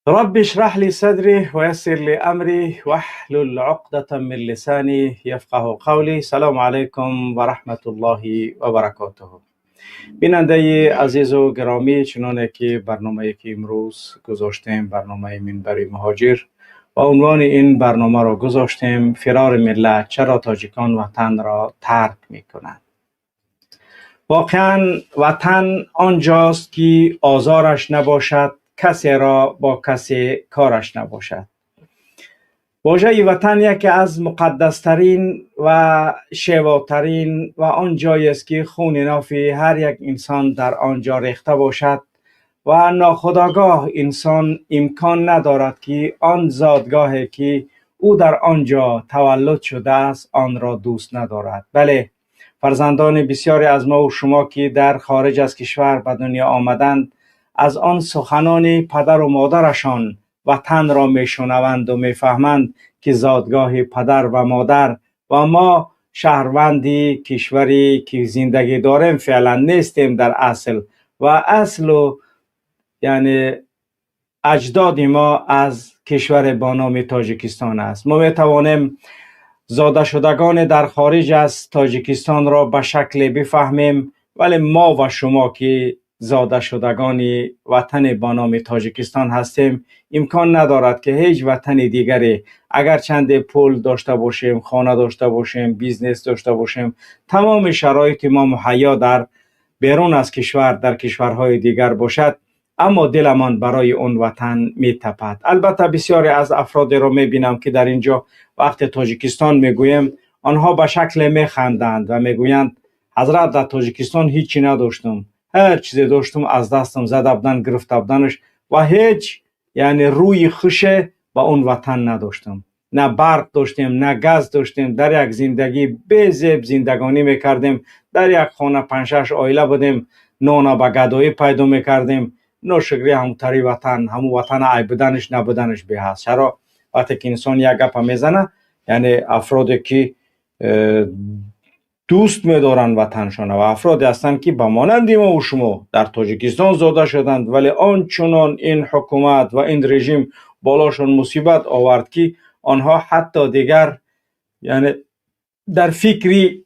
رب اشرح لي صدري ويسر لي أمري واحلل عقدة من لساني يفقه قولي. سلام علیکم و رحمت الله و برکاته. بیننده عزیز و گرامی، چنانه که برنامه که امروز گذاشتیم، برنامه منبر مهاجر، و عنوان این برنامه را گذاشتیم فرار ملت، چرا تاجیکان وطن را ترک میکنند. واقعا وطن آنجاست که آزارش نباشد، کسی را با کسی کارش نباشد. واژه وطن یکی از مقدسترین و شیواترین و آن جایی است که خون نافی هر یک انسان در آنجا ریخته باشد و ناخودآگاه انسان امکان ندارد که آن زادگاهی که او در آنجا تولد شده است آن را دوست ندارد. بله، فرزندان بسیاری از ما و شما که در خارج از کشور به دنیا آمدند، از آن سخنان پدر و مادرشان وطن را میشنوند و میفهمند که زادگاه پدر و مادر و ما شهروندی کشوری که زندگی داریم فعلا نیستیم در اصل و اصل و یعنی اجداد ما از کشور با نام تاجیکستان است. ما میتوانیم زاده شدگان در خارج از تاجیکستان را به شکل بفهمیم، ولی ما و شما که زاده شدگان وطن با نام تاجیکستان هستیم، امکان ندارد که هیچ وطن دیگری، اگر چند پول داشته باشیم، خانه داشته باشیم، business داشته باشیم، تمام شرایط ما مهیا در بیرون از کشور در کشورهای دیگر باشد، اما دلمان برای اون وطن میتپد. البته بسیاری از افراد را میبینم که در اینجا وقت تاجیکستان میگویم، آنها به شکل میخندند و میگویند حضرت، در تاجیکستان هیچی نداشتم، هر چیزی داشتم از دستم زده بودن، گرفته بودنش و هیچ یعنی روی خوش با اون وطن نداشتم. نه برق داشتیم، نه گاز داشتیم، در یک زندگی بی‌زیب زندگانی میکردیم، در یک خانه پنج شش عائله بودیم، نان به گدایی پیدا میکردیم. ناشکری همونطوری وطن، همون وطن عیب بودنش نبودنش به هست. چرا وقتی که انسان یک گپ میزنه، یعنی افرادی که دوست می‌دارند وطنشان و افرادی هستند که به مانند ما و شما در تاجیکستان زاده شدند، ولی آنچنان این حکومت و این رژیم بالاشون مصیبت آورد که آنها حتی دیگر یعنی در فکری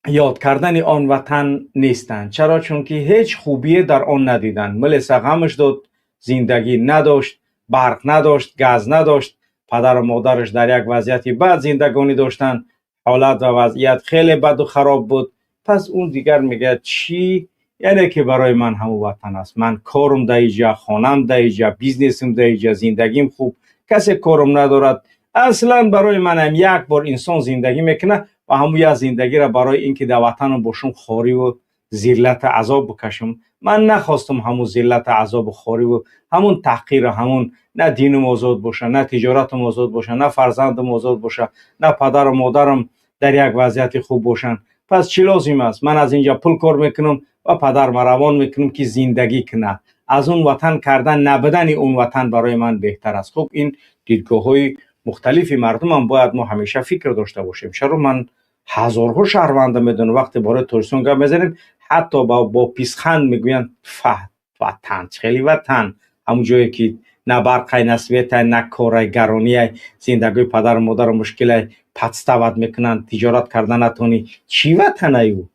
یاد کردن آن وطن نیستند. چرا؟ چون که هیچ خوبی در آن ندیدند. ملیسا غمش داد، زندگی نداشت، برق نداشت، گاز نداشت، پدر و مادرش در یک وضعیت بد زندگانی داشتند، حالت و وضعیت خیلی بد و خراب بود. پس اون دیگر میگه چی؟ یعنی که برای من همون وطن است، من کارم در اینجا، خانم در اینجا، business م در اینجا، زندگیم خوب، کسی کارم ندارد. اصلا برای منم یک بار انسان زندگی میکنه و همون یک زندگی را برای اینکه در وطنم باشم خواری و ذلت عذاب بکشم، من نخواستم همون ذلت عذاب و خواری و همون تحقیر، همون نه دینم آزاد باشه، نه تجارتم آزاد باشه، نه فرزندم آزاد باشه، نه پدر و مادرم در یک وضعیت خوب باشن. پس چی لازم است؟ من از اینجا پول کار میکنم و پدر روان میکنم که زندگی کنه. از اون وطن کردن نبودن اون وطن برای من بهتر است. خب این دیدگاه های مختلف مردم هم باید ما همیشه فکر داشته باشیم. چرا من هزارها شهروند میدونم وقتی برای تاجیکستان گپ میزنیم، حتی با پیسخند میگویند وطن خیلی وطن، همون جایی که نه برق، نه свет، نه کار، گرانی زندگی پدر و مادر مشکل، подставать میکنن، تجارت کردن نتونی، چی وطنه او؟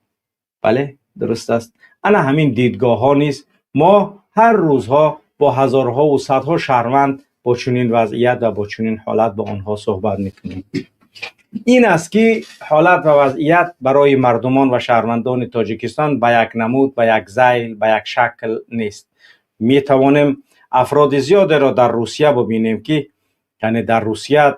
بله، درست است. انا همین دیدگاه ها نیست. ما هر روزها با هزارها و صدها شهروند با چنین وضعیت و با چنین حالت با آنها صحبت میکنیم. این است که حالت و وضعیت برای مردمان و شهروندان تاجیکستان به یک نمود، به یک ذیل، به یک شکل نیست. می توانیم افراد زیاد را در روسیه ببینیم که یعنی در روسیه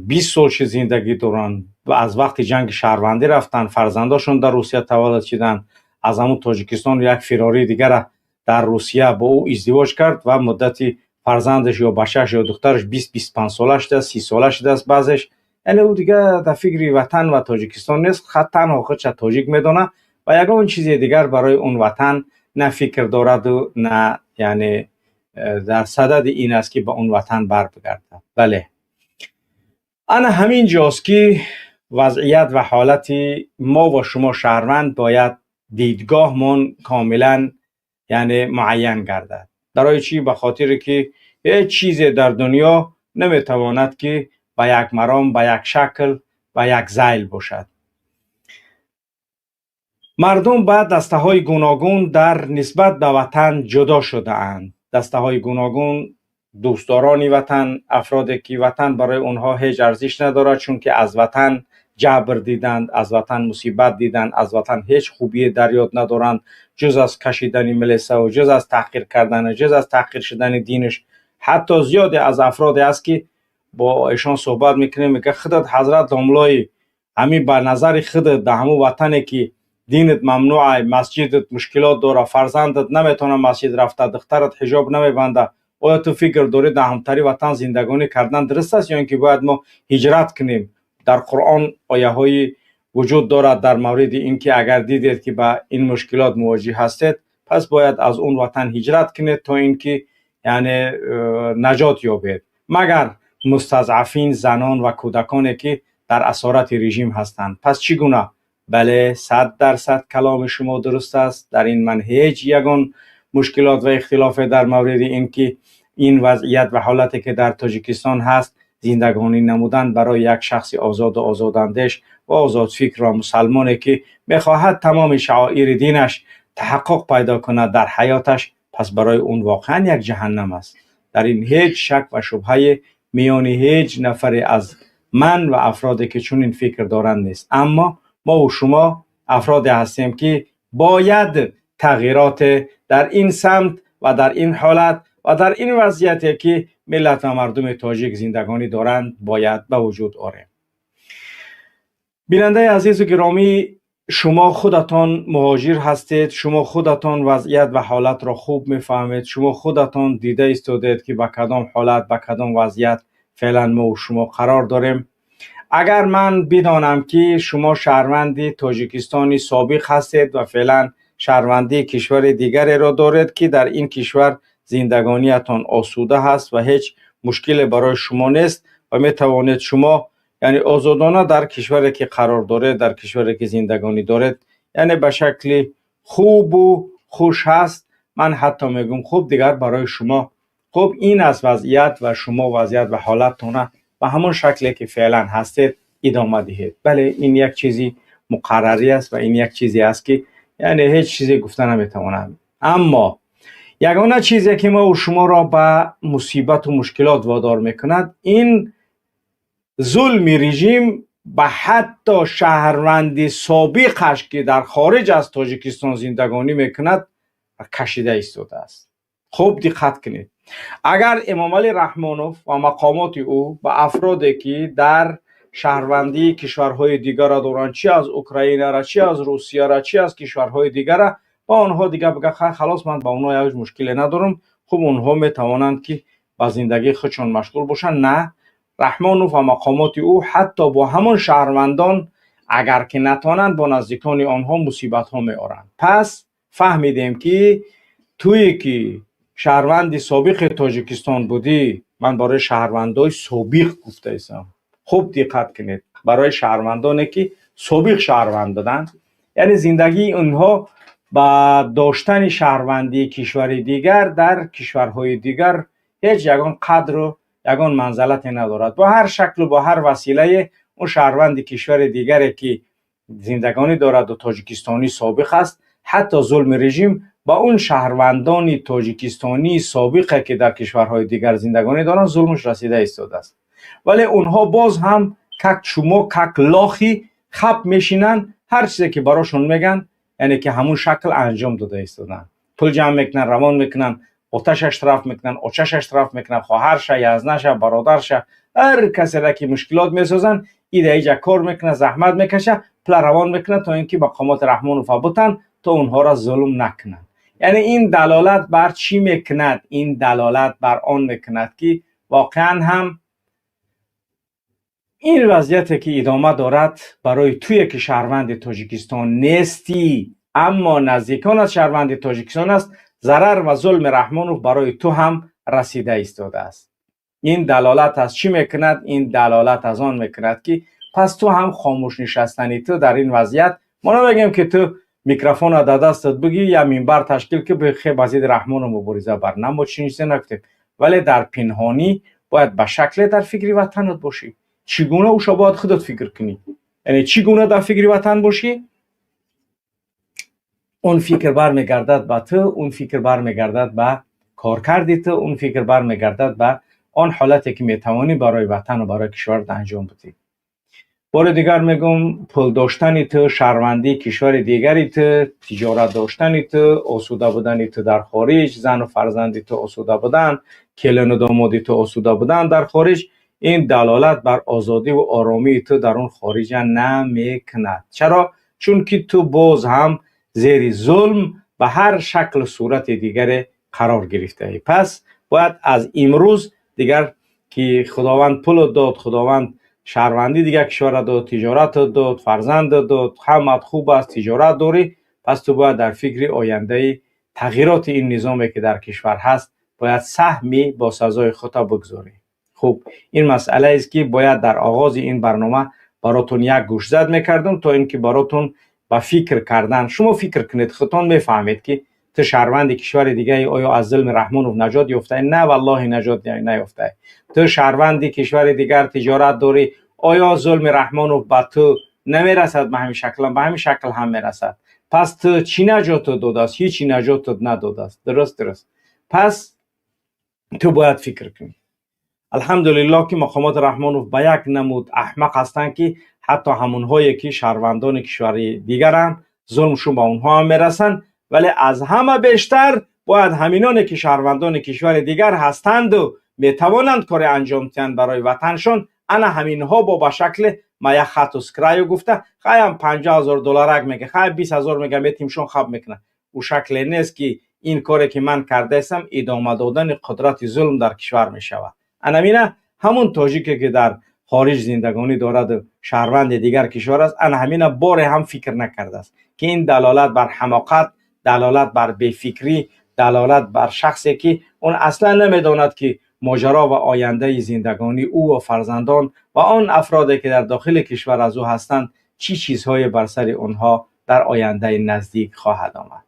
20 سال زندگی دارن و از وقت جنگ شهروندی رفتن، فرزنداشون در روسیه تولد شدن، از همون تاجیکستان یک فراری دیگر در روسیه با او ازدواج کرد و مدتی فرزندش یا بچهش یا دخترش 20 25 ساله شده، 30 ساله شده است بعضش. یعنی او دیگه در فکر وطن و تاجیکستان نیست، خط تنها خودش تاجیک میدونه و یگان چیز دیگر برای اون وطن نه فکر دارد و نه یعنی در صدد این است که به اون وطن بر بگرده. بله، انا همین جاست که وضعیت و حالت ما و شما شهروند باید دیدگاهمون کاملا یعنی معین گردد. برای چی؟ به خاطر که ҳеҷ чизе дар дунё наметавонад, ки ба як маром, ба як шакл, ба як зайл бошад. Мардум ба дастаҳои гуногун дар нисбат ба ватан ҷудо шудаанд. Дастаҳои гуногун: дӯстдорони ватан, афроде ки ватан барои онҳо ҳеҷ арзиш надорад, чунки аз ватан ҷабр диданд, аз ватан мусибат диданд, аз ватан ҳеҷ хубие дар ёд надоранд, ҷуз аз кашидани милисаву ҷуз аз таҳқир кардану ҷуз аз таҳқир шудани динаш. Ҳатто зиёде аз афроде аст, ки бо эшон суҳбат мекунем, мегӯяд: «Худат, ҳазрат домлои, ҳамин ба назари худат, дар ҳамун ватане ки динат мамнӯъ, масҷидат мушкилот дора, фарзандат наметавона масҷид рафта, духтарат ҳиҷоб намебанда, оё ту фикр дорӣ, дар ҳамтари ватан зиндагонӣ кардан дуруст аст ё ин ки бояд мо ҳиҷрат кунем?» Дар Қуръон ояҳои вуҷуд дорад дар мавриди ин ки агар дидед, ки ба ин мушкилот мувоҷиҳ ҳастед, пас бояд аз он ватан ҳиҷрат кунед, то ин ки яъне наҷот ёбед, магар мустазъафин, занон ва кӯдаконе, ки дар асорати режим ҳастанд. Пас чӣ гуна? Бале, 100% каломи шумо дуруст аст. Дар ин ман ҳеҷ ягон мушкилот ва ихтилофе дар мавриди ин ки ин вазъият ва ҳолате ки дар Тоҷикистон ҳаст, зиндагонӣ намудан барои як шахси озоду озодандеш ва озодфикр ва мусалмоне, ки мехоҳад тамоми шаоири динаш таҳаққуқ пайдо кунад дар ҳаёташ, пас барои он воқеан як ҷаҳаннам аст. Дар ин ҳеҷ шак ва шубҳае миёни ҳеҷ нафаре аз ман ва афроде, ки чунин фикр доранд, нест. Аммо мо шумо афроде ҳастем, ки бояд тағйирот дар ин самт ва дар ин ҳолат ва дар ин вазъияте, ки миллат ва мардуми тоҷик зиндагонӣ доранд, бояд ба вуҷуд орем. Бинандаи азизу гиромӣ, шумо худатон муҳоҷир ҳастед, шумо худатон вазъият ва ҳолатро хуб мефаҳмед, шумо худатон дида истодед, ки ба кадом ҳолат, ба кадом вазъият феълан мо шумо қарор дорем. Агар ман бидонам, ки шумо шаҳрванди Тоҷикистони собиқ ҳастед ва феълан шаҳрвандии кишвари дигареро доред, ки дар ин кишвар зиндагониятон осуда ҳаст ва ҳеҷ мушкиле барои шумо нест ва метавонед шумо яъне озодона дар кишваре, ки қарор доред, дар кишваре, ки зиндагонӣ доред, яъне ба шакли хубу хуш ҳаст, ман ҳатто мегӯм, хуб, дигар барои шумо хуб ин аст вазъият ва шумо вазъият ва ҳолаттона ба ҳамон шакле, ки феълан ҳастед, идома диҳед. Бале, ин як чизи муқаррарӣ аст ва ин як чизе аст, ки яъне ҳеҷ чизе гуфта наметавонам. Аммо ягона чизе, ки мо шуморо ба мусибату мушкилот водор мекунад, ин зулми режим ба ҳатто шаҳрванди собиқаш, ки дар хориҷ аз Тоҷикистон зиндагонӣ мекунад, кашида истодааст. Хуб диққат кунед: агар Эмомалӣ Раҳмонов ва мақомоти ӯ ба афроде, ки дар шаҳрвандии кишварҳои дигара доранд, чи аз Украинара, чи аз Русияра, чи аз кишварҳои дигара, ба онҳо дигар бигӯяд: «Халос, ман ба онҳо як мушкиле надорам, хуб, онҳо метавонанд, ки ба зиндагии худшон машғул бошанд», на, Раҳмонов ва мақомоти ӯ ҳатто бо ҳамон шаҳрвандон агар ки натавонанд, бо наздикони онҳо мусибатҳо меоранд. Пас фаҳмидем, ки туе ки шаҳрванди собиқи Тоҷикистон будӣ, ман барои шаҳрвандои собиқ гуфтаистам, хуб диққат кунед, барои шаҳрвандоне, ки собиқ шаҳрванд буданд, яъне зиндагии онҳо ба доштани шаҳрвандии кишвари дигар дар кишварҳои дигар ҳеҷ ягон қадру ягон манзалате надорад. Бо ҳар шаклу бо ҳар василае он шаҳрванди кишвари дигаре, ки зиндагонӣ дораду тоҷикистонӣ собиқ аст, ҳатто зулми режим ба он шаҳрвандони тоҷикистонии собиқе, ки дар кишварҳои дигар зиндагонӣ доранд, зулмаш расида истодааст. Вале онҳо боз ҳам как чумо, как лохи хап мешинанд, ҳар чизе ки барошон мегӯянд, яъне ки ҳамун шакл анҷом дода истоданд. Пул ҷамъ мекунанд, равон мекунанд, оташаш тараф мекунанд, очашаш тараф мекунанд, хоҳарша, язнаша, бародарша, ҳар касера ки мушкилот месозанд, ида иҷа кор мекунад, заҳмат мекаша, пула равон мекунад, то ин ки мақомоти Раҳмонова бутанд, то онҳоро зулм накунанд. Яъне ин далолат бар чӣ мекунад? Ин далолат бар он мекунад, ки воқеан ҳам ин вазъияте, ки идома дорад, барои туе ки шаҳрванди Тоҷикистон нестӣ, аммо наздикон аз шаҳрванди Тоҷикистон аст, зарар ва зулми Раҳмонов барои ту ҳам расида истодааст. Ин далолат аз чӣ мекунад? Ин далолат аз он мекунад, ки пас ту ҳам хомӯш нишастани ту дар ин вазъият, мо намегӯем, ки ту микрофонро дар дастат бигӣ я минбар ташкил ки бихе ба зидди Раҳмонов мубориза бар, на, мо чунин чизе нагуфтем. вале дар пинҳонӣ бояд ба шакле дар фикри ватанат бошӣ. Чӣ гуна уша бояд худат фикр кунӣ, яъне чӣ гуна дар фикри ватан бошӣ? Он фикр бармегардад ба ту, он фикр бармегардад ба коркарди ту, он фикр бармегардад ба он ҳолате ки метавонӣ барои ватану барои кишварат анҷом бидиҳӣ. Бори дигар мегӯм, пул доштани ту, шаҳрвандии кишвари дигари ту, тиҷорат доштани ту, осуда будани ту дар хориҷ, зану фарзанди ту осуда будан, келину домоди ту осуда будан дар хориҷ, ин далолат бар озодӣ ва оромии ту дар он хориҷа намекунад. Чаро? Чунки ту боз ҳам зери зулм ба ҳар шаклу сурати дигаре қарор гирифтаӣ. Пас бояд аз имрӯз дигар ки Худованд пулат дод, Худованд шаҳрвандӣ дигар кишварро дод, тиҷоратат дод, фарзандат дод, ҳамат хуб аст, тиҷорат дорӣ, пас ту бояд дар фикри ояндаи тағйироти ин низоме ки дар кишвар ҳаст бояд саҳми бо сазои худро бигзорӣ. Хуб, ин масъалаест ки бояд дар оғози ин барнома баротон як гӯшзад мекардам, то ин ки баротон ба фикр кардан, шумо фикр кунед, худтон мефаҳмед ки ту шаҳрванди кишвари дигаи оё аз зулми Раҳмонов наҷот ёфтаӣ? На, валлоҳи, наҷот наёфтаӣ. Ту шаҳрванди кишвари дигар, тиҷорат дорӣ, оё зулми Раҳмонов ба ту намерасад? Ба ҳамин шакл, ба ҳамин шакл ҳам мерасад. Пас ту чӣ наҷотат додааст? Ҳечи наҷотат надодааст. Дуруст. Пас ту бояд фикр кунӣ. Алҳамдулиллоҳ ки мақомоти Раҳмонов ба як намуд аҳмақ ҳастанд, ки ҳатто ҳамонҳое ки шаҳрвандони кишвари дигаранд, зулмшон ба онҳо ҳам мерасанд, вале аз ҳама бештар бояд ҳаминоне ки шаҳрвандони кишвари дигар ҳастанду метавонанд коре анҷом диҳанд барои ватаншон, ана ҳаминҳо бо ба шакли мая хату с краю гуфта, хаям 50 000 долларак мега, хай 20 000 мега, метимшон хаб мекунад. Ӯ шакле нест ки ин коре ки ман кардаистам идома додани қудрати зулм дар кишвар мешавад. Анамина ҳамун тоҷике ки дар хориҷ зиндагонӣ дораду шаҳрванди дигар кишвар аст, ана ҳамина боре ҳам фикр накардааст, ки ин далолат бар ҳамоқат, далолат бар бефикрӣ, далолат бар шахсе ки он аслан намедонад ки моҷаро ва ояндаи зиндагонии ӯ ва фарзандон ва он афроде ки дар дохили кишвар аз ӯ ҳастанд чӣ чизҳое бар сари онҳо дар ояндаи наздик хоҳад омад.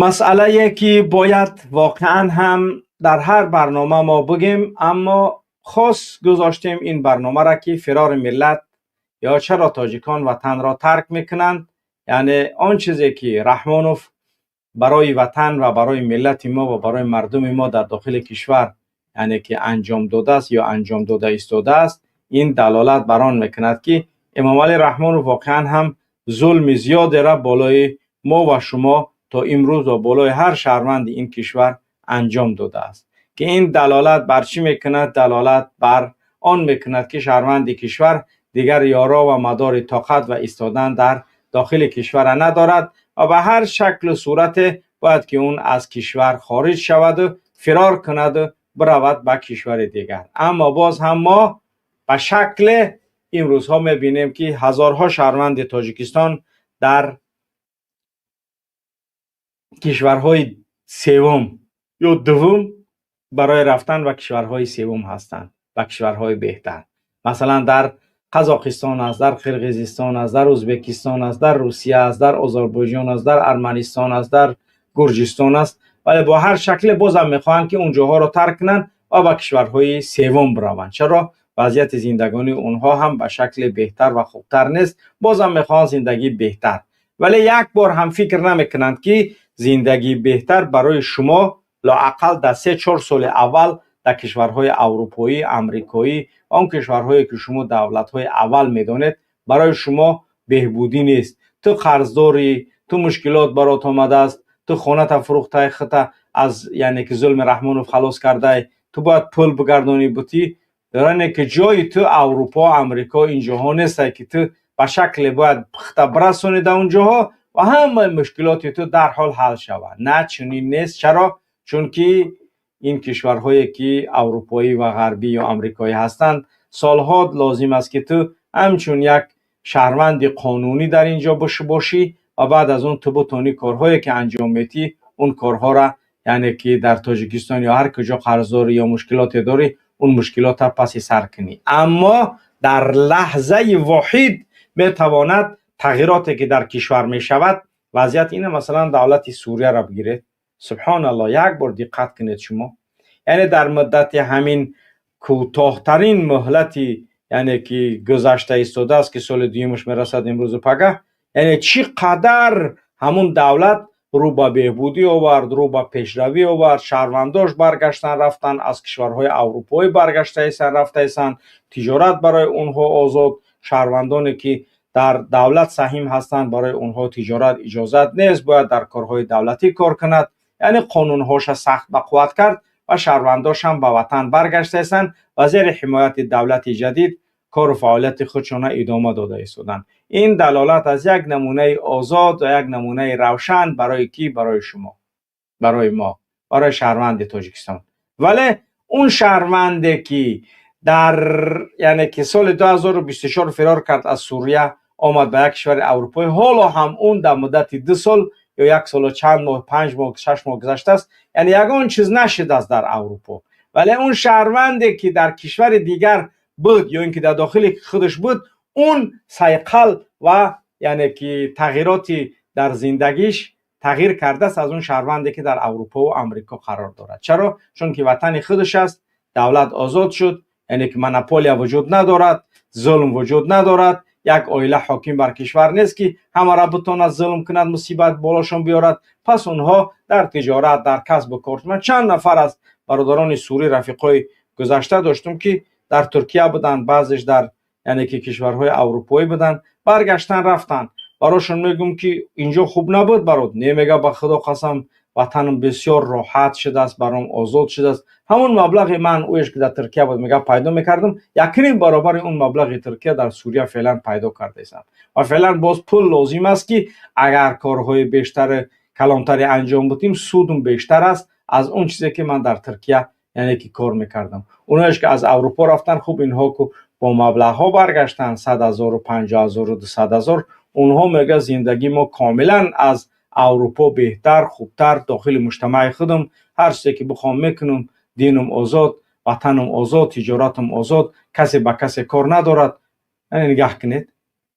Масъалае ки бояд воқеан ҳам дар ҳар барнома мо бигем, аммо хос гузоштем ин барномаро ки фирори миллат ё чаро тоҷикон ватанро тарк мекунанд, яъне он чизе ки Раҳмонов барои ватан ва барои миллати мо ва барои мардуми мо дар дохили кишвар, яъне ки анҷом додааст ё анҷом дода истодааст, ин далолат бар он мекунад ки Эмомалӣ Раҳмонов воқеан ҳам зулми зиёдеро болои мо ва шумо то имрӯз ва болои ҳар шаҳрванди ин кишвар анҷом додааст, ки ин далолат бар чӣ мекунад? Далолат бар он мекунад ки шаҳрванди кишвар дигар ёро ва мадори тоқат ва истодан дар дохили кишварро надорад ва ба ҳар шаклу сурате бояд ки он аз кишвар хориҷ шаваду фирор кунаду биравад ба кишвари дигар. Аммо боз ҳам мо ба шакле имрӯзҳо мебинем ки ҳазорҳо шаҳрванди Тоҷикистон дар кишварҳои севум ё дуввум барои рафтан ба кишварҳои севум ҳастанд, ба кишварҳои беҳтар, масалан, дар Қазоқистон аст, дар Қирғизистон аст, дар Ӯзбекистон аст, дар Русия аст, дар Озарбойҷон аст, дар Арманистон аст, дар Гурҷистон аст, вале бо ҳар шакле бозам мехоҳанд ки он ҷоҳоро тарк кунанд ва ба кишварҳои севум бираванд. Чаро? Вазъияти зиндагонии онҳо ҳам ба шакли беҳтар ва хубтар нест, бозам мехоҳанд зиндагии беҳтар, вале як бор ҳам фикр намекунанд ки зиндагии беҳтар барои шумо лоақал дар 3-4 соли аввал дар кишварҳои аврупоӣ, амрикоӣ ва он кишварҳое ки шумо давлатҳои аввал медонед, барои шумо беҳбудӣ нест. Ту қарздорӣ, ту мушкилот барот омадааст, ту хоната фурӯхтай, хута аз, яъне ки, зулми Раҳмонов халос кардай, ту бояд пул бигардонӣ бутӣ, яъне ки ҷои ту Аврупо, Амрико, ин ҷоҳо нестай ки ту ба шакле бояд пухта бирасонӣ дар он ҷоҳо ва ҳамаи мушкилоти ту дарҳол ҳал шавад. На, чунин нест. Чаро? Чунки ин кишварҳое ки аврупоӣ ва ғарбӣ ё амрикоӣ ҳастанд, солҳо лозим аст ки ту ҳамчун як шаҳрванди қонунӣ дар ин ҷо бошӣ ва баъд аз он ту бутонӣ корҳое ки анҷом медиҳӣ, он корҳоро, яъне ки дар Тоҷикистон ё ҳар куҷо қарздорӣ ё мушкилоте дорӣ, он мушкилотро паси сар кунӣ. Аммо дар лаҳзаи воҳид метавонад тағйироте ки дар кишвар мешавад, вазъият ина, масалан, давлати Сурияро бигиред. Субҳоналлоҳ, як бор диққат кунед шумо. Яъне дар муддати ҳамин кӯтоҳтарин муҳлати, яъне ки гузашта истодааст, ки соли дуюмаш мерасад имрӯзу пагаҳ, яъне чӣ қадар ҳамун давлат рӯ ба беҳбудӣ овард, рӯ ба пешравӣ овард, шаҳрвандош баргаштан рафтан, аз кишварҳои аврупоӣ баргаштаистан рафтаистанд, тиҷорат барои онҳо озод, шаҳрвандоне ки дар давлат саҳим ҳастанд, барои онҳо тиҷорат иҷозат нест, бояд дар корҳои давлатӣ кор кунад. Яъне қонунҳоша сахт бақувват кард ва шаҳрвандошам ба ватан баргаштаистанд ва зери ҳимояти давлати ҷадид кору фаъолияти худшона идома дода истоданд. Ин далолат аз як намунаи озод ва як намунаи равшан барои кӣ? Барои шумо, барои мо, барои шаҳрванди Тоҷикистон. Вале он шаҳрванде ки дар, яъне ки соли 2024 фирор кард аз Сурия, омад ба як кишвари аврупоӣ, ҳоло ҳам он дар муддати 2 сол ё як солу чанд моҳ, 5 моҳ, 6 моҳ гузаштааст, яъне ягон чиз нашидааст дар Аврупо. Вале он шаҳрванде ки дар кишвари дигар буд ё ин ки дар дохили худаш буд, он сайқал ва яъне ки тағйироти дар зиндагиш тағйир кардааст аз он шаҳрванде ки дар Аврупо ва Амрико қарор дорад. Чаро? Чунки ватани худаш аст, давлат озод шуд, яъне ки монополия вуҷуд надорад, зулм вуҷуд надорад, як оила ҳоким бар кишвар нест, ки ҳамаро битонад зулм кунад, мусибат болошон биёрад. Пас онҳо дар тиҷорат, дар касбу кор. Ман чанд нафар аз бародарони сурӣ, рафиқҳои гузашта доштум, ки дар Туркия буданд, баъзеш дар, яъне ки, кишварҳои аврупоӣ буданд, баргаштан рафтанд. Барошон мегӯм, ки инҷо хуб набуд, барод? Не, мега, ба Худо қасам, ватанам бисёр роҳат шудааст, баром озод шудааст. Ҳамон маблағи ман оеш ки дар Туркия буд, мега, пайдо мекардам, якним баробари он маблағи Туркия дар Сурия феълан пайдо кардаистам ва феълан боз пул лозим аст, ки агар корҳои бештари калонтаре анҷом будем, судум бештар аст аз он чизе ки ман дар Туркия, яъне ки, кор мекардам. Оноеш ки аз Аврупо рафтан, хуб, инҳо ку бо маблағҳо баргаштанд, 100 0-у 50 0-у 200 0, онҳо мега, зиндагии мо комилан аз Аврупо беҳтар, хубтар, дохили муҷтамаи худам ҳар чизе ки бихоҳам мекунам, динам озод, ватанам озод, тиҷоратам озод, касе ба касе кор надорад. Яъне нигаҳ кунед,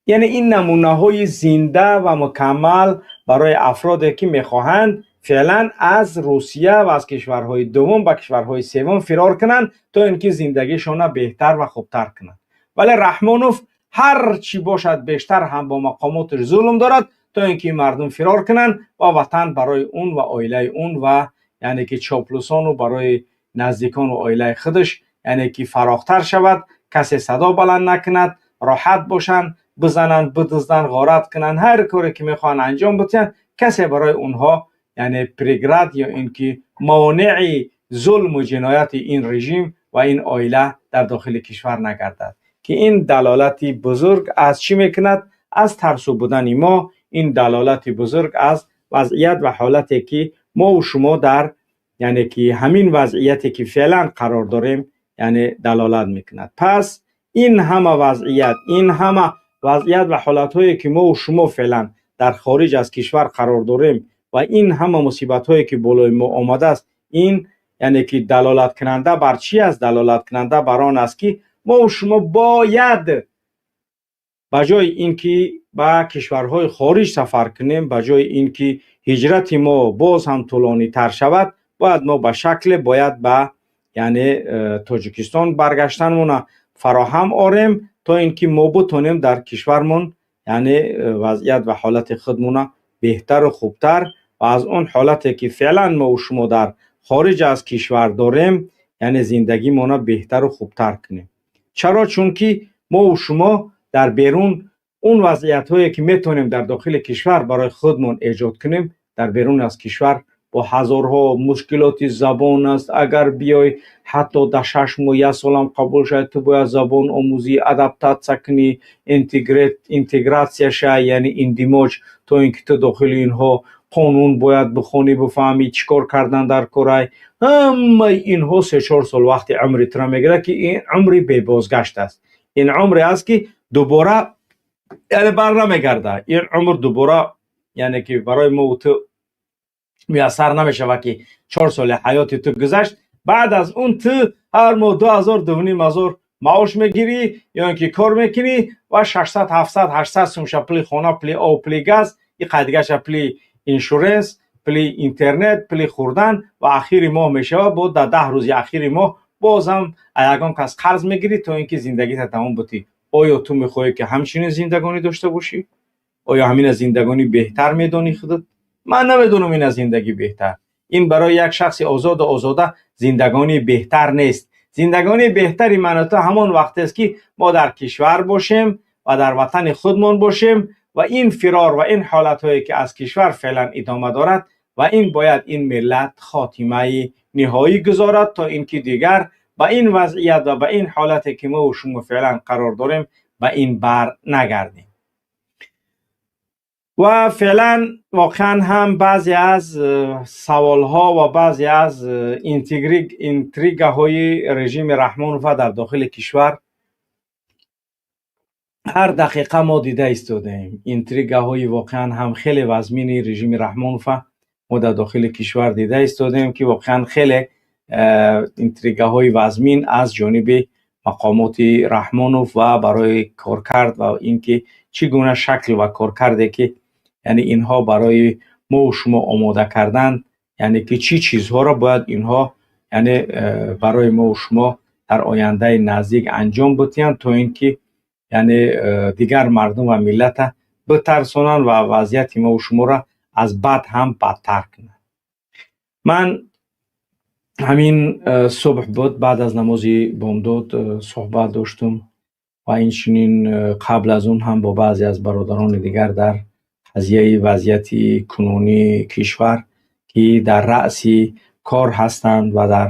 яъне ин намунаҳои зинда ва мукаммал барои афроде ки мехоҳанд феълан аз Русия ва аз кишварҳои дуввум ба кишварҳои севум фирор кунанд, то ин ки зиндагишонро беҳтар ва хубтар кунанд. Вале Раҳмонов ҳар чӣ бошад, бештар ҳам бо мақомоташ зулм дорад, то ин ки мардум фирор кунанд ва ватан барои он ва оилаи он ва, яъне ки, чоплусону барои наздикону оилаи худаш, яъне ки, фарохтар шавад, касе садо баланд накунад, роҳат бошанд, бизананд, бидузданд, ғорат кунанд, ҳар коре ки мехоҳанд анҷом бидиҳанд, касе барои онҳо, яъне, преград ё ин ки монеи зулму ҷинояти ин режим ва ин оила дар дохили кишвар нагардад. Ки ин далолати бузург аз чӣ мекунад? Аз тарсу будани мо. Ин далолати бузург аз вазъият ва ҳолате ки мо шумо дар, яъне ки, ҳамин вазъияте ки феълан қарор дорем, яъне далолат мекунад. Пас ин ҳама вазъият, ин ҳама вазъият ва ҳолатҳое ки мо шумо феълан дар хориҷ аз кишвар қарор дорем ва ин ҳама мусибатҳое ки болои мо омадааст, ин, яъне ки, далолаткунанда бар чӣ аст? Далолаткунанда бар он аст, ки мо шумо бояд ба ҷои ин ки ба кишварҳои хориҷ сафар кунем, ба ҷои ин ки ҳиҷрати мо боз ҳам тӯлонитар шавад, бояд мо ба шакле бояд ба, яъне, Тоҷикистон баргаштанмона фароҳам орем, то ин ки мо бутонем дар кишвармон, яъне, вазъият ва ҳолати худмона беҳтару хубтар ва аз он ҳолате ки феълан мо шумо дар хориҷ аз кишвар дорем, яъне зиндагимона беҳтару хубтар кунем. Чаро? Чунки мо шумо дар берун он вазъиятҳое ки метавонем дар дохили кишвар барои худмон эҷод кунем, дар берун аз кишвар бо ҳазорҳо мушкилоти забон аст. Агар биёй, ҳатто дар 6 моҳ, як солам қабул шавад, ту бояд забон омӯзӣ, адаптатсия кунӣ, интегратсия шавӣ, яъне индимоҷ, то ин ки ту дохили инҳо қонун бояд бихонӣ, бифаҳмӣ чӣ кор кардан дар корай. Ҳамаи инҳо 3-4 сол вақти умри туро мегирад, ки ин умри бебозгашт аст. Ин умре аст, ки дубора, яъне, бар намегардад. Ин умр дубора, яъне ки, барои мо ту муяссар намешавад, ки 4 соли ҳаёти ту гузашт, баъд аз он ту ҳар моҳ 2000, 2500 маош мегирӣ ё ин ки кор мекунӣ ва 600, 700, 800 сумша пули хона, пули об, пули газ, и қайдигаша пули insurance. Пули интернет, пули хӯрдан ва ахири моҳ мешавад, бо дар 10 рӯзи ахири моҳ бозам ягон кас қарз мегирӣ, то ин ки зиндагита тамом бутӣ. Оё ту мехоҳӣ, ки ҳамчунин зиндагонӣ дошта бошӣ? Оё ҳамина зиндагонӣ беҳтар медонӣ худат? Ман намедонам ина зиндагӣ беҳтар. Ин барои як шахси озоду озода зиндагонии беҳтар нест. Зиндагонии беҳтари ману ту ҳамон вақтест, ки мо дар кишвар бошем ва дар ватани худмон бошем ва ин фирор ва ин ҳолатҳое, ки аз кишвар феълан идома дорад, ва ин бояд ин миллат хотимаи ниҳоӣ гузорад, то ин ки дигар ба ин вазъият ва ба ин ҳолате, ки мо шумо феълан қарор дорем, ба ин бар нагардем. Ва феълан воқеан ҳам баъзе аз саволҳо ва баъзе аз интригаҳои режими Раҳмонова дар дохили кишвар ҳар дақиқа мо дида истодаем. Интригаҳои воқеан ҳам хеле вазмини режими Раҳмонова мо дар дохили кишвар дида истодаем, ки воқеан хеле интригаҳои вазмин аз ҷониби мақомоти Раҳмонов ва барои коркард ва ин ки чӣ гуна шакл ва коркарде, ки яъне инҳо барои мову шумо омода карданд, яъне ки чӣ чизҳоро бояд инҳо, яъне барои мову шумо дар ояндаи наздик анҷом бидиҳанд, то ин ки яъне дигар мардум ва миллата битарсонанд ва вазъияти мову шуморо аз бад ҳам бадтар кунанд. Ман ҳамин субҳ буд, баъд аз намози бомдод суҳбат доштум ва инчунин қабл аз он ҳам бо баъзе аз бародарони дигар дар қазияи вазъияти кунунии кишвар, ки дар раъси кор ҳастанд ва дар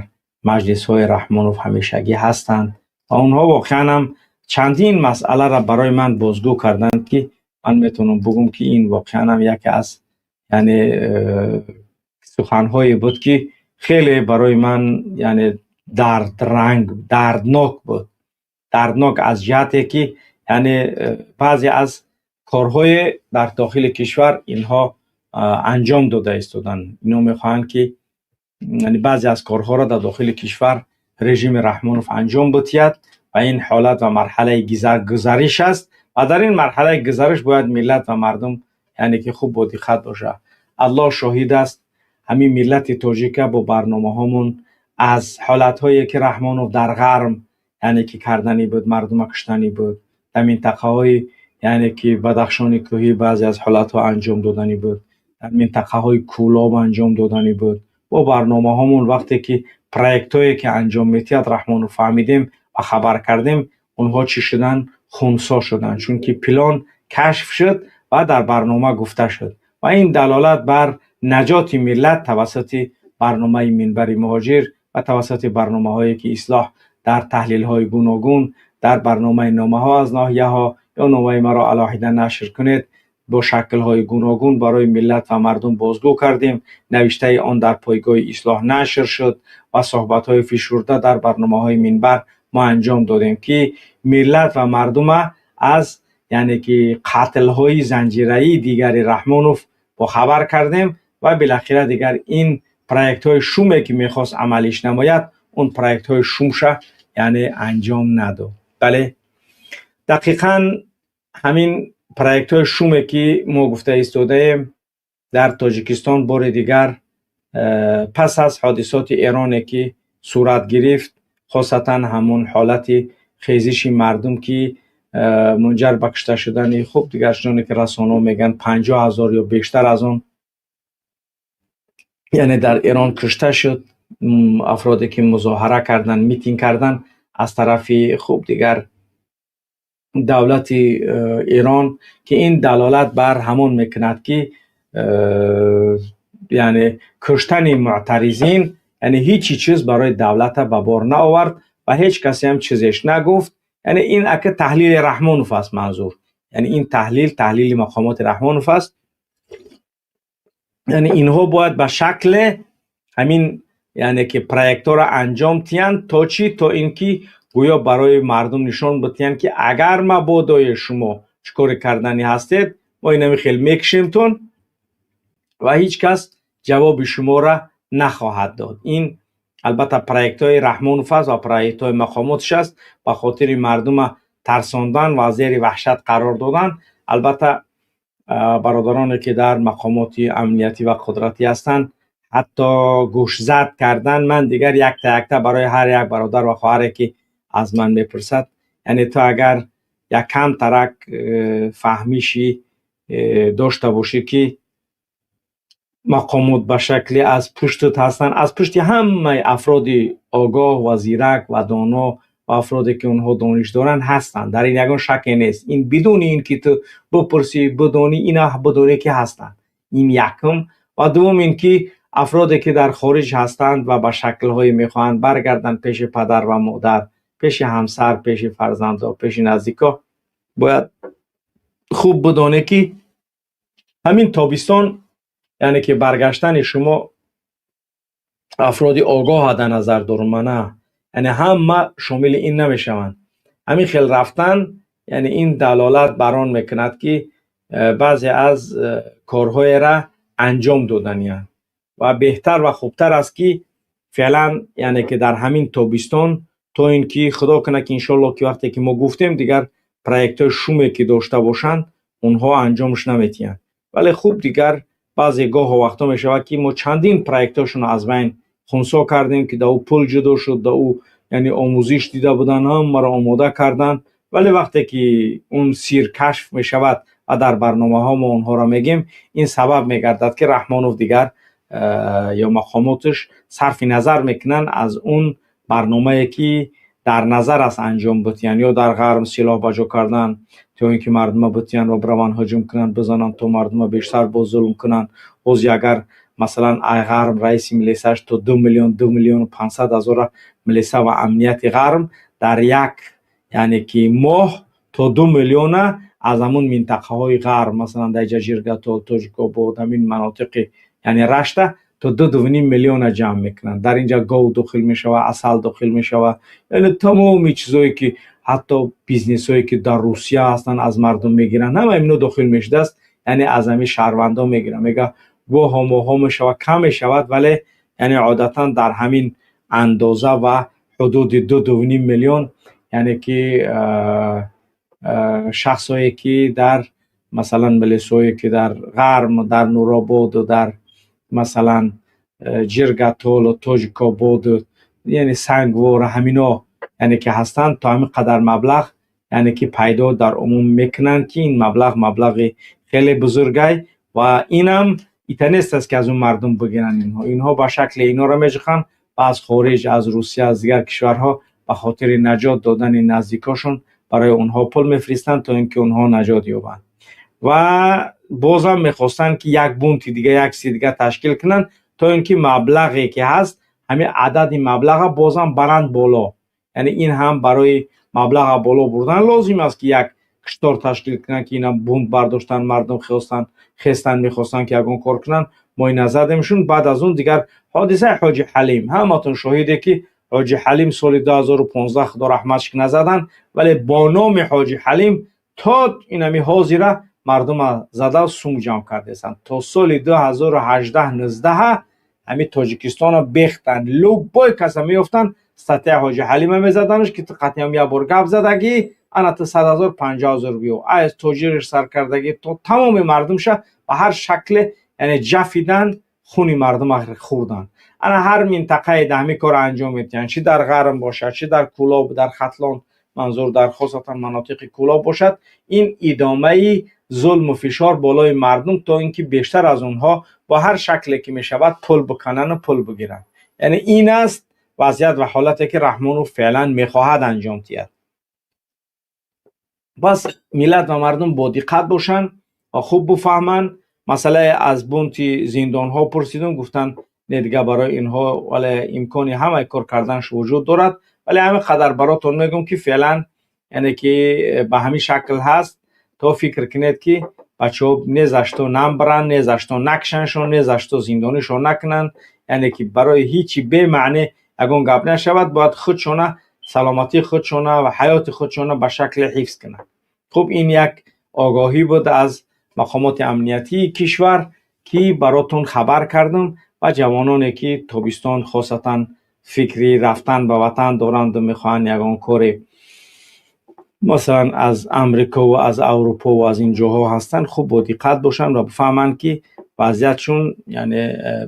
маҷлисҳои Раҳмонов ҳамешагӣ ҳастанд, ва онҳо воқеан ҳам чандин масъаларо барои ман бозгӯ карданд, ки ман метавонам бигӯм, ки ин воқеан ҳам яке аз, яъне суханҳое буд, ки хеле барои ман, яъне дардранг, дарднок буд. Дарднок аз ҷиҳате, ки яъне баъзе аз корҳое дар дохили кишвар инҳо анҷом дода истоданд. Ино мехоҳанд, ки яъне баъзе аз корҳоро дар дохили кишвар режими Раҳмонов анҷом бидиҳад ва ин ҳолат ва марҳалаи гузариш аст ва дар ин марҳалаи гузариш бояд миллат ва мардум, яъне ки хуб бодиққат бошад. Аллоҳ шоҳид аст, ҳамин миллати тоҷика бо барномаҳомон аз ҳолатҳое, ки Раҳмонов дар ғарб, яъне ки карданӣ буд, мардума куштанӣ буд, дар минтақаҳои, яъне ки Бадахшони кӯҳӣ баъзе аз ҳолатҳо анҷом доданӣ буд, дар минтақаҳои Кӯлоб анҷом доданӣ буд, бо барномаҳомон вақте ки проектҳое, ки анҷом медиҳад Раҳмонов, фаҳмидем ва хабар кардем, онҳо чӣ шуданд? Хунсо шуданд, чунки план кашф шуд ва дар барнома гуфта шуд. Ва ин далолат бар наҷоти миллат тавассути барномаи Минбари муҳоҷир ва тавассути барномаҳое, ки Ислоҳ дар таҳлилҳои гуногун, дар барномаи номаҳо аз ноҳияҳо ё номаи маро алоҳида нашр кунед, бо шаклҳои гуногун барои миллат ва мардум бозгӯ кардем. Навиштаи он дар пойгоҳи Ислоҳ нашр шуд ва суҳбатҳои фишурда дар барномаҳои Минбар мо анҷом додем, ки миллат ва мардума аз, яъне ки қатлҳои занҷираии дигари Раҳмонов бохабар кардем. Ва билахира дигар ин проектҳои шуме, ки мехост амалиш намояд, он проектҳои шумша, яъне анҷом надод. Бале, дақиқан ҳамин проектҳои шуме, ки мо гуфта истодаем, дар Тоҷикистон бори дигар пас аз ҳодисоти Эроне, ки сурат гирифт, хосатан ҳамон ҳолати хезиши мардум, ки мунҷар ба кушта шудани, хуб, дигар чуноне ки расонаҳо мегӯянд, 50 000 ё бештар аз он, яъне дар Эрон кушта шуд афроде, ки музоҳара карданд, митинг карданд, аз тарафи, хуб, дигар давлати Эрон, ки ин далолат бар ҳамон мекунад, ки яъне куштани муътаризин, яъне ҳечи чиз барои давлата ба бор наовард ва ҳеҷ касе ҳам чизеш нагуфт. Яъне ин ака таҳлили Раҳмонов аст, манзур, яъне ин таҳлил таҳлили мақомоти Раҳмонов аст. Яъне инҳо бояд ба шакле ҳамин, яъне ки проектҳоро анҷом диҳанд, то чӣ? То ин ки гӯё барои мардум нишон бидиҳанд, ки агар мабодое шумо чӣ коре карданӣ ҳастед, мо инами хел мекушемтон ва ҳеҷ кас ҷавоби шуморо нахоҳад дод. Ин албатта проектҳои Раҳмонов аст ва проектҳои мақомотш аст ба хотири мардума тарсондан ва зери ваҳшат қарор додан. Албатта. Бародароне ки дар мақомоти амниятӣ ва қудратӣ ҳастанд, ҳатто гӯшзад кардан ман дигар якта якта барои ҳар як бародар ва хоҳаре ки аз ман мепурсад, яъне ту агар як кам тарак фаҳмиши дошта бошӣ, ки мақомот ба шакле аз пуштат ҳастанд, аз пушти ҳамаи афроди огоҳ ва зирак ва доно ва афроде ки онҳо дониш доранд ҳастанд, дар ин ягон шаке нест. Ин бидуни ин ки ту бипурсӣ, бидонӣ, ина бидонӣ ки ҳастанд. Ин якум. Ва дуввум ин ки афроде ки дар хориҷ ҳастанд ва ба шаклҳое мехоҳанд баргарданд пеши падар ва модар, пеши ҳамсар, пеши фарзандҳо, пеши наздикҳо, бояд хуб бидонӣ, ки ҳамин тобистон, яъне ки баргаштани шумо, афроди огоҳа дар назар дорум мана, яъне ҳама шомили ин намешаванд. Ҳамин хел рафтан, яъне ин далолат бар он мекунад, ки баъзе аз корҳоеро анҷом доданианд ва беҳтар ва хубтар аст, ки феълан, яъне ки дар ҳамин тобистон, то ин ки худо кунад, ки иншоалло, ки вақте ки мо гуфтем, дигар проектҳои шуме ки дошта бошанд, онҳо анҷомш наметиҳанд. Вале хуб, дигар баъзе гоҳу вақтҳо мешавад, ки мо чандин проектҳошонро аз байн хунсо кардем, ки да ӯ пул ҷудо шуд, да ӯ яъне омӯзиш дида буданд, ҳамаро омода карданд, вале вақте ки он сир кашф мешавад ва дар барномаҳо мо онҳоро мегем, ин сабаб мегардад, ки Раҳмонов дигар ё мақомоташ сарфи назар мекунанд аз он барномае, ки дар назар аст анҷом битиҳанд, ё дар ғарб силоҳ ба ҷо кардан, то ин ки мардума битиҳанд ва бираванд, ҳуҷум кунанд, бизананд, то мардума бештар боз зулм кунанд. Ҳози агар масалан ай ғарб раиси милисаш то 2 миллион, 2 500 000 милиса ва амнияти ғарб дар як, яъне ки моҳ то 2 миллиона аз ҳамун минтақаҳои ғарб, масалан дар Ҷажиргатол, Тоҷикобод, ҳамин манотиқи, яъне Рашта, то 2-2,5 миллиона ҷамъ мекунанд. Дар инҷа гов дохил мешавад, асал дохил мешавад, яъне тамоми чизое ки ҳатто бизнесҳое ки дар Русия ҳастанд, аз мардум мегиранд, ҳама ино дохил мешудааст, яъне аз ҳамин шаҳрвандон мегиранд. Мега гоҳо моҳҳо мешавад, кам мешавад, вале яъне одатан дар ҳамин андоза ва ҳудуди 2-2,5 миллион, яъне ки шахсое ки дар масалан милисое ки дар ғарб, дар Нурободу, дар масалан Ҷиргатолу, Тоҷикободу, яъне Сангвор, ҳамино, яъне ки ҳастанд, то ҳамин қадар маблағ, яъне ки пайдо дар умум мекунанд, ки ин маблағ маблағи хеле бузургай. Ва инам ита нест аст, ки аз он мардум бигиранд. Инҳо ба шакли инҳоро меҷуханд ва аз хориҷ, аз Русия, аз дигар кишварҳо ба хотири наҷот додани наздикошон барои онҳо пул мефиристанд, то ин ки онҳо наҷот ёбанд. Ва бозам мехостанд, ки як бунти дига, як чизи дига ташкил кунанд, то ин ки маблағе ки ҳаст, ҳамин адади маблаға бозам баранд боло. Яъне ин ҳам барои маблаға боло бурдан лозим аст, ки як киштор ташкил кунанд, ки ина бунт бардоштанд, мардум хостанд, хестанд, мехостанд, ки ягон кор кунанд. Мо ина задемшун. Баъд аз он дигар ҳодисаи Ҳоҷи Ҳалим, ҳаматон шоҳиде, ки Ҳоҷи Ҳалим соли 2015, худо раҳматш кунад, заданд, вале бо номи Ҳоҷи Ҳалим то инами ҳозира мардума зада, сум ҷамъ кардесанд. То соли 2018-19 ҳамин Тоҷикистонро бехтанд, любой каса меёфтанд, статья Ҳоҷи Ҳалима мезаданаш, ки ту қатъиам як бор гап задагӣ, ана ту 100 000, 50 000 биё. Аз тоҷириш саркардагӣ то тамоми мардумша ба ҳар шакле, яъне ҷафидан, хуни мардума хӯрданд. Ана ҳар минтақае да ҳамин корро анҷом медиҳанд, чӣ дар ғарб бошад, чӣ дар Кӯлоб, дар Хатлон, манзур дар хосатан манотиқи Кӯлоб бошад. Ин идомаи зулму фишор болои мардум, то ин ки бештар аз онҳо бо ҳар шакле ки мешавад пул биканану пул бигиранд. Яъне ин аст вазъият ва ҳолате, ки Раҳмонов феълан мехоҳад анҷом диҳад. Пас миллат ва мардум бо диққат бошанд ва хуб бифаҳманд. Масъалаи аз бунти зиндонҳо пурсидум, гуфтанд, не, дига барои инҳо вале имкони ҳамаи кор карданаш вуҷуд дорад. Вале ҳамин қадар баротон мегӯм, ки феълан, яъне ки ба ҳамин шакл ҳаст, то фикр кунед, ки бачаҳо не за что набаранд, не за что накшаншон, не за что зиндонишон накунанд. Яъне ки барои ҳичи бемаъне ягон гап нашавад, бояд худшона, саломатии худшона ва ҳаёти худшона ба шакле ҳифз кунанд. Хуб, ин як огоҳӣ буд аз мақомоти амниятии кишвар, ки баротон хабар кардам. Ва ҷавононе ки тобистон хосатан фикри рафтан ба ватан доранду мехоҳанд ягон коре масалан аз Амрико ва аз Аврупо ва аз ин ҷоҳо ҳастанд, хуб бо диққат бошанд ва бифаҳманд, ки вазъиятшон яъне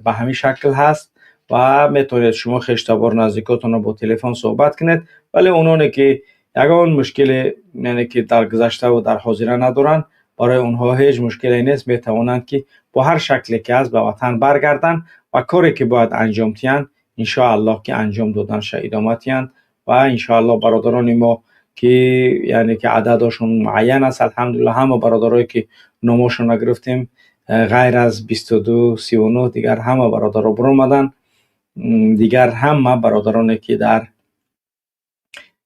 ба ҳамин шакл ҳаст ва метавонед шумо хештабор наздикотонро бо телефон суҳбат кунед. Вале ононе ки ягон мушкиле, яъне ки дар гузашта ва дар ҳозира надоранд, барои онҳо ҳеҷ мушкиле нест, метавонанд ки бо ҳар шакле ки ҳаст ба ватан баргарданд ва коре ки бояд анҷом диҳанд, иншоаллоҳ ки анҷом доданша идома диҳанд. Ва иншоаллоҳ бародарони мо ки яъне ки ададашон муайян аст, алҳамдулиллоҳ, ҳама бародарое ки номошонро гирифтем, ғайр аз 22 39, дигар ҳама бародаро биромаданд. Дигар ҳама бародароне ки дар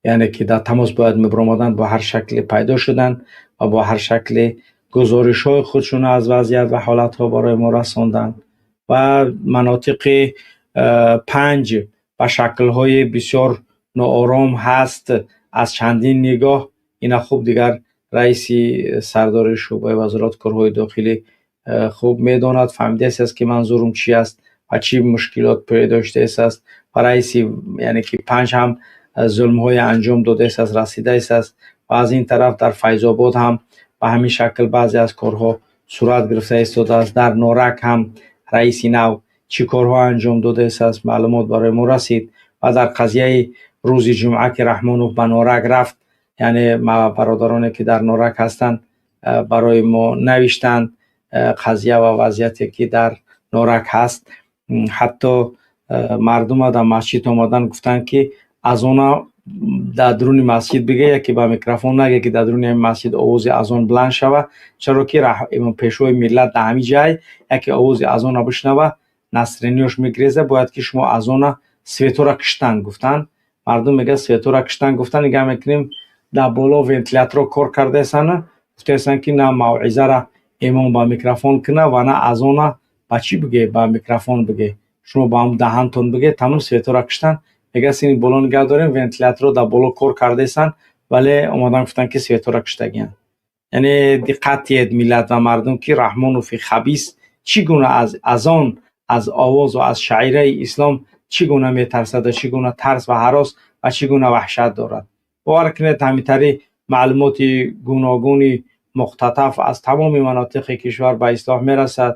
яъне ки дар тамос бояд мебиромаданд, бо ҳар шакле пайдо шуданд ва бо ҳар шакле гузоришҳои худшонро аз вазъият ва ҳолатҳо барои мо расонданд. Ва манотиқи панҷ ба шаклҳои бисёр ноором ҳаст аз чандин нигоҳ. Ина хуб дигар раиси сардори шӯъбаи вазорати корҳои дохилӣ хуб медонад, фаҳмидааст, ки манзурум чи аст ва чӣ мушкилот пайдо шудааст. Ва раиси яъне ки панҷ ҳам зулмҳое анҷом додааст, расидааст. Ва аз ин тараф дар Файзобод ҳам ба ҳамин шакл баъзе аз корҳо сурат гирифта истодааст. Дар Норак ҳам раиси нав чӣ корҳо анҷом додааст, маълумот барои мо расид. Ва дар қазияи рӯзи ҷумъа ки Раҳмонов ба Норак рафт, яъне бародароне ки дар Норак ҳастанд, барои мо навиштанд қазия ва вазъияте ки дар Норак ҳаст. Ҳатто мардума дар масҷид омадан гуфтанд, ки азона дар дуруни масҷид биге, яке ба микрофон наге, ки дар дуруни ҳамин масҷид овози азон баланд шава, чаро ки пешвои миллат дар ҳамин ҷай яке овози азона бишнава, насринёш мегиреза, бояд ки шумо азона светора киштан гуфтанд. Мардум мега светора киштан гуфтан, нигаҳ мекунем, дар боло вентиляторо кор кардаесана, гуфтаесанд, ки на мавъизара имом ба микрофон куна ва на азона ба чӣ биге, ба микрофон биге, шумо ба ҳам даҳантон биге, тамом светора киштан. Мега сини боло нигаҳ дорем, вентиляторо дар боло кор кардаесанд, вале омадан гуфтанд, ки светора киштагиянд. Яъне диққат диҳед, миллат ва мардум, ки Раҳмонови хабис чӣ гуна аз азон, аз овоз ва аз шаъираи ислом чӣ гуна метарсад ва чӣ гуна тарс ва ҳарос ва чӣ гуна ваҳшат дорад. Бовар кунед, ҳаминтари маълумоти гуногуни муқтатаф аз тамоми манотиқи кишвар ба ислоҳ мерасад.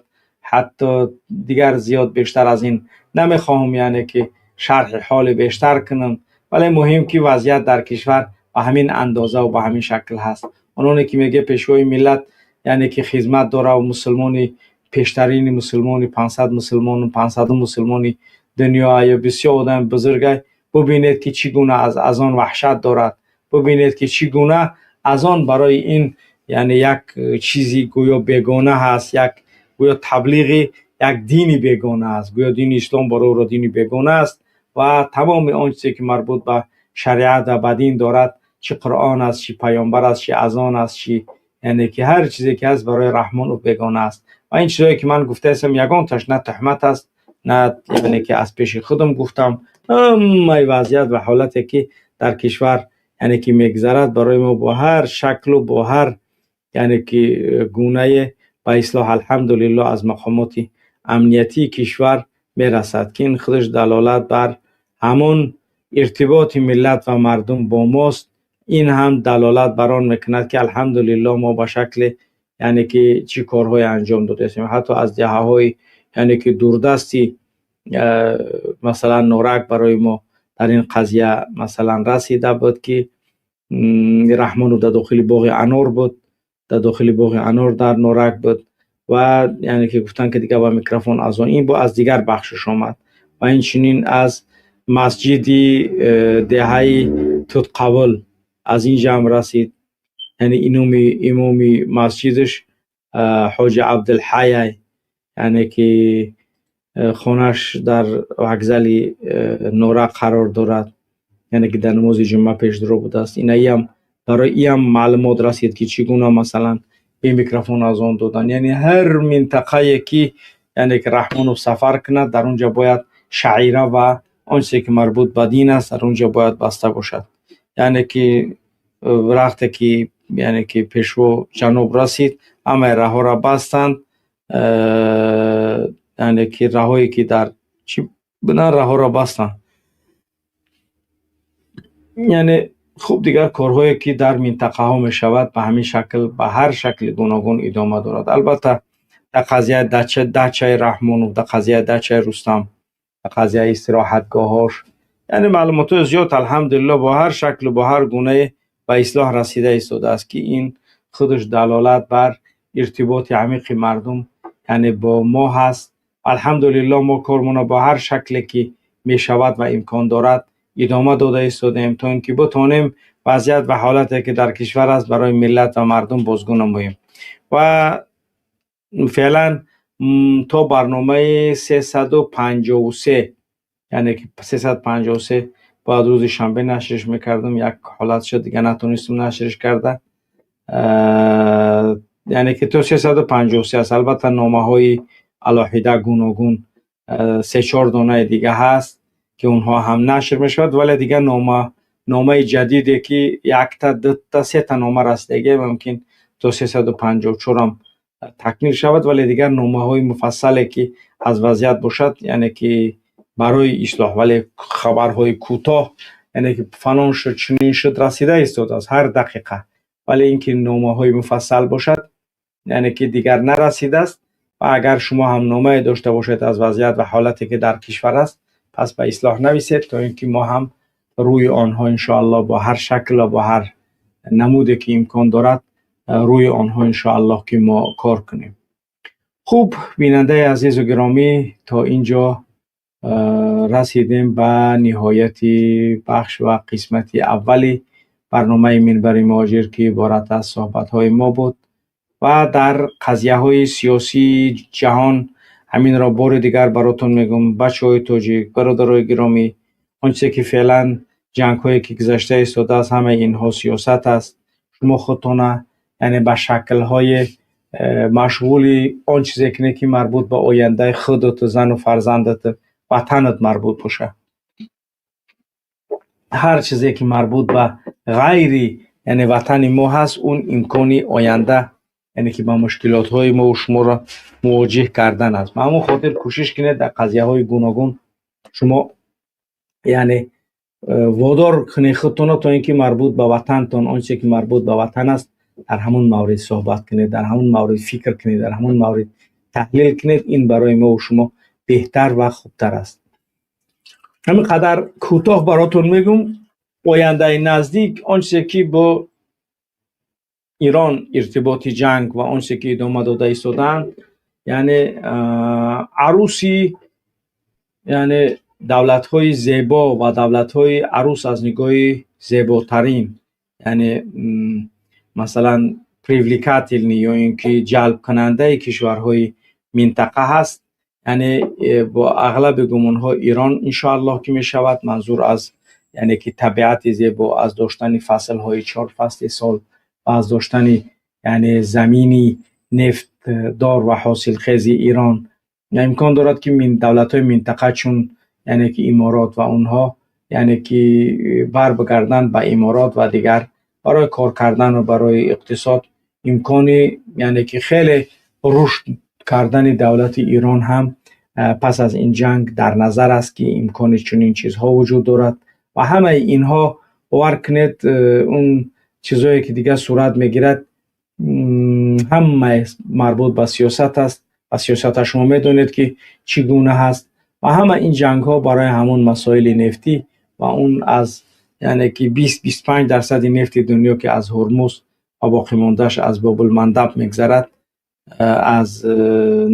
Ҳатто дигар зиёд бештар аз ин намехоҳам, яъне ки шарҳи ҳоли бештар кунам, вале муҳим ки вазъият дар кишвар ба ҳамин андоза ва ба ҳамин шакл ҳаст. Ононе ки меге пешвои миллат яъне ки хизмат дора ва мусулмони пештарини мусулмони 500 мусулмону 500 мусулмони дунё ё бисёр одами бузургай, бубинед, ки чӣ гуна аз азон ваҳшат дорад, бубинед, ки чӣ гуна азон барои ин яъне як чизи гӯё бегона ҳаст, як гӯё таблиғи як дини бегона аст, гӯё дини ислом барои ӯро дини бегона аст. Ва тамоми он чизе ки марбут ба шариат ва ба дин дорад, чӣ Қуръон аст, чӣ паёмбар аст, чӣ азон аст, чӣ яъне ки ҳар чизе ки ҳаст, барои Раҳмонов бегона аст. Ва ин чизое ки ман гуфтаистам, ягонташ на туҳмат аст, на яъне ки аз пеши худам гуфтам. Ҳамаи вазъият ва ҳолате ки дар кишвар яъне ки мегузарад, барои мо бо ҳар шаклу бо ҳар яъне ки гунае ба ислоҳ, алҳамдулиллоҳ, аз мақомоти амниятии кишвар мерасад, ки ин худаш далолат бар ҳамон иртиботи миллат ва мардум бо мост. Ин ҳам далолат бар он мекунад, ки алҳамдулиллоҳ мо ба шакле яъне ки чӣ корҳое анҷом додаистем. Ҳатто аз деҳаҳои яъне ки дурдасти, масалан Норак, барои мо дар ин қазия масалан расида буд, ки Раҳмонов дар дохили боғи анор буд, дар дохили боғи анор дар Норак буд ва яъне ки гуфтанд, ки дигар ба микрофон азон. Ин бо аз дигар бахшиш омад. Ва инчунин аз масҷиди деҳаи Тутқабул аз ин ҷамъ расид, яъне имоми масҷидаш ҳоҷи Абдулҳай, яъне ки хонааш дар вокзали Норак қарор дорад, яъне ки дар намози ҷумъа пешдуро будааст. Инаиам барои иам маълумот расид, ки чӣ гуна масалан бе микрофон азон додан. Яъне ҳар минтақае ки яъне ки Раҳмонов сафар кунад, дар он ҷо бояд шаъира ва он чизе ки марбут ба дин аст, дар он ҷо бояд баста бошад. Яъне ки вақте ки яъне ки пешво ҷаноб расид, ҳамаи раҳҳоро бастанд, яъне ки раҳҳое ки дар чӣ буданд, раҳҳоро бастанд. Яъне Хуб, дигар корҳое ки дар минтақаҳо мешавад, ба ҳамин шакл, ба ҳар шакли гуногун идома дорад. Албатта, дар қазияи дачаи Раҳмонов, дар қазияи дачаи Рустам, дар қазияи истироҳатгоҳҳош, яъне маълумотҳои зиёд, алҳамдулилло, бо ҳар шаклу бо ҳар гунае ба ислоҳ расида истодааст, ки ин худаш далолат бар иртиботи амиқи мардум, яъне бо мо ҳаст. Алҳамдулилло, мо кормона бо ҳар шакле ки мешавад ва имкон дорад идома дода истодаем, то ин ки битонем вазъият ва ҳолате ки дар кишвар аст барои миллат ва мардум бозгӯ намоем. Ва феълан то барномаи 353, яъне ки 353 бояд рӯзи шанбе нашриш мекардам, як ҳолат шуд, дигар натонистам нашриш карда, яъне ки то 353 аст. Албатта, номаҳои алоҳида гуногун се-чор донаи дига ҳаст, ки онҳо ҳам нашр мешавад, вале дигар номаи ҷадиде ки якта, дута, сета нома расидагӣ, мумкин то 354-ам такмил шавад, вале дигар номаҳои муфассале ки аз вазъият бошад, яъне ки барои ислоҳ, вале хабарҳои кӯтоҳ, яъне ки фалон шуд, чунин шуд, расида истодааст ҳар дақиқа, вале ин ки номаҳои муфассал бошад, яъне ки дигар нарасидааст. Ва агар шумо ҳам номае дошта бошед аз вазъият ва ҳолате ки дар кишвар аст, пас ба ислоҳ нависед, то ин ки мо ҳам рӯи онҳо, иншоаллоҳ, бо ҳар шакл ва бо ҳар намуде ки имкон дорад, рӯи онҳо, иншоаллоҳ, ки мо кор кунем. Хуб, бинандаи азизу гиромӣ, то ин ҷо расидем ба ниҳояти бахш ва қисмати аввали барномаи Минбари муҳоҷир, ки иборат аз суҳбатҳои мо буд ва дар қазияҳои сиёсии ҷаҳон. Ҳаминро бори дигар баротон мегӯм, бачаҳои тоҷик, бародарои гиромӣ, он чизе ки феълан ҷангҳое ки гузашта истодааст, ҳамаи инҳо сиёсат аст. Шумо худтона, яъне ба шаклҳои машғули он чизе кунед, ки марбут ба ояндаи худату зану фарзандату ватанат марбут бошад. Ҳар чизе ки марбут ба ғайри, яъне ватани мо ҳаст, он имкони оянда, яъне ки ба мушкилотҳои мову шуморо мувоҷиҳ кардан аст. Ба ҳамон хотир кӯшиш кунед, дар қазияҳои гуногун шумо, яъне водор кунед худтонро, то ин ки марбут ба ватантон, он чизе ки марбут ба ватан аст, дар ҳамон маврид суҳбат кунед, дар ҳамон маврид фикр кунед, дар ҳамон маврид таҳлил кунед. Ин барои мову шумо беҳтар ва хубтар аст. Ҳамин қадар кӯтоҳ баротон мегӯм. Ояндаи наздик, он чизе ки бо Ирон иртиботи ҷанг ва он чизе ки идома дода истодаанд, яъне аруси, яъне давлатҳои зебо ва давлатҳои арус аз нигоҳи зеботарин, яъне масалан привлекательный ё ин ки ҷалбкунандаи кишварҳои минтақа ҳаст, яъне бо ағлаби гумонҳо Ирон, иншоаллоҳ, ки мешавад. Манзур аз, яъне ки табиати зебо, аз доштани фаслҳои чор фасли сол ва аз доштани, яъне замини нефтдор ва ҳосилхези Ирон, имкон дорад, ки давлатҳои минтақа, чун яъне ки Иморот ва онҳо, яъне ки барбигарданд ба Иморот ва дигар барои кор кардану барои иқтисод имкони, яъне ки хеле рушд кардани давлати Ирон ҳам пас аз ин ҷанг дар назар аст, ки имкони чунин чизҳо вуҷуд дорад. Ва ҳамаи инҳо, бовар кунед, он чизҳое ки дигар сурат мегирад, ҳамаи марбут ба сиёсат аст ва сиёсата шумо медонед, ки чӣ гуна ҳаст. Ва ҳама ин ҷангҳо барои ҳамон масоили нефтӣ ва он аз, яъне ки 20-25 дарсади нефти дунё, ки аз Ҳурмуз ва боқимондааш аз Бобулмандаб мегзарад, аз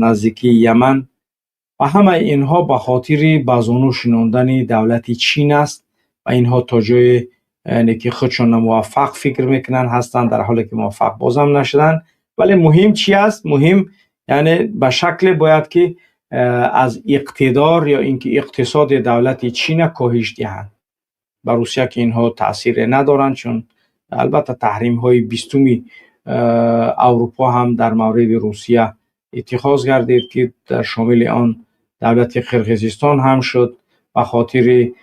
наздикии Яман, ва ҳамаи инҳо ба хотири ба зону шинондани давлати Чин аст. Ва инҳо то ҷое, яъне ки худшонро муваффақ фикр мекунанд ҳастанд, дар ҳоле ки муваффақ бозам нашуданд. Вале муҳим чи аст? Муҳим, яъне ба шакле бояд ки аз иқтидор ё ин ки иқтисоди давлати Чина коҳиш диҳанд. Ба Русия ки инҳо таъсире надоранд, чун албатта таҳримҳои 20-уми Аврупо ҳам дар мавриди Русия иттихоз гардид, ки дар шомили он давлати Қирғизистон ҳам шуд. Ба хотири,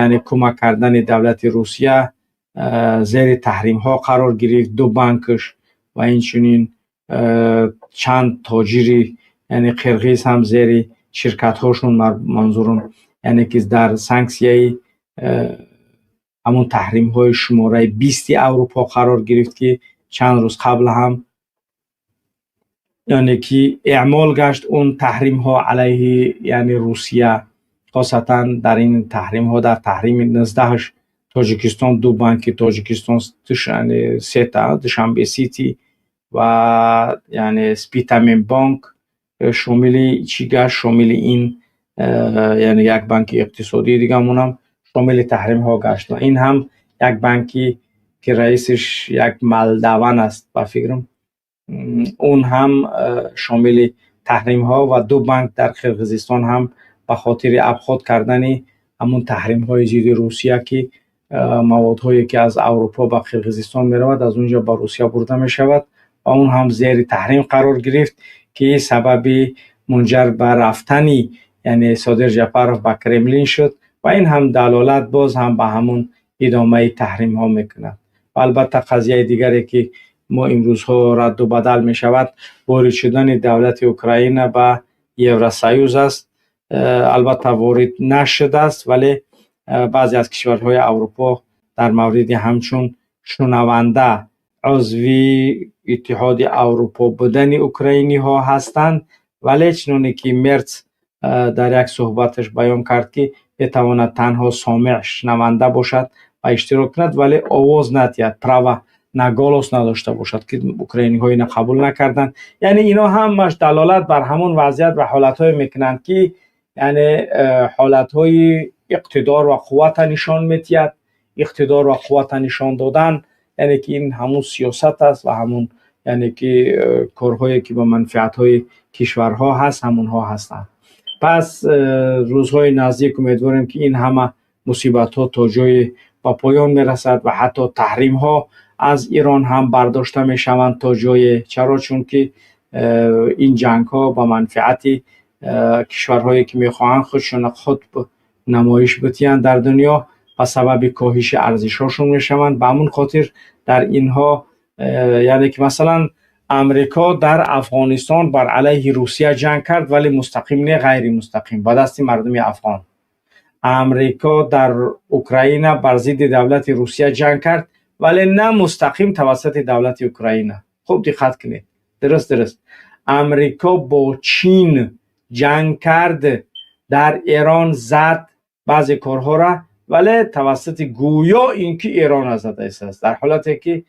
яъне кӯмак кардани давлати Русия зери таҳримҳо қарор гирифт ду банкш ва инчунин чанд тоҷири, яъне қирғиз ҳам зери ширкатҳошон, манзурум, яъне ки дар санксияи ҳамон таҳримҳои шумораи 20 Аврупо қарор гирифт, ки чанд рӯз қабл ҳам, яъне ки эъмол гашт он таҳримҳо алайҳи, яъне, Русия. Хосатан дар ин таҳримҳо, дар таҳрими 19-аш Тоҷикистон, ду банки Тоҷикистон, сета, Душанбе Сити ва, яъне, Спитамен Бонк шомили чӣ гашт? Шомили ин, яъне як банки иқтисодии дигаамонам шомили таҳримҳо гашт. Ва ин ҳам як банки, ки раисаш як молдаван аст, ба фикрам, он ҳам шомили таҳримҳо ва ду банк дар Қирғизистон ҳам ба хотири обход кардани ҳамон таҳримҳои зидди Русия, ки маводҳое, ки аз Аврупо ба Қирғизистон меравад, аз он ҷо ба Русия бурда мешавад ва он ҳам зери таҳрим қарор гирифт, ки сабаби мунҷар ба рафтани, яъне, Содир Жапаров ба Кремлин шуд. Ва ин ҳам далолат боз ҳам ба ҳамон идомаи таҳримҳо мекунад. Ва албатта, қазияи дигаре, ки мо имрӯзҳо радду бадал мешавад, ворид шудани давлати Украина ба Евросоюз аст. Албатта, ворид нашудааст, вале баъзе аз кишварҳои Аврупо дар мавриди ҳамчун шунаванда узви Иттиҳоди Аврупо будани украиниҳо ҳастанд. Вале чуноне ки Мерц дар як суҳбаташ баён кард, ки метавонад танҳо сомеъ, шунаванда бошад ва иштирок кунад, вале овоз надиҳад, права на голос надошта бошад, ки украиниҳо ина қабул накарданд. Яъне ино ҳамаш далолат бар ҳамон вазъият ва ҳолатҳое мекунанд, ки, яъне, ҳолатҳои иқтидор ва қуввата нишон медиҳад. Иқтидор ва қуввата нишон додан, яъне ки ин ҳамун сиёсат аст ва ҳамун, яъне ки, корҳое, ки ба манфиатҳои кишварҳо ҳаст, ҳамонҳо ҳастанд. Пас рӯзҳои наздик умедворем, ки ин ҳама мусибатҳо то ҷое ба поён мерасад ва ҳатто таҳримҳо аз Ирон ҳам бардошта мешаванд то ҷое. Чаро? Чунки ин ҷангҳо ба манфиати кишварҳое, ки мехоҳанд худшона худ намоиш бидиҳанд дар дунё, ба сабаби коҳиши арзишҳошон мешаванд. Ба ҳамон хотир дар инҳо, яъне ки, масалан, Амрико дар Афғонистон бар алайҳи Русия ҷанг кард, вале мустақим не, ғайримустақим, ба дасти мардуми афғон. Амрико дар Украина бар зидди давлати Русия ҷанг кард, вале на мустақим, тавассути давлати Украина. Хуб диққат кунед, дуруст. Амрико бо Чин ҷанг кард, дар Эрон зад баъзе корҳоро, вале тавассути гӯё ин ки Эрона задааст, дар ҳолате ки,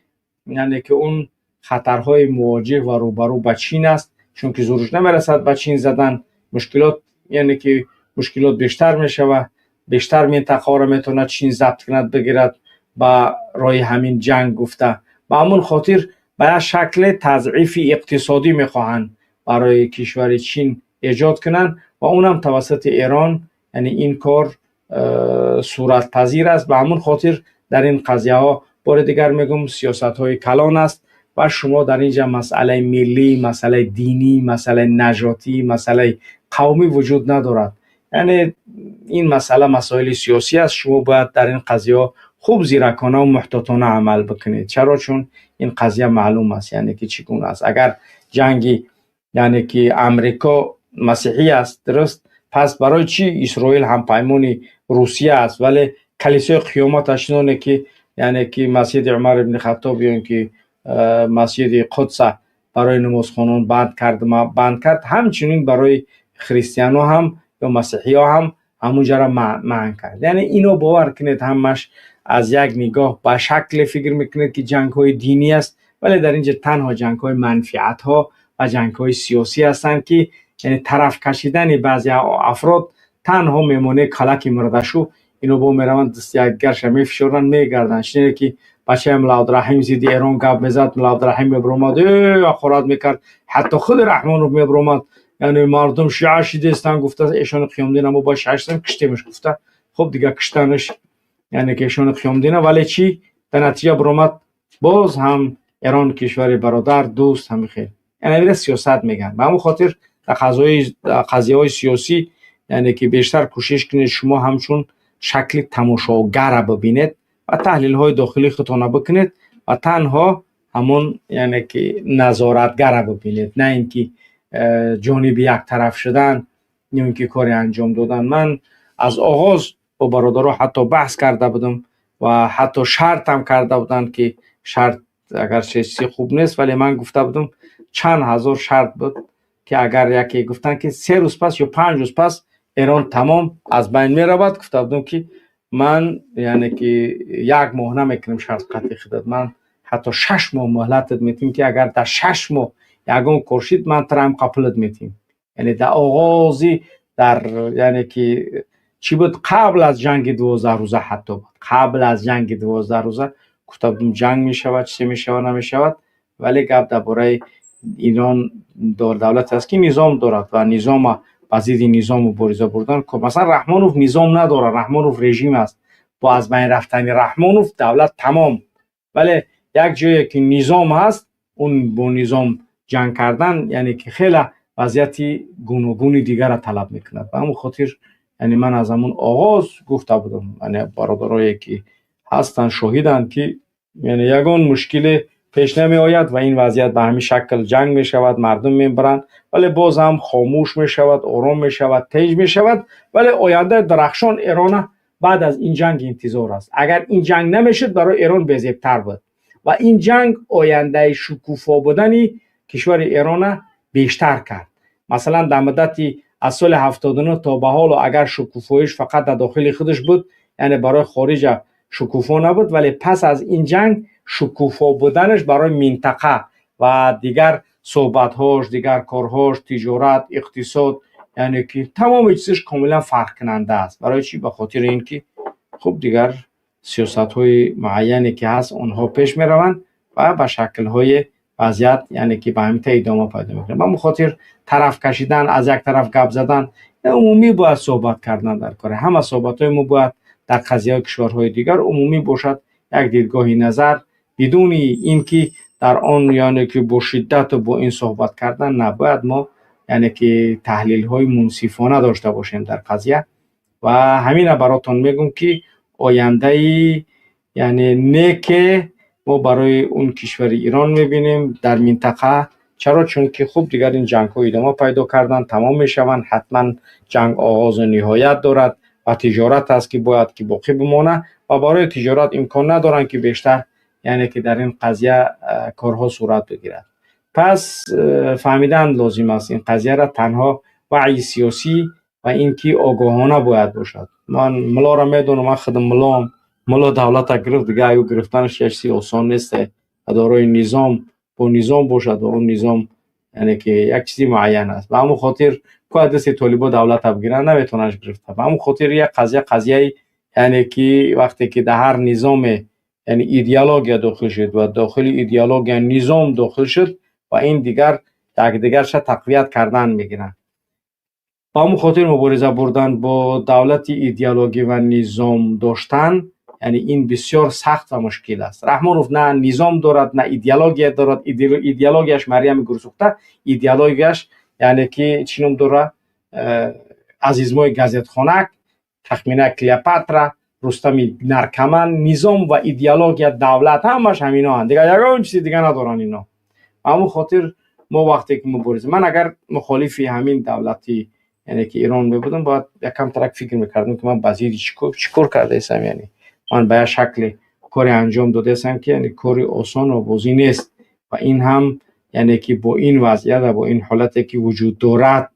яъне ки, он хатарҳои мувоҷеҳ ва рӯбарӯ ба Чин аст, чунки зӯрш намерасад ба Чин задан. Мушкилот, яъне ки, мушкилот бештар мешавад, бештар минтақаҳоро метавонад Чин забт кунад, бигирад ба роҳи ҳамин ҷанг гуфта. Ба ҳамон хотир ба як шакле тазъифи иқтисодӣ мехоҳанд барои кишвари Чин эҷод кунанд ва онам тавассути Эрон, яъне ин кор суратпазир аст. Ба ҳамон хотир дар ин қазияҳо, бори дигар мегӯм, сиёсатҳои калон аст ва шумо дар инҷа масъалаи миллӣ, масъалаи динӣ, масъалаи нажотӣ, масъалаи қавмӣ вуҷуд надорад. Яъне ин масъала масоили сиёсӣ аст. Шумо бояд дар ин қазияҳо хуб зиракона ва муҳтотона амал бикунед. Чаро? Чун ин қазия маълум аст, яъне ки чӣ гуна аст. Агар ҷанги, яъне ки, Амрико масеҳӣ аст, дуруст? Пас барои чӣ Исроил ҳампаймони Русия аст, вале калисои қиёматаш, чуноне ки, яъне ки, масҷиди Умар ибни Хаттоб ё ин ки масҷиди Қудса барои намозхонон банд кард, ҳамчунин барои христианҳо ҳам ё масеҳиҳо ҳам ҳамунҷара манъ кард. Яъне ино, бовар кунед, ҳамаш аз як нигоҳ ба шакле фикр мекунед, ки ҷангҳои динӣ аст, вале дар инҷа танҳо ҷангҳои манфиатҳо ва ҷангҳои сиёсӣ ҳастанд, ки, яъне, тараф кашидани баъзе афрод танҳо мемонаи калаки мурдашу. Ино бо мераванд, дасти якдигарша мефишоранд, мегарданд. Шунеде ки бачаи Мулла Абдураҳим зидди Эрон гап мезад, Мулла Абдураҳим мебиромад, ҳақорат мекард, ҳатто худи Раҳмонов мебиромад, яъне мардум шиа шидестанд гуфта, эшони Қиёмдина мо ба шиа шидем, киштемш гуфта. Хуб, дига киштанаш, яъне ки эшони Қиёмдина, вале чӣ дар натиҷа биромад? Боз ҳам Эрон кишвари бародар, дӯст, ҳами хел. Яъне ира сиёсат мегӯянд. Ба ҳамон хотир дар қазияҳои сиёсӣ, яъне ки, бештар кӯшиш кунед, шумо ҳамчун шакли тамошогара бибинед ва таҳлилҳои дохилии худтона бикунед ва танҳо ҳамон, яъне ки, назоратгара бибинед, на ин ки ҷониби яктараф шудан ё ин ки коре анҷом додан. Ман аз оғоз бо бародаро ҳатто баҳс карда будам. Ва ҳатто шарт ҳам карда буданд, ки шарт агарчи чизи хуб нест, вале ман гуфта будам, чанд ҳазор шарт буд, ки агар яке гуфтанд, ки 3 рӯз пас ё 5 рӯз пас Эрон тамом аз байн меравад, гуфта будам, ки ман, яъне ки, як моҳ намекунам шарт қатъи худат, ман ҳатто 6 моҳ муҳлатат метиҳем, ки агар дар 6 моҳ ягон кор шид, ман тура ҳам қапулат метиҳем. Яъне дар оғози дар, яъне ки, чӣ буд, қабл аз ҷанги 12 рӯза, ҳатто буд, қабл аз ҷанги 12 рӯза гуфта будем, ҷанг мешавад, чизе мешавад, намешавад. Вале гап дар бораи Ирон давлате аст, ки низом дорад ва низома ба зидди низом мубориза бурдан. Масалан, Раҳмонов низом надорад, Раҳмонов режим аст. Бо аз байн рафтани Раҳмонов давлат тамом. Вале як ҷое ки низом ҳаст, он бо низом ҷанг кардан, яъне ки, хеле вазъияти гуногуни дигарро талаб мекунад. Ба ҳамон хотир, яъне, ман аз ҳамон оғоз гуфта будам, яъне бародарое ки ҳастанд, шоҳиданд, ки яъне ягон мушкиле пеш намеояд ва ин вазъият ба ҳамин шакл ҷанг мешавад, мардум мебаранд, вале боз ҳам хомӯш мешавад, ором мешавад, тинҷ мешавад. Вале ояндаи дарахшон Эрона баъд аз ин ҷанг интизор аст. Агар ин ҷанг намешуд, барои Эрон безебтар буд ва ин ҷанг ояндаи шукуфо будани кишвари Эрона бештар кард. Масалан, дар муддати аз соли 79 то ба ҳоло, агар шукуфоиш фақат дар дохили худаш буд, яъне барои хориҷа шукуфо набуд, вале пас аз ин ҷанг шукуфо буданаш барои минтақа ва дигар суҳбатҳош, дигар корҳош, тиҷорат, иқтисод, яъне ки тамоми чизаш комилан фарқкунанда аст. Барои чӣ? Ба хотири ин ки, хуб, дигар сиёсатҳои муайяне ки ҳаст, онҳо пеш мераванд ва ба шаклҳои вазъият, яъне ки, ба ҳамин та идома пайдо мекунад. Ба ҳамон хотир тараф кашидан, аз як тараф гап задан, умумӣ бояд суҳбат кардан дар кора. Ҳама суҳбатҳои мо бояд дар қазияҳои кишварҳои дигар умумӣ бошад, як дидгоҳи назар, бидуни ин ки дар он, яъне ки, бо шиддату бо ин суҳбат кардан набояд. Мо, яъне ки, таҳлилҳои мунсифона дошта бошем дар қазия. Ва ҳамина баротон мегӯм, ки ояндаи, яъне, неке мо барои он кишвари Ирон мебинем дар минтақа. Чаро? Чунки, хуб, дигар ин ҷангҳо идома пайдо карданд, тамом мешаванд ҳатман. Ҷанг оғозу ниҳоят дорад ва тиҷорат аст, ки бояд ки боқӣ бимонад ва барои тиҷорат имкон надоранд, ки бештар, яъне ки, дар ин қазия корҳо сурат бигирад. Пас фаҳмидан лозим аст ин қазияра, танҳо ваъйи сиёсӣ ва ин ки огоҳона бояд бошад. Ман мулоро медонам, ман худам мулоам. Муло давлата гирифт, дига аю гирифтанаш як чизи осон нест ва дорои низом, бо низом бошад ва он низом, яъне ки, як чизи муайян аст. Ба ҳамон хотир ку аз дасти толибо давлата бигиранд, наметавонанд гирифта. Ба ҳамон хотир як қазия, қазияи, яъне ки, вақте ки дар ҳар низоме, яъне, идеология дохил шуд ва дохили идеология низом дохил шуд ва ин дигар якдигарша тақвият кардан мегиранд. Ба ҳамон хотир мубориза бурдан бо давлати идеологӣ ва низом доштан, яъне, ин бисёр сахт ва мушкил аст. Раҳмонов на низом дорад, на идеология дорад. Идеологияш Марьями гурсӯхта, идеологияш, яъне ки, чӣ ном дорад, Азизмои газетхонак, Тахмина Клеопатра, Рустами наркоман. Низом ва идеология, давлат, ҳамаш ҳаминоанд, дигар ягон чизи дига надоранд ино. Ба ҳамон хотир мо вақте ки мубориза, ман агар мухолифи ҳамин давлати, яъне ки, Ирон мебудам, бояд якам тарак фикр мекардам, ки ман ба зидди чӣ кор кардаистам. Яъне ман ба як шакле коре анҷом додаистам, ки, яъне, кори осон ва бозӣ нест. Ва ин ҳам, яъне ки, бо ин вазъият ва бо ин ҳолате ки вуҷуд дорад,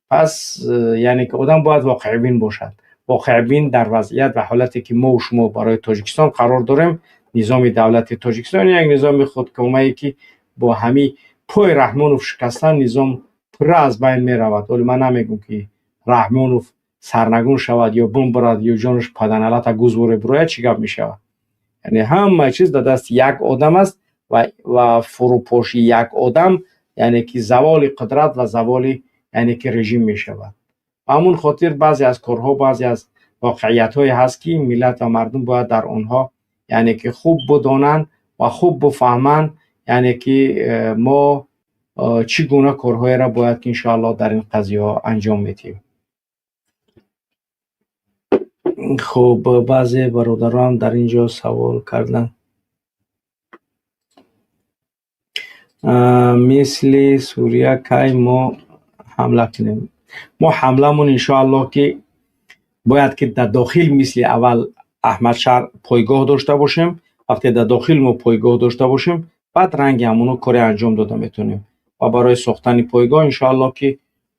пас, яъне ки, одам бояд воқеъбин бошад, воқеъбин дар вазъият ва ҳолате ки мо шумо барои Тоҷикистон қарор дорем. Низоми давлати Тоҷикистон як низоми худкомае, ки бо ҳамин пои Раҳмонов шикастан, низом пурра аз байн меравад. Вале ман намегӯм, ки Раҳмонов сарнагун шавад ё бимбарад ё ҷонаш паданалата гузворе бирояд, чӣ гап мешавад. Яъне ҳама чиз дар дасти як одам аст ва фурӯпошии як одам, яъне ки, заволи қудрат ва заволи, яъне ки, режим мешавад. Ба ҳамон хотир баъзе аз корҳо, баъзе аз воқеиятҳое ҳаст, ки миллат ва мардум бояд дар онҳо, яъне ки, хуб бидонанд ва хуб бифаҳманд, яъне ки, мо чӣ гуна корҳоеро бояд ки, иншоаллоҳ, дар ин қазияҳо анҷом медиҳем. Хуб, баъзе бародарон дар ин ҷо савол карданд. Мисли Сурия кай мо ҳамла кунем? Мо ҳамламон, иншоаллоҳ, ки бояд ки дар дохил мисли аввал Аҳмадшаҳр пойгоҳ дошта бошем. Вақте дар дохил мо пойгоҳ дошта бошем, баъд ранги ҳамоно коре анҷом дода метавонем. Ва барои сохтани пойгоҳ, иншоаллоҳ, ки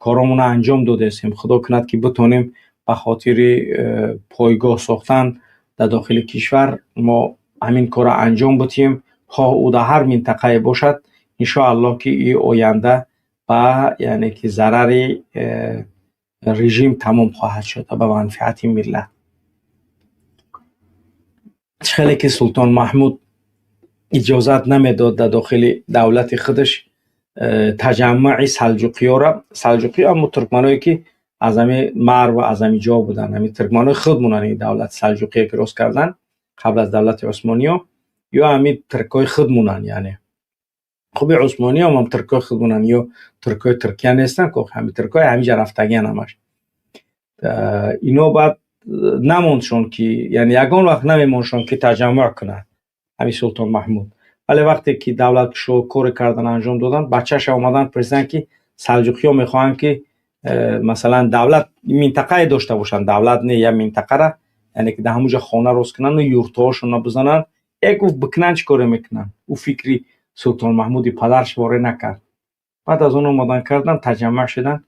коромонро анҷом додаистем. Худо кунад, ки битонем ба хотири пойгоҳ сохтан дар дохили кишвар мо ҳамин корро анҷом бидиҳем, хоҳ ӯ дар ҳар минтақае бошад. Иншоаллоҳ, ки и оянда ба, яъне ки, зарари режим тамом хоҳад шуд ва ба манфиати миллат. Чӣ хеле ки Султон Маҳмуд иҷозат намедод дар дохили давлати худаш таҷаммуи салҷуқиёра. Салҷуқиё ҳамо туркманое, ки аз ҳами Марв, аз ҳами ҷо буданд, ҳами туркманои худмонанд. Ин давлати салҷуқие, ки рост карданд қабл аз давлати усмониё, ё ҳами туркҳои худмонанд. Яъне хуби усмониём ҳам туркҳои худмонанд, ё туркҳои Туркия нестанд ко, ҳами туркҳои ҳамиҷа рафтагиан ҳамаш. Ино баъд намондшон ки, яъне ягон вақт намемондшон, ки таҷаммуъ кунанд ҳами Султон Маҳмуд. Вале вақте ки давлаткушо коре кардан анҷом доданд, бачаша омаданд, пурсиданд, ки салҷуқиё мехоҳанд, ки масалан давлат минтақае дошта бошанд, давлат не, як минтақара, яъне ки дар ҳамуҷа хона рост кунанду юртҳоошонро бизананд. Як гуфт: «Бикунанд, чӣ коре мекунанд?» Ӯ фикри Султон Маҳмуди падараш воре накард. Баъд аз он омадан, кардан, таҷаммуъ шуданд,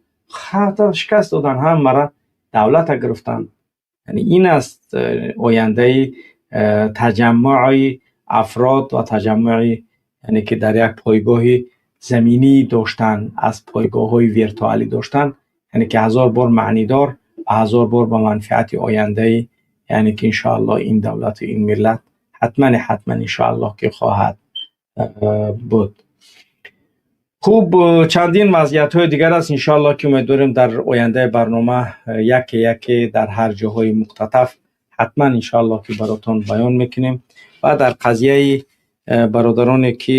шикаст доданд ҳамара, давлата гирифтанд. Яъне ин аст ояндаи таҷаммуи афрод ва таҷаммуи, яъне ки, дар як пойгоҳи заминӣ доштан аз пойгоҳҳои виртуалӣ доштан, яъне ки ҳазор бор маънидор ва ҳазор бор ба манфиати ояндаи, яъне ки, иншоаллоҳ, ин давлату ин миллат ҳатман, ҳатман, иншоаллоҳ, ки хоҳад буд. Хуб, чандин вазъиятҳои дигар аст. Иншоаллоҳ, ки умедворем, дар ояндаи барнома яке яке дар ҳар ҷоҳои муқтатаф ҳатман, иншоаллоҳ, ки баротон баён мекунем. Ва дар қазияи бародароне, ки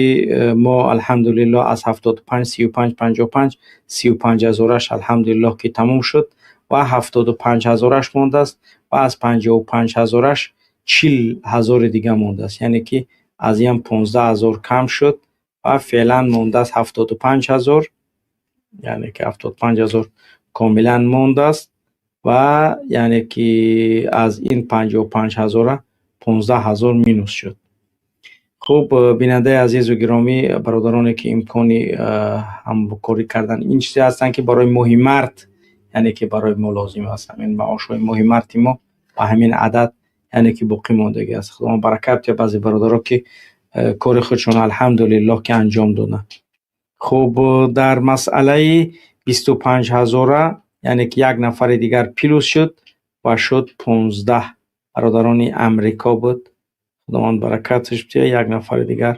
мо, алҳамдулиллоҳ, аз 75, 35, 55, 35 ҳазораш, алҳамдулиллоҳ, ки тамом шуд ва 75 ҳазораш мондааст ва аз 55 ҳазораш 40 ҳазори дига мондааст, яъне ки аз ин 15 ҳазор кам шуд ва феълан мондааст 75 ҳазор, яъне ки 75 ҳазор комилан мондааст ва яъне ки аз ин 55 ҳазора 15 ҳазор минус шуд. Хуб, бинандаи азизу гиромӣ, бародароне, ки имкони ҳамкорӣ кардан, ин чизе ҳастанд, ки барои моҳи март, яъне ки барои мо лозим аст. Ҳамин маошҳои моҳи марти мо ба ҳамин адад, яъне ки, боқӣ мондагӣ аст. Худованд баракат диҳад баъзе бародаро, ки кори худшон, алҳамдулиллоҳ, ки анҷом доданд. Хуб, дар масъалаи 25 ҳазора, яъне ки як нафари дигар плюс шуд ва шуд 15. Бародарони Амрико буд, Худованд баракаташ бидиҳад. Як нафари дигар,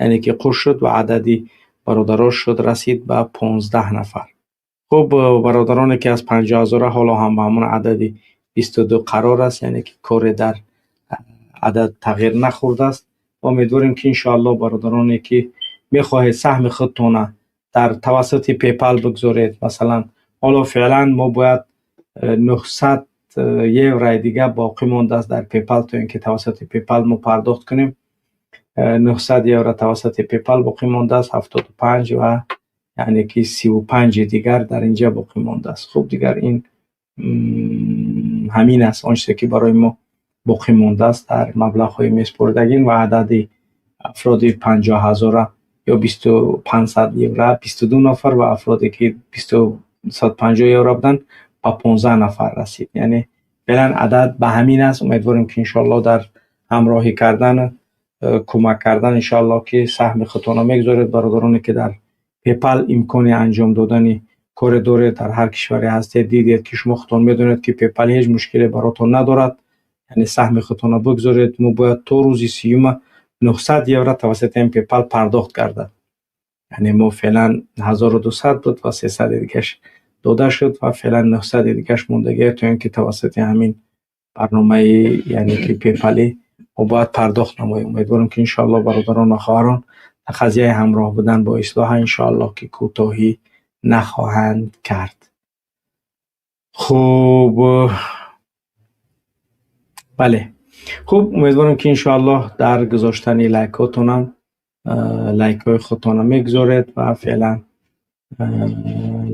яъне ки, қуш шуд ва адади бародарош шуд, расид ба 15 нафар. Хуб, бародароне, ки аз 50 ҳазора, ҳоло ҳам ба ҳамон адади 22 қарор аст, яъне ки коре дар адад тағйир нахӯрдааст. Умедворем, ки иншоаллоҳ бародароне, ки мехоҳед саҳми худтона дар тавассути PayPal бигзоред, масалан, ҳоло феълан мо бояд 900 еврои дига боқӣ мондааст дар PayPal, то ин ки тавассути PayPal мо пардохт кунем. 900 евро тавассути PayPal боқӣ мондааст, 75 ва, яъне ки, 35 дигар дар инҷа боқӣ мондааст. Хуб, дигар ин ҳамин аст он чизе, ки барои мо боқӣ мондааст дар маблағҳои месупоридагин. Ва адади афроди 50 ҳазора ё 2500 евро 22 нафар ва афроде, ки 250 евро буданд, ба 15 нафар расид. Яъне феълан адад ба ҳамин аст. Умедворем, ки иншоаллоҳ дар ҳамроҳӣ кардан, кӯмак кардан, иншоаллоҳ, ки саҳми худтонро мегузоред. Бародароне, ки дар PayPal имкони анҷом додани коре доред, дар ҳар кишваре ҳастед, дидед, ки шумо худтон медонед, ки PayPal ҳеҷ мушкиле баротон надорад, яъне саҳми худтонро бигзоред. Мо бояд то рӯзи 30-ума 900 евро тавассути ҳамин PayPal пардохт гардад. Яъне мо феълан 1200 буд ва 300 дигаш дода шуд ва феълан 900 дигаш мондагие, то ин ки тавассути ҳамин барномаи, яъне ки, PayPal ӣ мо бояд пардохт намоем. Умедворем, ки иншоаллоҳ бародарон ва хоҳарон дар қазияи ҳамроҳ будан бо ислоҳа, иншоаллоҳ, ки кӯтоҳӣ нахоҳанд кард. Хуб, бале, хуб, умедворем, ки иншоаллоҳ дар гузоштани лайкҳотонам лайкҳои худтонро мегузоред. Ва феълан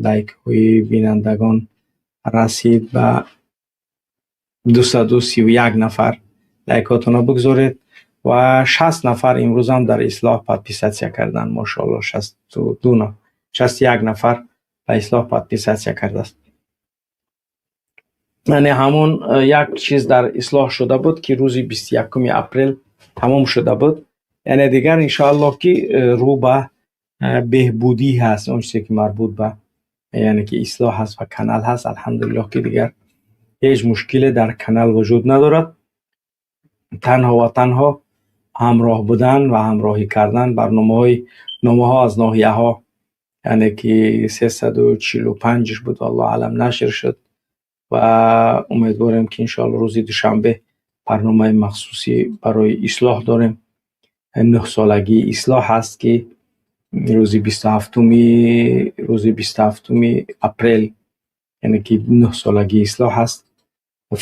лайкҳои бинандагон расид ба 231 нафар. Лайкотонро бигзоред ва 60 нафар имрӯз ҳам дар Ислоҳ подписаться карданд. Мошоалло, 62, 61 нафар ба Ислоҳ подписаться кардааст. Яъне ҳамон як чиз дар Ислоҳ шуда буд, ки рӯзи 21 апрел тамом шуда буд. Яъне дигар иншоаллоҳ, ки рӯ ба беҳбудӣ ҳаст, он чизе ки марбут ба, яъне ки Ислоҳ ҳаст ва канал ҳаст. Алҳамдулиллоҳ, ки дигар ҳеҷ мушкиле дар канал вуҷуд надорад. Танҳо ва танҳо ҳамроҳ будан ва ҳамроҳӣ кардан. Барномаҳои номаҳо аз ноҳияҳо, яъне ки 345-ш буд, аллоҳ аълам, нашр шуд ва умедворем, ки иншоалло рӯзи душанбе барномаи махсусӣ барои Ислоҳ дорем. 9-солагии Ислоҳ ҳаст, ки рӯзи 27-уми апрел, яъне ки 9-солагии Ислоҳ ҳаст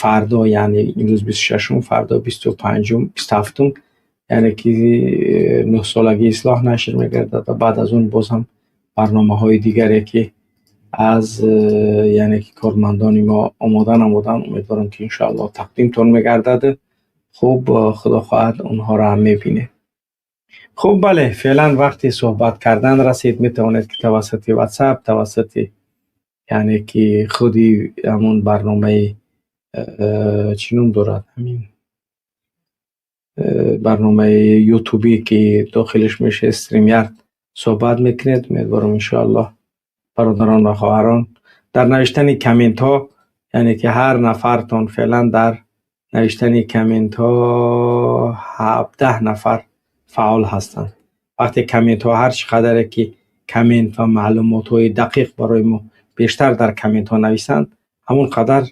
фардо, яъне имрӯз 26-ум, фардо 25-ум, 27-ум, яъне ки 9-солагии Ислоҳ нашр мегардад ва баъд аз он боз ҳам барномаҳои дигаре, ки аз, яъне ки кормандони мо омода намуданд, умедворам, ки иншоаллоҳ тақдимтон мегардад. Хуб, худо хоҳад, онҳоро ҳам мебинед. Хуб, бале, феълан вақти суҳбат кардан расид. Метавонед, ки тавассути WhatsApp, тавассути, яъне ки худи ҳамон барномаи, чӣ ном дорад, ҳамин барномаи ютубӣ, ки дохилиш мешавед, StreamYard, суҳбат мекунед. Умедворам, иншоаллоҳ, бародарон ва хоҳарон дар навиштани комментҳо, яъне ки ҳар нафартон, феълан дар навиштани комментҳо 17 нафар фаъол ҳастанд. Вақте комментҳо, ҳар чӣ қадаре ки коммент ва маълумотҳои дақиқ барои мо бештар дар комментҳо нависанд, ҳамон қадар,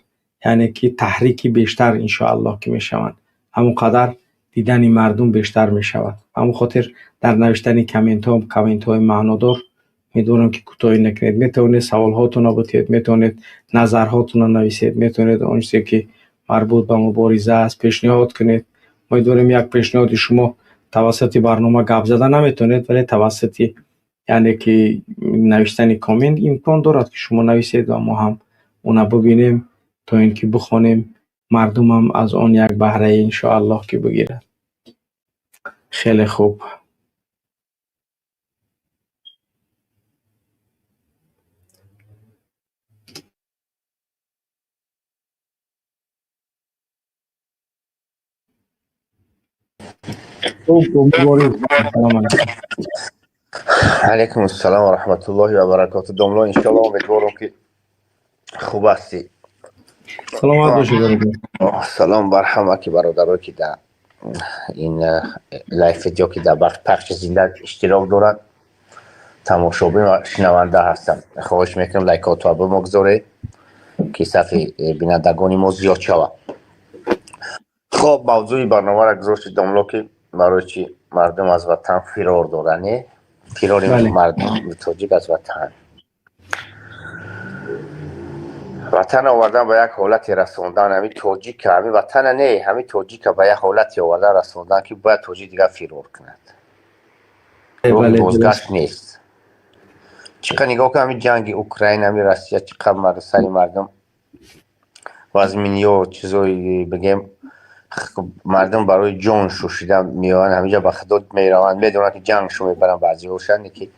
яъне ки таҳрики бештар иншоаллоҳ ки мешаванд, ҳамон қадар дидани мардум бештар мешавад. Ба ҳамон хотир дар навиштани комментҳо, комментҳои маънодор, умедворам, ки кӯтоҳӣ накунед. Метавонед саволҳотонро бутиҳед, метавонед назарҳотонро нависед, метавонед он чизе ки марбут ба мубориза аст пешниҳод кунед. Умедворем, як пешниҳоди шумо, тавассути барнома гап зада наметавонед, вале тавассути, яъне ки навиштани коммент имкон дорад, ки шумо нависед ва мо ҳам она бубинем, то ин ки бихонем, мардумам аз он як баҳрае иншоаллоҳ ки бигирад. Хеле хуб. Хуб, муборик, салом алайкум. Алайкум ассалом ва раҳматуллоҳи ва баракоту. Домло, иншоалло, умедворам, ки хуб ҳастӣ. Саломат бошед, бародар. Салом бар ҳама ки бародарое, ки дар ин лайв видео, ки дар пахши зинда иштирок доранд, тамошобин ва шунаванда ҳастанд. Хоҳиш мекунам, лайкотро бимогзоред, ки сафи бинандагони мо зиёд шавад. Хоб, мавзӯи барномаро гузошти, домло, ки барои чӣ мардум аз ватан фирор доранд, не, фирори мардум тоҷик аз ватан. Ватан овардан, ба як ҳолате расондан ҳами тоҷика, ҳами ватана не, ҳами тоҷика ба як ҳолате овардан, расондан, ки бояд тоҷик дигар фирор кунад, роҳи бозгашт нест. Чӣ қадр нигоҳ кун, ҳами ҷанги Украина, ҳами Россия, чӣ қадр сари мардум вазминиё, чизои бигем, мардум барои ҷон шушида меоянд ҳаминҷа, ба худо мераванд, медонанд, ки ҷангшо мебаранд баъзеҳошанд, ки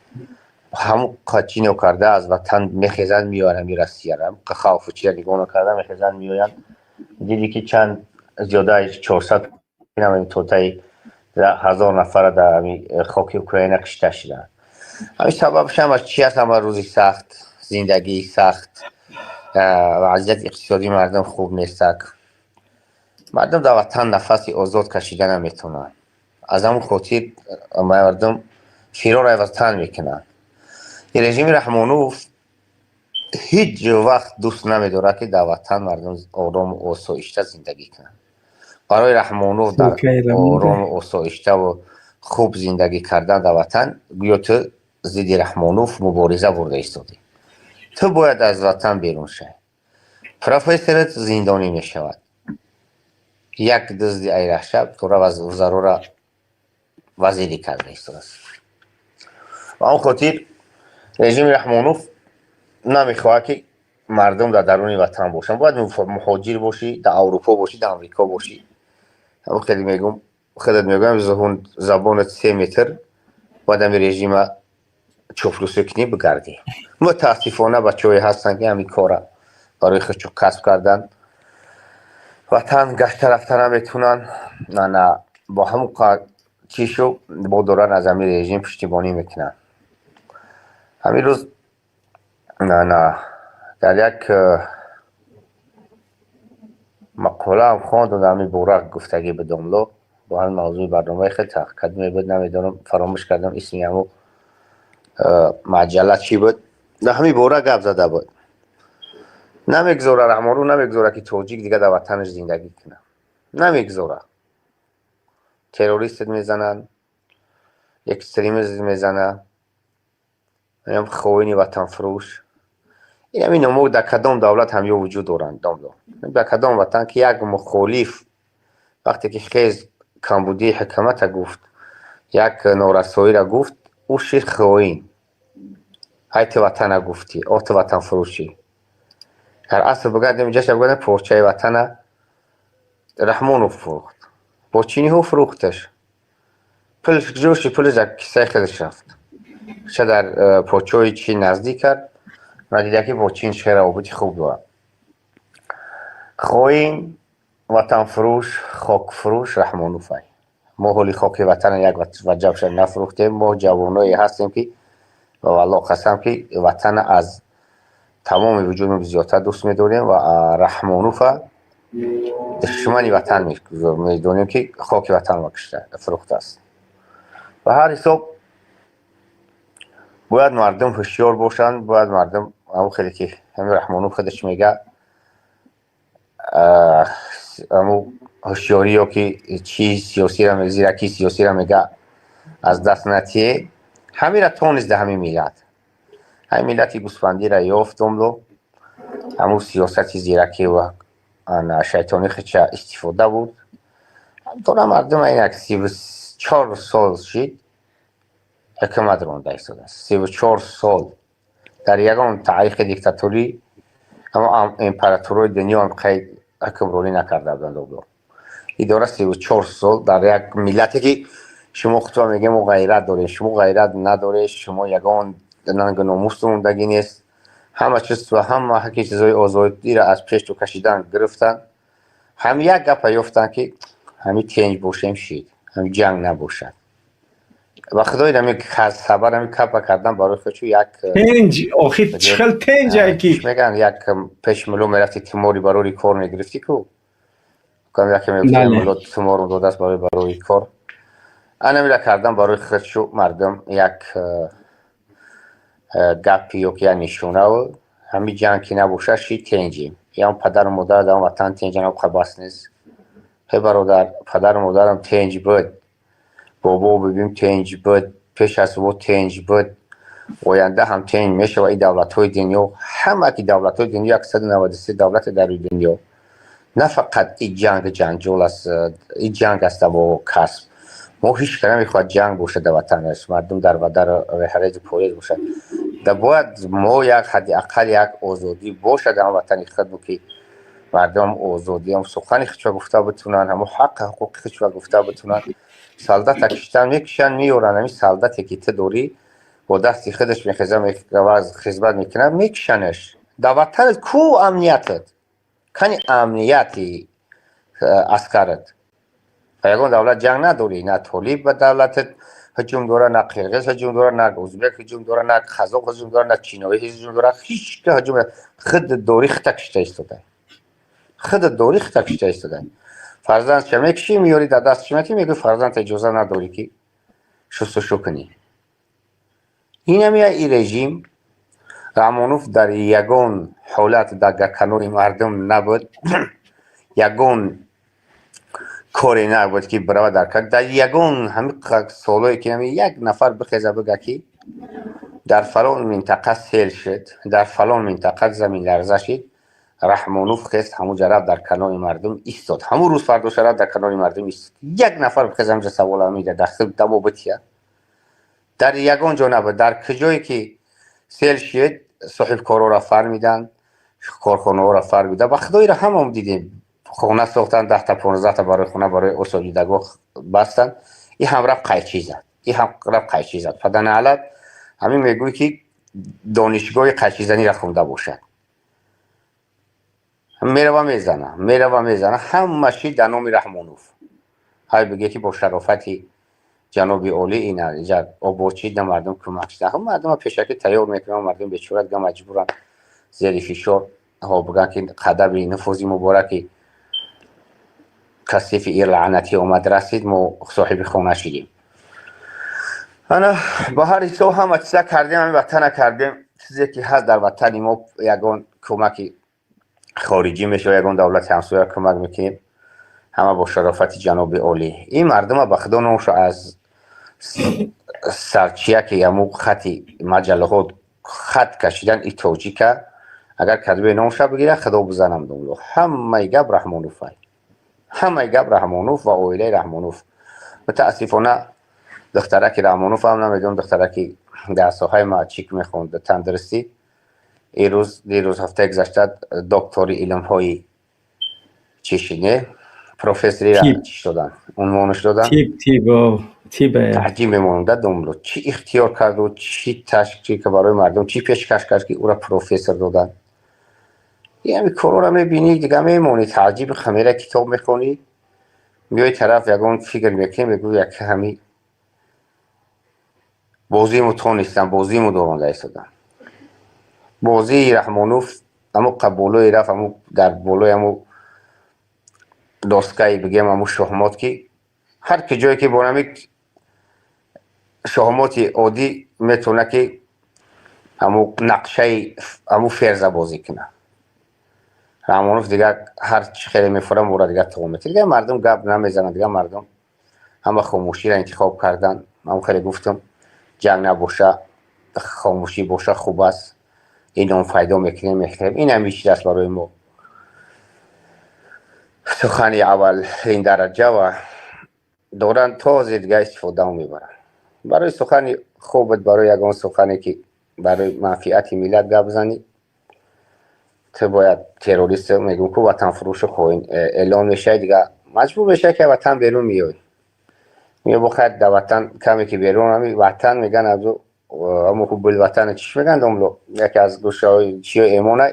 ҳамун чино карда аз ватан мехезанд, меоянд ҳами Россияра, хавфу чира нигоҳ накарда мехезанд, меоянд. Диди, ки чанд зиёда 400 тотаи 1000 нафара дар ҳами хоки Украина кушта шуданд. Ҳамин сабабш ҳама чи аст? Ҳама рӯзи сахт, зиндагии сахт, вазъияти иқтисодии мардум хуб нестак. Мардум дар ватан нафаси озод кашида наметавонанд. Аз ҳамон хотир мардум фирор аз ватан мекунанд. Режими Раҳмонов ҳеҷ вақт дӯст намедорад, ки дар ватан мардум орому осоишта зиндагӣ кунанд. Барои Раҳмонов дар орому осоиштаву хуб зиндагӣ кардан дар ватан, гӯё ту зидди Раҳмонов мубориза бурда истодӣ, ту бояд аз ватан берун шавӣ. Профессорат зиндонӣ мешавад, як дузди айраҳшаб тура вузарора вазирӣ карда истодааст. Ба он хотир режими Раҳмонов намехоҳад, ки мардум дар даруни ватан бошанд. Бояд муҳоҷир бошӣ, дар Аврупо бошӣ, дар Амрико бошӣ. Хеле мегум, худат мегӯям, забонат 3 метр бояд ҳами режима чоплусӣ кунӣ, бигардӣ. Мутаассифона, бачаҳое ҳастанд, ки ҳамин кора барои худшо касб кардан, ватан гашта рафта наметунанд, ана бо ҳамон чишу бо доран аз ҳамин режим пуштибонӣ мекунанд. Ҳамин рӯз ана дар як мақолаам хондам, ҳамин бора гуфтагӣ ба домло, бо ҳамин мавзӯи барномаи хеле таҳқиқат мебуд. Намедонам, фаромӯш кардам, исми ҳамун маҷалла чӣ буд. Дар ҳамин бора гап зада буд. Намегзора Раҳмонов, намегзора, ки тоҷик дига дар ватанаш зиндагӣ кунад, намегзора. Террористт мезананд, экстремист мезанад, хоини ватанфурӯш. Ин ҳамин номо дар кадом давлат ҳамё вуҷуд доранд, домло? Дар кадом ватан, ки як мухолиф вақте ки хез камбудии ҳукумата гуфт, як норасоиро гуфт, ӯ шид хоин, ҳайти ватана гуфтӣ, оти ватанфурӯшӣ. Дар асл бигардем, ҷаша бигардем, порчаи ватана Раҳмонов фурӯхт. Бо чиниҳо фурӯхташ. Пулш ҷоши, пулш дар кисаи худаш рафт. Ша дар почои чин наздик кард ва дида, ки бо чин чӣ равобити хуб дорад. Хоин, ватанфурӯш, хокфурӯш Раҳмоновай. Мо ҳоли хоки ватана як ваҷабша нафурӯхтем. Мо ҷавоное ҳастем, ки ба валлоҳ қасам, ки ватана аз тамоми вуҷудмо зиёдтар дӯст медорем ва Раҳмонова душмани ватан медонем, ки хоки ватанро фурӯхтааст. Ба ҳар ҳисоб, бояд мардум ҳушёр бошанд. Бояд мардум ҳамун хеле, ки ҳамин Раҳмонов худаш мега, ҳамун ҳушёрӣ ё ки чи сиёсиро, зиракии сиёсиро мега, аз даст натиҳе. Ҳамира тонист да ҳамин миллат, ҳамин миллати гӯсфандиро ёфтумлу ҳамун сиёсати зиракӣ ва шайтонӣ худша истифода бурд. Дора мардум инак 34 сол шид, ҳукумат ронда истодааст. 34 сол дар ягон таърихи диктаторӣ ҳама императорҳои дунё ҳам қайд ҳукмронӣ накарда буданд. Обло идора 34 сол дар як миллате, ки шумо худтон мегӯем, мо ғайрат дорем. Шумо ғайрат надоред, шумо ягон нангу номус мондагӣ нест. Ҳама чиз ва ҳама ҳақи чизҳои озодиро аз пешту кашидан гирифтанд. Ҳам як гапа ёфтанд, ки ҳамин тенҷ бошем шид, ҳамин ҷанг набошад. Ба худои ҳамин сабар, ҳамин капа кардан барои худшу як Тенҷ охи, чӣ хел тенҷае ки Мегӯянд, як пеш мулло мерафти, тимори барори кор мегирифтӣ ку, яке мегуфт, мулло тимору додааст барои барори кор. Анамира кардан барои худшу мардум як гапи ё ки як нишонаву ҳамин ҷанг ки набошад ши, тенҷем. Ям падару модар дар ватан тенҷан қабас нест. Ҳе бародар, падару модарам тенҷ буд, бобо бибим тенҷ буд, пеш аз во тенҷ буд, оянда ҳам тенҷ мешава. И давлатҳои дунё, ҳама ки давлатҳои дунё, 193 давлате дар рӯи дунё, на фақат и ҷанг ҷанҷол аст, и ҷанг аст бо касб. Мо ҳеҷ ка намехоҳад ҷанг бошад дар ватанаш, мардум дар бадар ҳарезу порез бошад. Да бояд мо як ҳадди ақал як озодӣ бошад дар ватани худмо, ки мардум озодиам сухани худшо гуфта битунанд, ҳамун ҳаққи ҳуқуқи худшо гуфта битунанд. Солдата киштан мекушанд, меёранд. Ҳамин солдате, ки ту дорӣ, бо дасти худаш мехеза, хизмат мекунад, мекушанаш дар ватанат. Ку амниятат? Кани амнияти аскарат? Ба ягон давлат ҷанг надорӣ. На толиб ба давлатат ҳуҷум дора, на қирғиз ҳуҷум дора, на узбек ҳуҷум дора, на қазоқ ҳуҷум дора, на чиноӣ ҳуҷум дора. Ҳеҷ ка ҳуҷум. Худ дорӣ, хита кишта истодай, худ дорӣ, хита кишта истодай. Фарзанд ча мекушӣ, меёрӣ, дар даст чӣ метӣ, мегӯӣ: фарзанд иҷоза надорӣ, ки шустушу кунӣ. Инам я и режим. Раҳмонов дар ягон ҳолат дар канори мардум набуд, ягон коре набуд, ки бирава дар дар ягон ҳамин солое, ки як нафар бихеза, бига, ки дар фалон минтақа сел шуд, дар фалон минтақа заминларза шид, Раҳмонов хест, ҳамун ҷа рафт, дар канори мардум истод. Ҳамун рӯз фардоша рафт, дар канори мардум истод. Як нафар бихеза, ҳамҷа савола меда дар дамо бития. Дар ягон ҷо набуд. Дар куҷое ки сел шуд, соҳибкорҳоро фармиданд, корхонаҳоро фармида. Ба худоиро ҳамам дидем. Хона сохтан, 10 та, 15 та барои хона, барои осоидагоҳ бастан. И ҳам рафт, қайчӣ зад, и ҳам рафт, қайчӣ зад. Паданаалат, ҳамин мегӯй, ки донишгоҳи қайчизаниро хонда бошад. Мерава, мезана, мерава, мезана. Ҳамаши дар номи Раҳмонов. Ҳай, бигӯе, ки бо шарофати ҷаноби олӣ ина иҷа ободшид, на мардум кӯмак шуда. Мардума пешакӣ тайёр мекунам. Мардум бечора дига маҷбуранд, зери фишор ҳо бигӯянд, ки қадами нуфузи мубораки касифи лаънатӣ омад, расид, мо соҳиби хона шидем. Ана, ба ҳар ҳисоб, ҳама чиза кардем, ҳами ватана кардем. Чизе ки ҳаст дар ватани мо, ягон кӯмаки хориҷӣ мешава, ягон давлати ҳамсоя кӯмак мекунем, ҳама бо шарофати ҷаноби олӣ. Ин мардума, ба худо, номшо аз сарчияки ҳаму хати маҷаллаҳо хат кашидан. И тоҷика агар кадбе номша бигира, худо бизанам, домло. Ҳамаи гап Раҳмонуфай, ҳамаи гап Раҳмонуф ва оилаи Раҳмонуф. Мутаассифона, духтараки Раҳмонуф ҳам намедонам, духтараки дар соҳаи ма чик мехонд, тандурустӣ, ирӯз, дирӯз, ҳафтаи гузашта доктори илмҳои чӣ шид, не, профессорира чӣ додан, унвонаш додан. Тиб. Таъҷиб мемонда, домло, чӣ ихтиёр карду, чӣ ташкил ки барои мардум чӣ пешкаш кард, ки ӯра профессор додан. Ҳами корора мебинӣ, дига мемонӣ таъҷиби хамера. Китоб мехонӣ, меои тараф, ягон фикр мекунӣ, мегӯ, як ҳами бозиму тонистам, бозиму доронда истодан. Бозии Раҳмонуф аму болои рафт, аму дар болои аму доскаи, бигем, аму шоҳмот, ки ҳар ки ҷое ки бо ҳами шоҳмоти оддӣ метавона, ки ҳаму нақшаи ҳаму ферза бозӣ кунад. Раҳмонов дигар ҳар чӣ хеле мефурам, ӯра дигар то метавад. Дигар мардум гап намезанад, дигар мардум ҳама хомӯширо интихоб кардан. Ман хеле гуфтам, ҷанг набоша, хомӯшӣ боша, хуб аст. Ин ном файдо мекунем, мехӯрем. Ин ҳами чиз аст барои мо сухани аввалин дараҷа ва доранд то ҳозир дигар истифода мебаранд. Барои сухани хубат, барои ягон сухане, ки барои манфиати миллат гап занӣ, ту бояд террорист, мегӯм ку, ватанфурӯшу хоин эълон мешавӣ. Дигар маҷбур мешавӣ, ки ватан берун меоӣ. Меё, бохайр, дар ватан каме ки берун, ҳами ватан меган, азу ҳамо ҳуббулватана чиш меган, домло, яке аз гӯшаҳои чиё эмонай,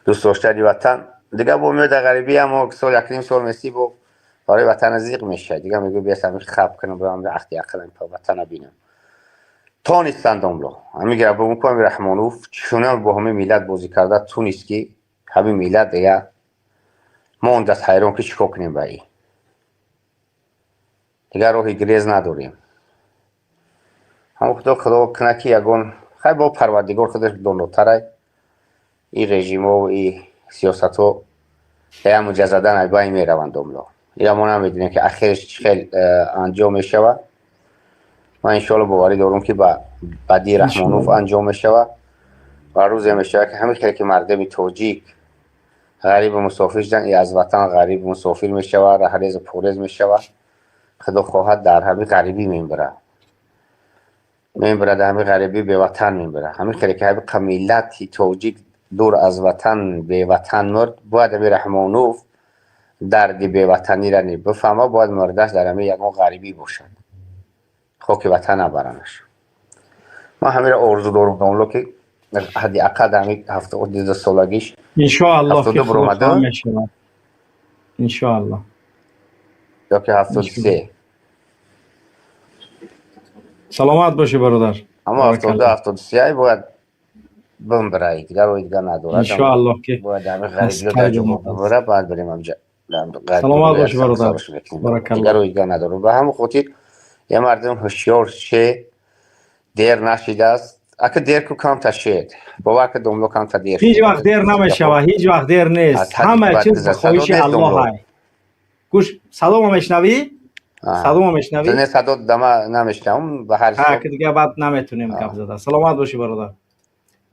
дӯст доштани ватан. Дигар бо меояд дар ғарибӣ, ҳамо сол, якним сол месӣ, бо барои ватана зиқ мешавад. Дигар мегӯ, биас ҳами хаб кунам, барам ахти ақлам ватана бинам. Тонистанд, домло, ҳами гап ку, ҳами Раҳмонуф чунон бо ҳамин миллат бозӣ карда тунист, ки ҳамин миллат дигар мондааст ҳайрон, ки чӣ кор кунем ба ин. Дигар роҳи гирез надорем. Ҳамо худо, худо кунад, ки ягон хай, бо Парвардигор худаш донотарай. Ин режимҳо, и сиёсатҳо я муҷаззадан аз байн мераванд, домло. Ира мо намедонем, ки ахираш чӣ хел анҷом мешавад. Ман, иншоалло, боварӣ дорам, ки ба бадии Раҳмонов анҷом мешавад ва рӯзе мешавад, ки ҳамин хеле ки мардуми тоҷик ғарибу мусофир шуданд, и аз ватан ғарибу мусофир мешавад, раҳрезу порез мешавад. Худо хоҳад, дар ҳамин ғарибӣ мембирад, мембирад, дар ҳамин ғарибӣ беватан мембирад. Ҳамин хеле ки ҳамин миллати тоҷик дур аз ватан, беватан мурд, бояд ҳамин Раҳмонов дарди беватаниро бифаҳма. Бояд мурдаш дар ҳамин ягон ғарибӣ бошад, хоки ватан набаранаш. Ман ҳаминро орзу дорам, домло, ки ҳадди ақал дар ҳамин 72 солагиш. Иншоаллоҳ. 72 буромада. Иншоаллоҳ. Ёки 73. Саломат бошӣ, бародар. Аммо 72, 73 бояд бимбирай, дигар роҳи дигар надорад. Иншоаллоҳ, ки бояд ҳамин ғарибиё дар ҷо бимбира, баъд бирем ҳамҷа. Саломат бошӣ, бародар. Дигар роҳи дигар надорам. Ба ҳамин хотир я мардум ҳушёр ше, дер нашидааст. Ака, дер ку камта шед, бовар ка, домло, камта дер. Ҳеҷ вақт дер намешава, ҳеҷ вақт дер нест. Ҳама чиз ба хоҳиши Аллоҳ. Гӯш, садомо мешнавӣ? Садомо мешнавӣ? Не, садо дама намешнавам, ба ҳар ки дигар баъд наметунем гап зада. Саломат бошӣ, бародар,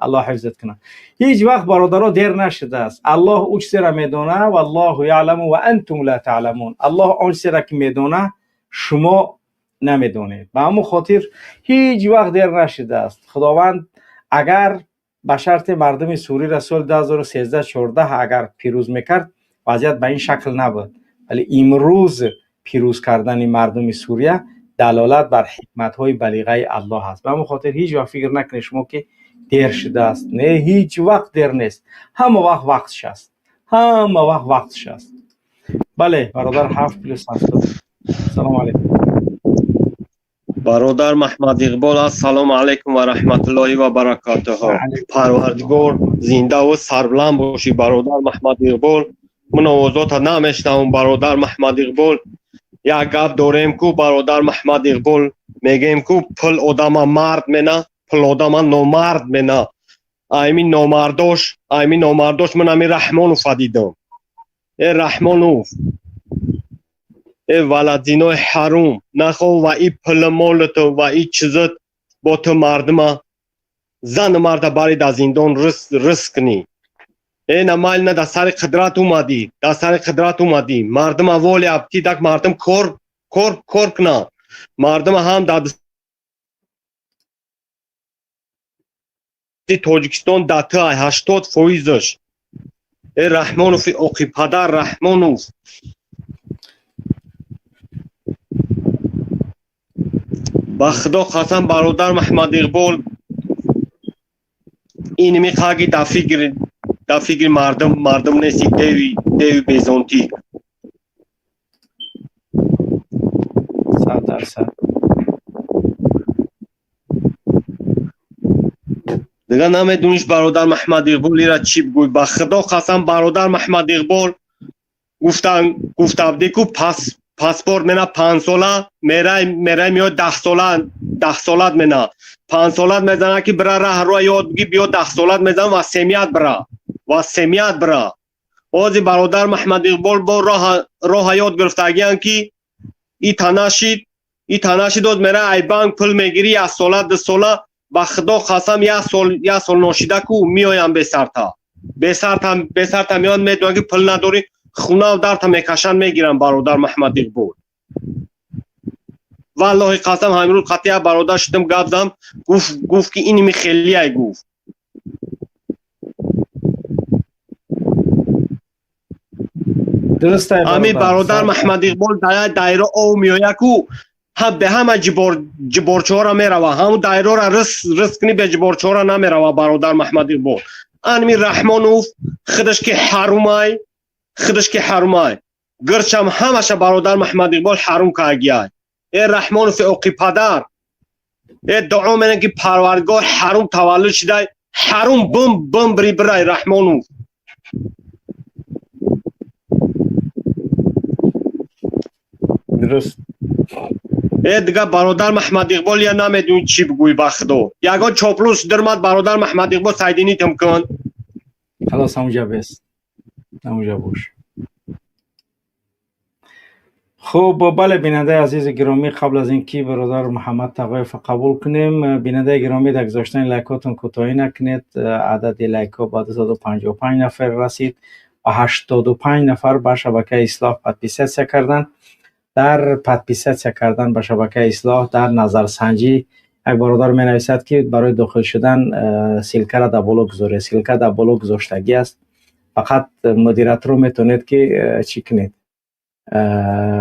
Аллоҳ ҳифзат кунад. Ҳеҷ вақт, бародаро, дер нашудааст. Аллоҳ ӯ чизеро медона, валлоҳу яъламу ва антум ла таъламун. Аллоҳ он чизеро ки медона, шумо намедонед. Ба ҳамон хотир ҳеҷ вақт дер нашудааст. Худованд агар ба шарти мардуми Суриро соли 2013, 14 агар пирӯз мекард. Вазъият ба ин шакл набуд, вале имрӯз пирӯз кардани мардуми Сурия далолат бар ҳикматҳои балиғаи Аллоҳ аст. Ба ҳамон хотир ҳеҷ вақт фикр накунед шумо, ки дер шудааст. Не, ҳеҷ вақт дер нест, ҳама вақт вақтш аст, ҳама вақт вақтш аст. Бале, бародар, 7+7. Салому алайкум. Бародар Маҳмад Иқбол, ассалому алайкум ва раҳматуллоҳи ва баракатуҳу. Парвардигор, зиндаву сарбуланд бошӣ, бародар Маҳмад Иқбол. Ман овозота намешнавам, бародар Маҳмад Иқбол. Як гап дорем ку, бародар Маҳмад Иқбол, мегӯем ку: пул одама мард мена, пул одама номард мена. Айми номардош, айми номардош ман ами Раҳмонова дидам. Э, Раҳмонов, э, валадинои ҳарум, нахо ва и пули молату ва и чизат бо ту мардума, зану марда бари дар зиндон рис кунӣ. Э, намал на, дар сари қудрат омадӣ, дар сари қудрат омадӣ, мардума воли абтӣ дак, мардум кор, кор, кор кунанд, мардума ҳам дар Тоҷикистон дар ту ай 80%-аш. Э, Раҳмонови оқипадар, Раҳмонов, ба Худо қасам, бародар Маҳмад Иқбол, инми қаги дар фикри мардум, мардум нести, деви, деви безонтӣ. 100%. Дигар намедониш, бародар Маҳмад Иқбол, ира чӣ бигӯй. Ба Худо қасам, бародар Маҳмад Иқбол, гуфтан гуфтабдӣ ку, паспорт мена 5 сола, мерай, мерай, меояд 10 сола, 10 солат мена, 5 солат мезана ки бира раҳ роя ёд биги, биё, 10 солат мезана ва семият бира, ва семият бира. Ози, бародар Маҳмад Иқбол, бо роҳа ёд гирифтагиян ки и танашид, и танашид, оз мера ай банк пул мегирӣ як сола, 2 сола. Ба Худо қасам, як сол, як сол ношида ку меоям бесарта, бесарта, бесарта меоянд, медонанд ки пул надорӣ, хунаву дарта мекашанд, мегиранд, бародар Маҳмад Иқбол. Валлоҳи қасам, ҳамирӯз қатъия бародар шудам, гап зам, гуфт, гуфт ки иними хелияй, гуфт. Дуруст. Ами бародар Маҳмад Иқбол, дайро ов меояд ку, бе ҳама ҷиборчора мерава, ҳамун дайрора рис, рис кунӣ, бе ҷиборчора намерава, бародар Маҳмад Иқбол. Анми Раҳмонов худаш ки ҳарумай, худаш ки ҳарумай, гирчам ҳамаша, бародар Маҳмад Иқбол, ҳарум кагияй. Э, Раҳмонови оқипадар, э, дуо менам ки Парвардигор ҳарум таваллуд шидай, ҳарум бум бум бри бирай, Раҳмонов. Дуруст. Э, дигар, бародар Маҳмад Иқбол, я намедонӣ чӣ бигӯй. Ба Худо, ягон чоплус дирмад, бародар Маҳмад Иқбол, сайдинитам кун. Халос, ҳамуҷа бес, ҳамуҷа бош. Хуб, бале, бинандаи азизи гиромӣ, қабл аз ин ки бародар Муҳаммад Тағоев қабул кунем, бинандаи гиромӣ, дар гузоштани лайкотон кӯтоҳӣ накунед. Адади лайкҳо ба 255 нафар расид ва 85 нафар ба шабакаи Ислоҳ подписаться карданд. Дар подписаться кардан ба шабакаи Ислоҳ дар назарсанҷӣ як бародар менависад, ки барои дохил шудан ссылка ра дар боло гузоред. Ссылка дар боло гузоштагӣ аст, фақат модераторо метавонед ки чӣ кунед,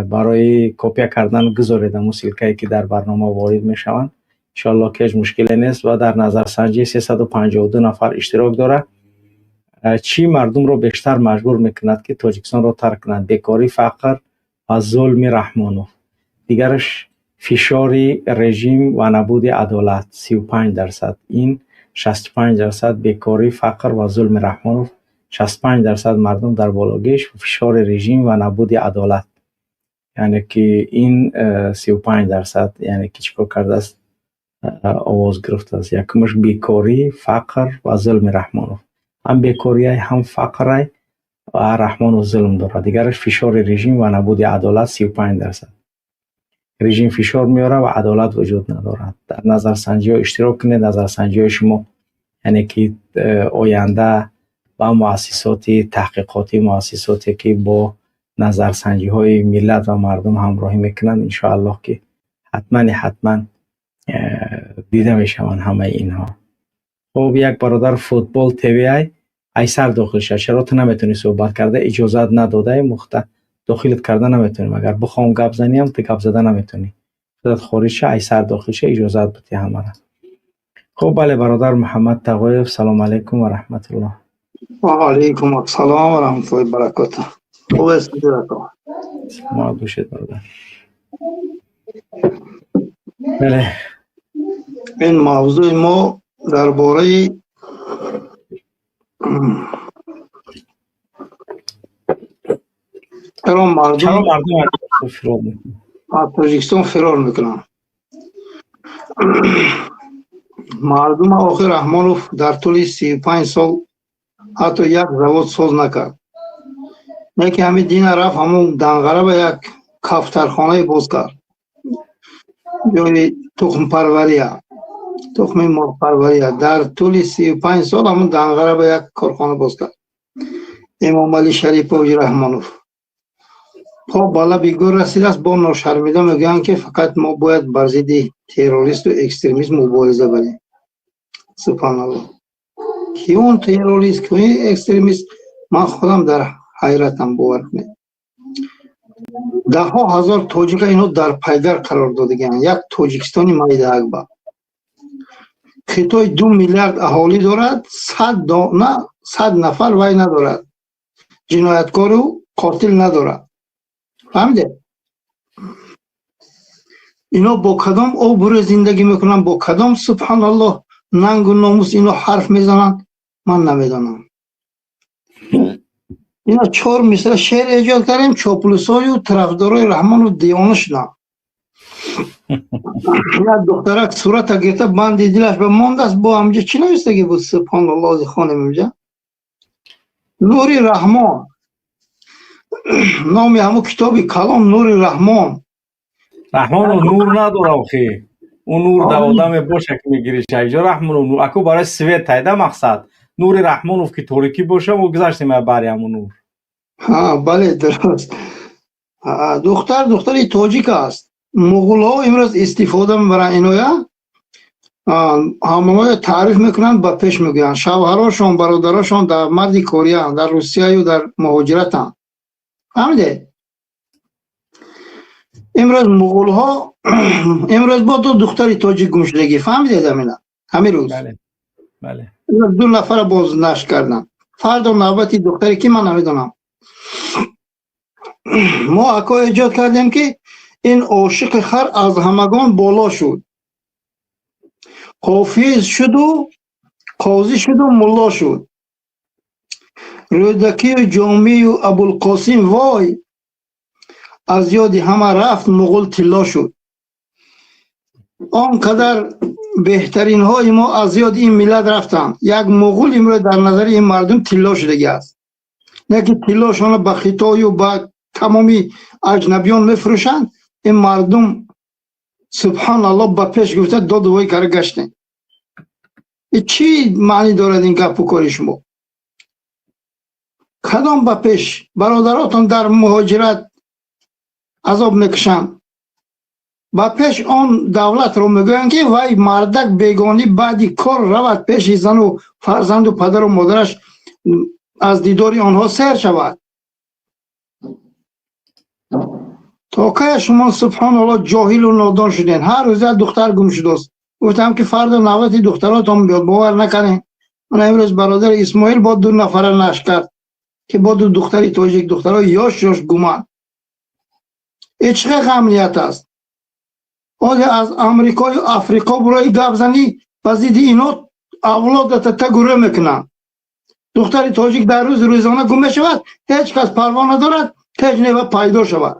барои копия кардан гузоред ҳамун ссылка е ки дар барнома ворид мешаванд. Иншоалло, ки ҳеҷ мушкиле нест. Ва дар назарсанҷӣ 352 нафар иштирок дорад. Чӣ мардумро бештар маҷбур мекунад, ки Тоҷикистонро тарк кунанд? Бекорӣ, фақр ва зулми Раҳмонов. Дигараш фишори режим ва набуди адолат, 35%. Ин 65% бекорӣ, фақр ва зулми Раҳмонов, 65% мардум дар бологиш фишори режим ва набуди адолат, яъне ки ин 35%, яъне ки чӣ кор кардааст, овоз гирифтааст. Якумаш бекорӣ, фақр ва зулми Раҳмонов. Ҳам бекориай, ҳам фақрай ва Раҳмонов зулм дорад. Дигараш фишори режим ва набуди адолат, 35%. Режим фишор меорад ва адолат вуҷуд надорад. Дар назарсанҷиҳо иштирок кунед. Назарсанҷиҳои шумо, яъне ки оянда ба муассисоти таҳқиқотӣ, муассисоте ки бо назарсанҷиҳои миллат ва мардум ҳамроҳӣ мекунанд, иншоаллоҳ, ки ҳатмани ҳатман дида мешаванд ҳамаи инҳо. Хуб, як бародар Футбол ТВ. Айсар дохил шад. Чаро ту наметавонӣ суҳбат карда? Иҷозат надодаи мухта дохилат карда наметавонем. Агар бихоҳам гап заниам, ту гап зада наметавонӣ. Худат хориҷ ша, айсар дохил ша, иҷозат бити ҳамара. Хуб, бале, бародар Муҳаммад Тағоев, салому алайкум ва раҳматуллоҳ. Ва алайкум ассалом ва раҳматуллоҳи ва баракотуҳ. Хуб аст, Мо бошед, бародар. Бале. Ин мавзӯи мо дар бораи чаро мардум аз Тоҷикистон фирор мекунанд. Мардум охир Раҳмонов дар тӯли 35 сол ҳатто як завод соз накард. Яке ҳамин дина рафт, ҳамун Данғара ба як кафтархонае боз кард. Ҷои тухмпарвария, тухми мурғпарвария. Дар тӯли 35 сол ҳамун Данғара ба як корхона боз кард. Эмомалӣ Шарипович Раҳмонов. То ба лаби гӯр расидааст, бо ношармида мегӯянд, ки фақат мо бояд бар зидди террористу экстремизм мубориза барем. Субҳаналлоҳ. Ки он террорист, ки экстремист, ман худам дар ҳайратам, бовар кунед. Даҳҳо ҳазор тоҷика ино дар пайгар қарор додагианд. Як Тоҷикистони майдаакба. Хитой 2 миллиард аҳолӣ дорад, 100 дона, 100 нафар вай надорад. Ҷинояткору қотил надорад. Фаҳмидед? Ино бо кадом обрӯ зиндагӣ мекунанд, бо кадом, субҳаналлоҳ, нангу номус ино ҳарф мезананд, ман намедонам. Ино чор мисра шеър эҷод кардем, чоплусою тарафдорои Раҳмону девона шуданд. Як духтарак сурата гирифта, банди дилаш ба мондааст, бо ҳамҷа чӣ навистагӣ буд, субҳаналлоҳ, хонем инҷа. Нури Раҳмон. Номи ҳамун китоби калом Нури Раҳмон. Раҳмонов нур надора охи. Ӯ нур дар одаме боша, ки мегириш. Инҷо Раҳмонов нур. Аку барои свет тайда мақсад. Нури Раҳмонов ки торикӣ боша, мо гузаштем бари ҳамун нур. Ҳа, бале, дуруст. Духтар духтари тоҷик аст. Муғулҳо имрӯз истифода мебаранд иноя. Ҳамоноя таъриф мекунанд, ба пеш мегӯянд. Шавҳарошон, бародарошон дар марди кориянд, дар Русияю дар муҳоҷиратанд. Фаҳмидед? Имрӯз муғулҳо, имрӯз бо ду духтари тоҷик гум шудагӣ. Фаҳмидед ҳамина? Ҳамин рӯз. Бале. Бале. Ду нафара боз нашр карданд. Фардо навбати духтаре ки ман намедонам. Мо ако эҷод кардем, ки ин ошиқи хар аз ҳамагон боло шуд. Ҳофиз шуду қозӣ шуду мулло шуд. Рӯдакию Ҷомию Абулқосим вой, аз ёди ҳама рафт, муғул тилло шуд. Он қадар беҳтаринҳои мо аз ёди ин миллат рафтанд. Як муғул имрӯз дар назари ин мардум тилло шудагӣ аст. Не ки тиллошонро ба Хитою ба тамоми аҷнабиён мефурӯшанд, ин мардум, субҳаналлоҳ, ба пеш гуфта доду вой кара гаштем. Чӣ маънӣ дорад ин гапу кори шумо? Кадом ба пеш? Бародаротон дар муҳоҷират азоб мекушанд. Ба пеш он давлатро мегӯянд, ки вай мардак бегонӣ баъди кор равад пеши зану фарзанду падару модараш, аз дидори онҳо сер шавад. То кая шумо, субҳаналлоҳ, ҷоҳилу нодон шудем? Ҳар рӯз як духтар гум шудааст. Гуфтам, ки фардо навбати духтаротон биёд, бовар накардем. Мана имрӯз бародар Исмоил бо ду нафара нашр кард, ки бо ду духтари тоҷик, духтарои ёш ёш гуманд. Ин чӣ хел амният аст? Оё аз Амрикою Африқо бурои гап занӣ, ба зидди ино авлодата тагурӯ мекунанд. Духтари тоҷик дар рӯзи рӯзона гум мешавад, ҳеҷ кас парво надорад, ҳеҷ нева пайдо шавад.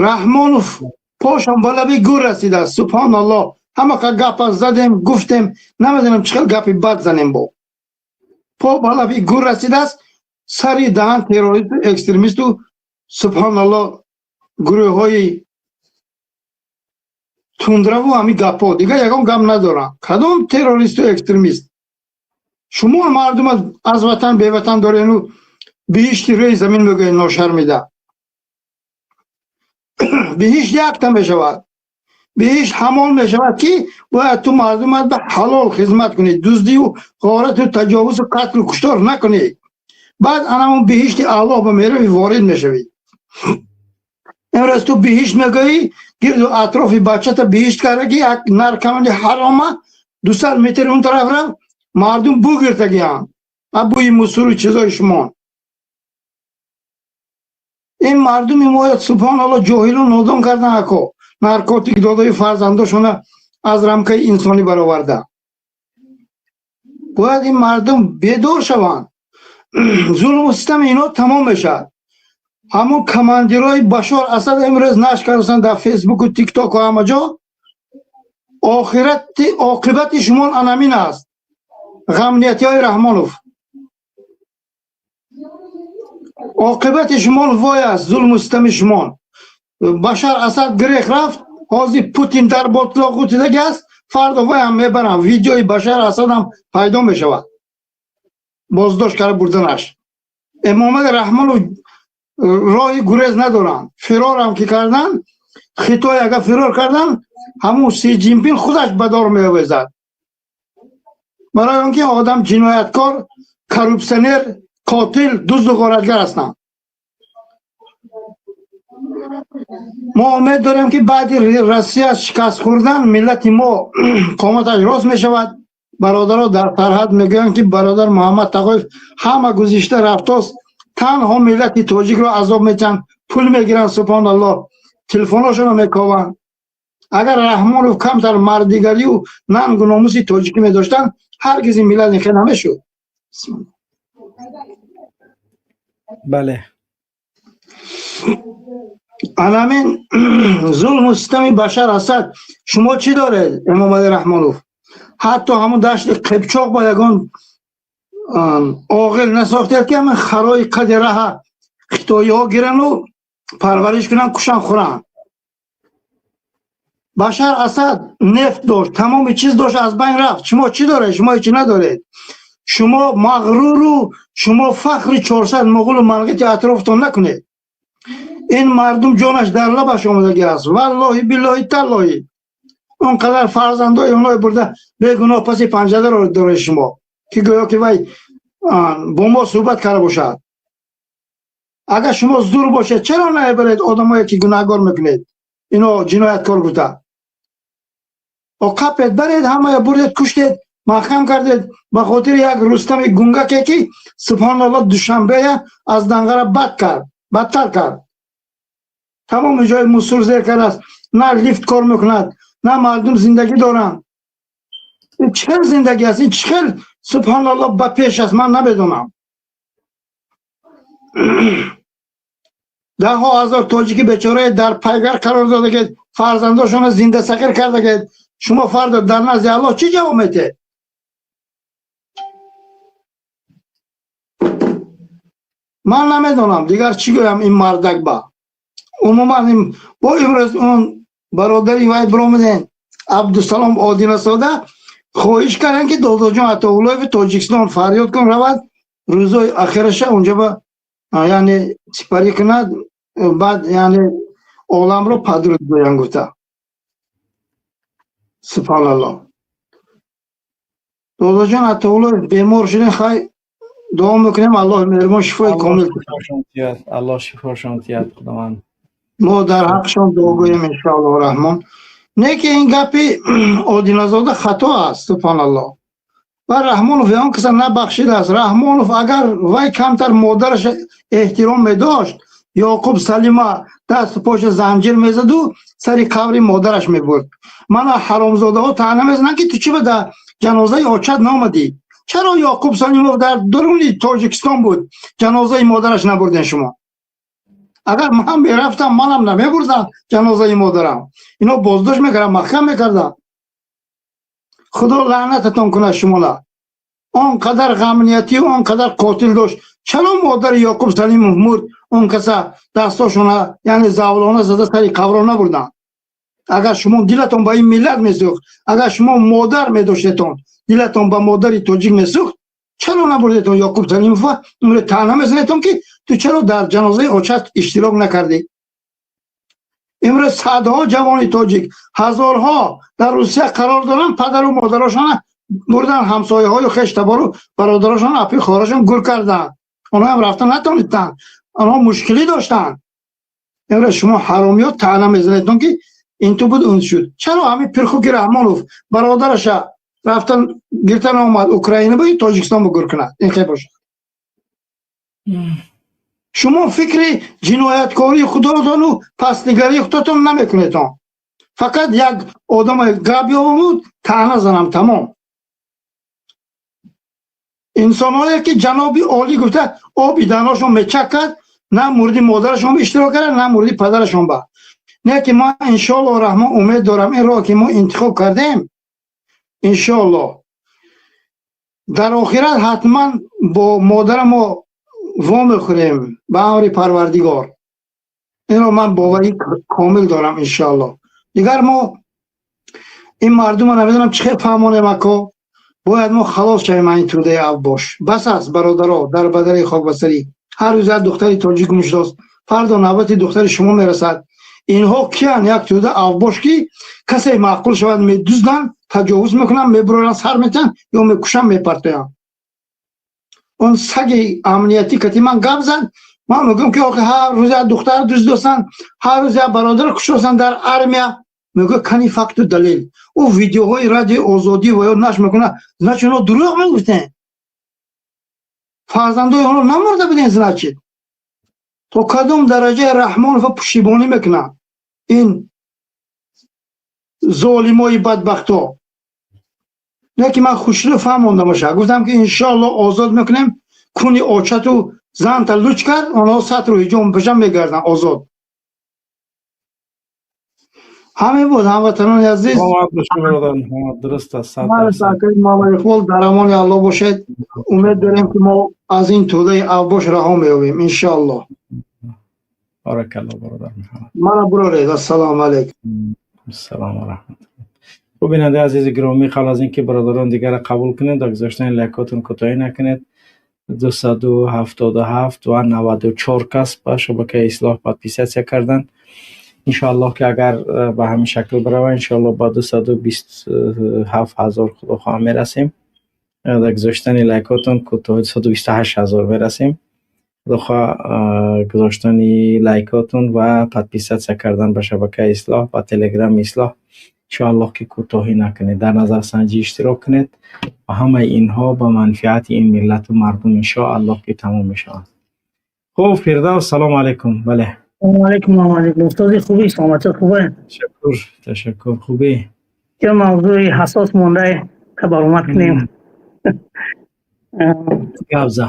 Раҳмонов пошон ба лаби гӯр расидааст, субҳаналлоҳ. Ҳамақа гапа задем, гуфтем, намедонам чӣ хел гапи бад занем бо. По ба лаби гӯр расидааст, сари даҳан террористу экстремисту, субҳаналлоҳ, гурӯҳҳои тундраву ҳамин гапҳо. Дигар ягон гап надорам. Кадом террористу экстремист? Шумо мардума аз ватан беватан дорену биҳишти рӯи замин мегӯед, ношармида. Биҳишт якта мешавад. Биҳишт ҳамон мешавад, ки бояд ту мардумат ба ҳалол хизмат кунӣ, дуздию ғорату таҷовузу қатлу куштор накунӣ. Баъд ана он биҳишти Аллоҳ ба меравӣ, ворид мешавӣ. Имрӯз ту биҳишт мегӯӣ, гирду атрофи бачата биҳишт карда, ки як наркомани ҳарома 200 метр он тараф рафт, мардум бӯ гиртагианд, бӯи мусуру чизои шумо. Ин мардуми мо, субҳоналло, ҷоҳилу нодон кардан, ако наркотик додаи фарзандошона аз рамкаи инсонӣ бароварда. Бояд ин мардум бедор шаванд, зулму систами ино тамом мешавад. Ҳамон командирои Башор Асад имрӯз нашр кардастанд дар Фейсбуку, Тиктоку, ҳама ҷо. Охирати оқибати шумо анамин аст, ғамниятиҳои Раҳмонов. Оқибати шумо вой аст, зулму систами шумо. Башар Асад гирех рафт, ҳозир Путин дар ботлоқ ғутидаги аст, фардо вай ҳам мебарам. Видеои Башар Асадам пайдо мешавад, боздошт карда бурданаш. Эмомали Раҳмонов роҳи гурез надоранд. Фирорам ки кардан, Хитой агар фирор кардан, ҳамун Си Ҷинпин худаш ба дор меовезад, барои он ки одам ҷинояткор, коррупсионер, қотил, дузду ғоратгар ҳастанд. Мо умед дорем, ки баъди Россия шикаст хӯрдан миллати мо қоматаш рост мешавад. Бародаро дар сарҳад мегӯянд, ки бародар Муҳаммад Тағоев ҳама гузишта рафтост, танҳо миллати тоҷикро азоб метиҳанд, пул мегиранд, субҳоналлоҳ, телефоношонро мекованд. Агар Раҳмонов камтар мардигарию нангу номуси тоҷикӣ медоштанд, ҳаргиз ин миллат инхел намешуд. Бале. Анамин зулму систами Башар Асад. Шумо чӣ доред, Эмомалӣ Раҳмонов? Ҳатто ҳамун дашти Қибчоқ ба ягон оғил насохтед, ки ҳамин харои қади раҳа хитоиҳо гирану парвариш кунанд, кушан, хӯранд. Башар Асад нефт дошт, тамоми чиз дошт, аз байн рафт. Шумо чӣ доред? Шумо ҳечи надоред. Шумо мағруру шумо фахри 400 муғулу манғити атрофтон накунед. Ин мардум ҷонаш дар лабаш омадагӣ аст, валлоҳи, биллоҳи, таллоҳи. Он қадар фарзандои онҳое бурда бегуноҳ паси панҷадаро доред шумо, ки гӯё ки вай бо мо суҳбат карда бошад. Агар шумо зур бошед, чаро намебаред одамое ки гунаҳгор мекунед, ино ҷинояткор гуфта? Қапед, баред, ҳамая бурдед, куштед, маҳкам кардед ба хотири як Рустами гунгаке, ки субҳоналло Душанбея аз Данғара бад кард, бадтар кард. Тамоми ҷои мусур зер кардааст, на лифт кор мекунад, на мардум зиндагӣ доранд. Ин чӣ хел зиндагӣ аст? Ин чӣ хел, субҳоналло, ба пеш аст? Ман намедонам. Даҳҳо ҳазор тоҷики бечорае дар пайгар қарор додагед, фарзандошонро зинда сақир кардагед. Шумо фардо дар назди Аллоҳ чӣ ҷавоб метиҳед? Ман намедонам дигар чӣ гӯям ин мардак ба. Умуман бо имрӯз он бародари вай биромаден, Абдусалом Одинасода, хоҳиш карданд, ки Додоҷон Атоуллоеви Тоҷикистон фарёд кун, равад, рӯзои ахираша унҷа ба яъне сипарӣ кунад, баъд яъне оламро падруд гӯянд гуфта. Субҳоналлоҳ. Додоҷон Атоуллоев бемор шуден, хай, дуо мекунем, Аллоҳи меҳрубон шифои комил. Аллоҳ шифошон диҳад, Худованд. Мо дар ҳаққшон дуо гӯем, иншоаллоҳ раҳмон. Не ки ин гапи Одиназода хато аст, субҳоналлоҳ. Ва Раҳмонов он каса набахшидааст. Раҳмонов агар вай камтар модараш эҳтиром медошт, Ёқуб Салима дасту поша занҷир мезаду сари қабри модараш мебурд. Мана ҳаромзодаҳо таъна мезананд, ки ту чӣ ба дар ҷанозаи очат наомадӣ? Чаро Ёқуб Салимов дар дуруни Тоҷикистон буд, ҷанозаи модараш набурден шумо? Агар ман мерафтам, манам намебурдам ҷанозаи модарам. Ино боздошт мекардам, маҳкам мекардам. Худо лаънататон кунад шумола. Он қадар ғамниятӣ, он қадар қотил дошт, чаро модари Ёқуб Салимов мурд, он каса дастошона яъне завлона зада сари қабро набурданд? Агар шумо дилатон ба ин миллат месӯхт, агар шумо модар медоштетон, дилатон ба модари тоҷик месӯхт, чаро набурдетон Ёқуб Салимова? Умре таъна мезанетон, ки ту чаро дар ҷанозаи очат иштирок накардӣ? Имрӯз садҳо ҷавони тоҷик, ҳазорҳо дар Русия қарор доранд, падару модарошона бурдан, ҳамсояҳою хештабору бародарошон, апи хорашон гур карданд. Онҳо ҳам рафта натонистанд, онҳо мушкилӣ доштанд. Имрӯз шумо ҳаромиёт таъна мезанедон, ки ин ту буд, он шуд. Чаро ҳамин пирхуки Раҳмонов бародараша рафтан гиртан омад Украина бо Тоҷикистон бугур кунад? Ин хел бошад, шумо фикри ҷинояткории худотону пастнигарии худотон намекунедон. Фақат як одама гап ёбамуд, таъна занам, тамом. Инсонҳое ки ҷаноби олӣ гуфта оби даношон мечакад, на мурди модарашон иштирок кард, на мурди падарашон. Ба не ки ма, иншоалло раҳмон, умед дорам, ин роҳ ки мо интихоб кардем, иншоалло дар охират ҳатман бо модарамо вомехӯрем ба амри Парвардигор. Инро ман боварӣ комил дорам, иншоалло. Дигар мо ин мардума намедонам чӣ хел фаҳмонем. Ако, бояд мо халос шавем ин тӯдаи авбош. Бас аст, бародаро, дар бадари хокбасарӣ. Ҳар рӯз як духтари тоҷик гум шудааст, фардо навбати духтари шумо мерасад. Инҳо киян? Як тӯда авбош, ки касе маъқул шавад, медузданд, таҷовуз мекунанд, мебуроранд, сар метиҳанд ё мекушанд, мепартоянд. Он саги амниятӣ кати ман гап зад. Ман мегӯям, ки охи, ҳар рӯз як духтар дуздостанд, ҳар рӯз як бародар куштостанд дар армия. Мегӯяд: «Кани факту далел?» Ӯ видеоҳои Радиои Озодӣ ва ё нашр мекунад. Значит, онҳо дурӯғ мегуфтем, фарзандои онҳо намурда будем. Значит, то кадом дараҷаи Раҳмонова пуштибонӣ мекунанд ин золимои бадбахто? Не ки ман хушрӯ фаҳмондамаша, гуфтам, ки иншоалло озод мекунем. Куни очату занта луч кард, онҳо сатру ҳиҷоб пеша мегарданд озод. Ҳамин буд, ҳамватанони азиз. Дуруст аст. Иқбол, дар амони Алло бошед. Умед дорем, ки мо аз ин тӯдаи авбош раҳо меёбем, иншоалло. Баракалло, бародар Муҳаммад. Мана буроред, ассалому алайкум. Ассалому раҳматуллоҳ. Хуб, бинандаи азизи гиромӣ, қабл аз ин ки бародарон дигарро қабул кунед, дар гузоштани лайкотон кӯтоҳӣ накунед. 277 ва 94 кас ба шабакаи Ислоҳ подписаться карданд. Иншоаллоҳ, ки агар ба ҳамин шакл барава, иншоаллоҳ ба 227 000, худо хоҳа, мерасем. Дар гузоштани лайкотон кӯтоҳ, 128 000 мерасем, худо хоҳа. Гузоштани лайкотон ва подписаться кардан ба шабакаи Ислоҳ ва Телеграми Ислоҳ, иншоаллоҳ, ки кӯтоҳӣ накунед, дар назарсанҷӣ иштирок кунед ва ҳамаи инҳо ба манфиати ин миллату мардум, иншоаллоҳ, ки тамом мешаванд. Хуб, Фирдавс, салому алайкум, бале. Алайкум, алайкум, устоди, хубӣ? Саломатӣ хубе? Ташаккур, ташаккур, хубӣ? Чӣ мавзӯи ҳассос монда, ка баромад кунем. Гап за.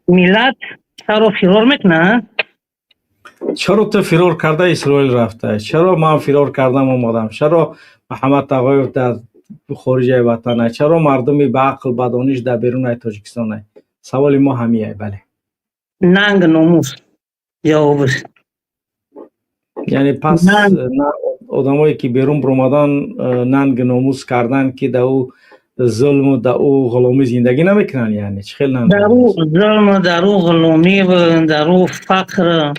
Миллат чаро фирор мекунад? Чаро ту фирор карда Исроил рафта? Чаро ман фирор кардам, омадам? Чаро Муҳаммад Тағоев дар хориҷаи ватан? Чаро мардуми баақл, ба дониш дар берунаи Тоҷикистон? Саволи мо ҳамияй, бале. Нанг, номус ҷавобаш. Яъне пас одамое ки берун биромадан, нанг, номус кардан, ки дар ӯ зулму дар ӯ ғуломӣ зиндагӣ намекунанд, яъне чӣ хел нанг? Дар ӯ зулм, дар ӯ ғуломӣ, дар ӯ фақр,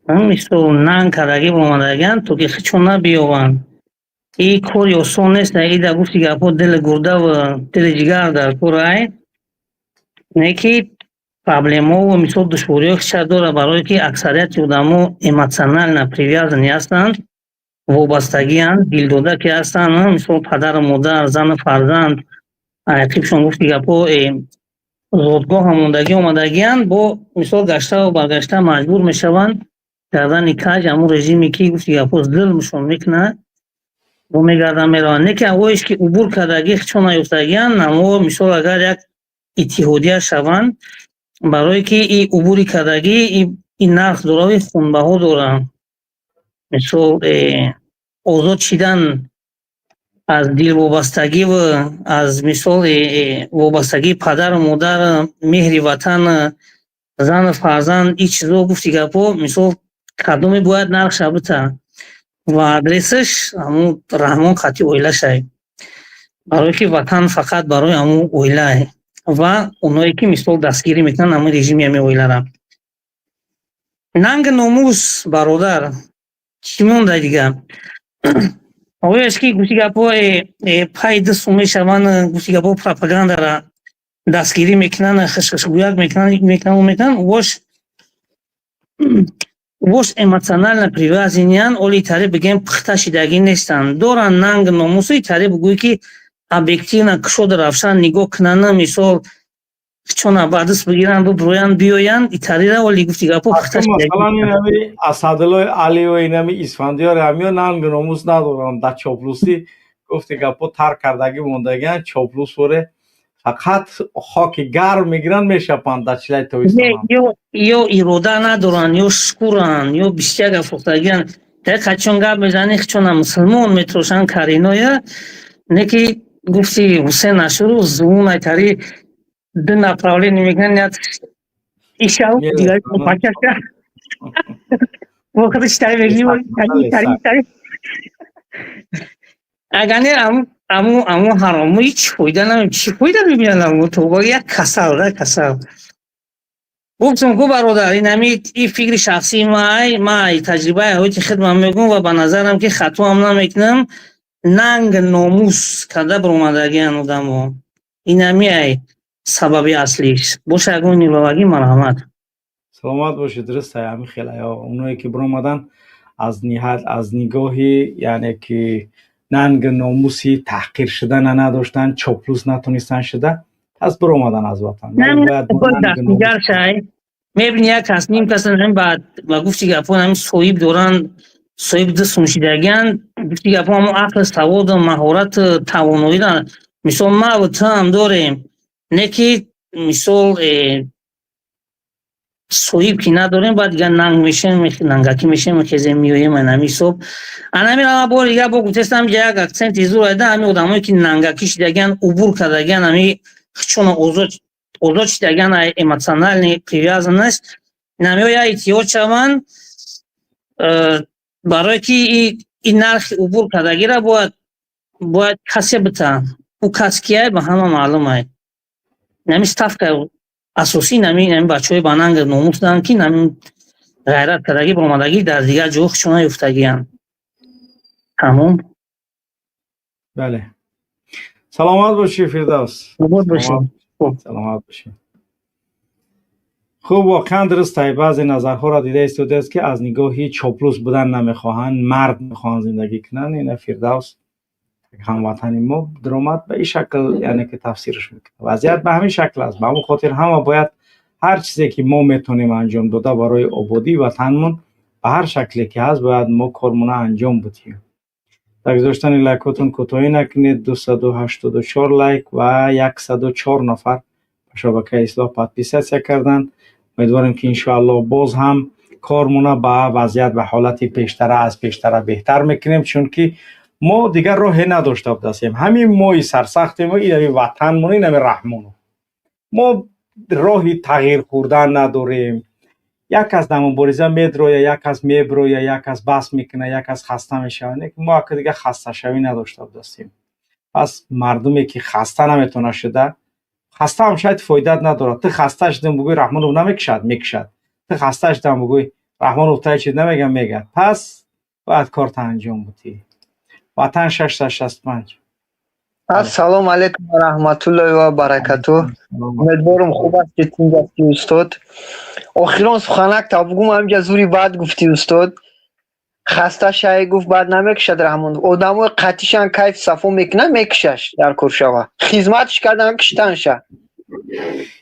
мисол, нанг кардагӣ биромадагианд, то ки хичон набиёбанд. И кори осон нест. Ида гуфти гапҳо, дили гурдаву дили ҷигар дар кор ай не, ки проблемову, мисол, душвориҳо хича дорад, барое ки аксарияти одамо эмоционально привязанный ҳастанд, вобастагианд, дилдода ки ҳастанд, мисол, падару модар, зану фарзанд, ақибшон, гуфти гапҳо, зодгоҳа мондагӣ омадагианд, бо мисол гаштаву баргашта маҷбур мешаванд гардани каҷ ҳамун режиме ки, гуфти гапҳо, зулмшон мекунад, бо мегарданд, мераванд. Не ки ҳавоеш ки убур кардагӣ, хичон наёфтагианд. Амо, мисол, агар як иттиҳодия шаванд, барое ки и убури кардагӣ и нарх дора, и хунбаҳо дора, мисол, озод шидан аз дилвобастагиву аз, мисол, вобастагии падару модар, меҳри ватан, зану фарзанд, ин чизо, гуфти гапҳо, мисол, кадоме бояд нархша бита ва адресаш ҳамун Раҳмон қати оилашай, барое ки ватан фақат барои ҳамун оилае ва оное ки, мисол, дастгирӣ мекунанд ҳамин режими, ҳамин оилара. Нанг номус, бародар, чӣ монда дига? Ояш ки гуфти гапҳо пай дасту мешаванд, гуфти гапҳо, пропагандара дастгирӣ мекунанд, хишхишгӯяк мекунанд, мекунанд, мекунанд. Вош эмоционально привязанный ян, оли тари бигем, пухта шидагӣ нестанд, доранд нанг номусу. Тари бугӯй ки объективно, кушода, равшан нигоҳ кунанд, мисол, чона ба даст бигиранд, буброянд, биёянд, итарира оли, гуфти гапҳо, пухта. Масалан, инами Асадуллои Алио, инами Исфандиёр, ҳамиё нанг номус надоранд. Дар чоплусӣ, гуфти гапҳо, тар кардагӣ мондагианд. Чоплус воре фақат хоки гарм мегиранд, мешапанд дар чилаи тобистон. Ё ирода надоранд, ё шукуранд, ё 21 афрохтагианд. Дақиқа гап мезанӣ, чона мусулмон метрошанд кариноя, не ки гуфти Ҳусен Ашуров зувун айтари ду направление мекунанд, як ишав, дигар пачаша вохӯрд читари мегӯӣ, тари тари. Агар не, аму ҳарому ҳеҷ фоида намем, чӣ фоида мебинанд? Аму то як касал да касал гуфтум ку, бародар, ин ҳами и фикри шахсии май, май таҷрибаи ҳаёти хидмат мегӯм ва ба назарам ки хатоам намекунам. Нанг номус карда баромадагиан одамо, ин ҳами ай сабаби аслиш боша. Ягон иловагӣ, марҳамат. Саломат бошед. Дуруст, ҳами хеле оное ки баромадан аз ниҳат, аз нигоҳи, яъне ки нанг номуси таҳқир шудана надоштанд, чоплус натонистанд шуда, пас баромадан аз ватан. Дигар шай мебини, як кас, ним кас ба гуфти гапҳо ҳамин соҳиб доранд, соҳиб ду сумшидагианд. Гуфти гапҳо, ҳамон ақл, саводу маҳорату тавоноӣ, мисол, маву ту ҳам дорем, не ки мисол соҳиб ки надорем, баъд дигар нанг мешем, нангакӣ мешем, мехезем, меоем. Анами ҳисоб, анами ама бори дигар бо гуфтестам, як акценти зур айда: ҳами одамое ки нангакӣ шидагиан, убур кардагиан, ҳами чуно озод шидагиан, эмоциональный привязанность, инамиҳо як эҳтиёҷ шаванд, барое ки ин нархи убур кардагиро бояд касе бита. Ӯ кас кияй, ба ҳама маълум ай. Нами ставка асосӣ нами бачаҳои ба нанг номус доранд, ки нами ғайрат кардагӣ баромадагӣ, дар дигар ҷо хушона ёфтагианд. Тамом. Бале, саломат бошӣ, Фирдавс. Обод бошӣ. Саломат бошӣ. Хуб, воқеан дуруст ай. Баъзе назарҳоро дида истодааст, ки аз нигоҳи чоплус будан намехоҳанд, мард мехоҳанд зиндагӣ кунанд. Ина Фирдавс, ҳамватани мо, даромад ба ин шакл, яъне ки тафсирш мекунад. Вазъият ба ҳамин шакл аст. Ба ҳамон хотир ҳама бояд ҳар чизе ки мо метавонем анҷом дода барои ободии ватанмон, ба ҳар шакле ки ҳаст, бояд мо кормона анҷом бидиҳем. Дар гузоштани лайкотон кӯтоҳӣ накунед. 284 лайк ва 104 нафар ба шабакаи Ислоҳ подписаться карданд. Умедворем, ки иншоаллоҳ боз ҳам кормона ба вазъият, ба ҳолати пештара, аз пештара беҳтар мекунем, чунки мо дигар роҳе надошта будастем. Ҳамин мои сарсахтем, инами ватанмон, инами Раҳмону мо роҳи тағйир хӯрдан надорем. Як кас дар мубориза медроя, як кас меброя, як кас бас мекуна, як кас хаста мешавад. Мо ака дигар хасташавӣ надошта будастем. Пас мардуме ки хаста наметавона шуда, хаста ҳам шояд фоидат надорад. Ту хаста шудам бугӯй, Раҳмонов намекушад? Мекушад. Ту хаста шудам бугӯй, Раҳмонов тай чиз намегам? Мегад. Пас бояд корта анҷом будӣ. Ватан 665. Ассалому алайкум ва раҳматуллоҳи ва баракатуҳ. Умедворам, хуб ҳастед, тинҷ ҳастӣ, устод. Охирон суханак та бугум, ҳамҷа зури бад гуфтӣ, устод. Хаста шай гуфт, баъд намекушад Раҳмон. Одамои қатишан кайф сафо мекунанд, мекушаш дар куршава. Хизматш кардан, киштанша.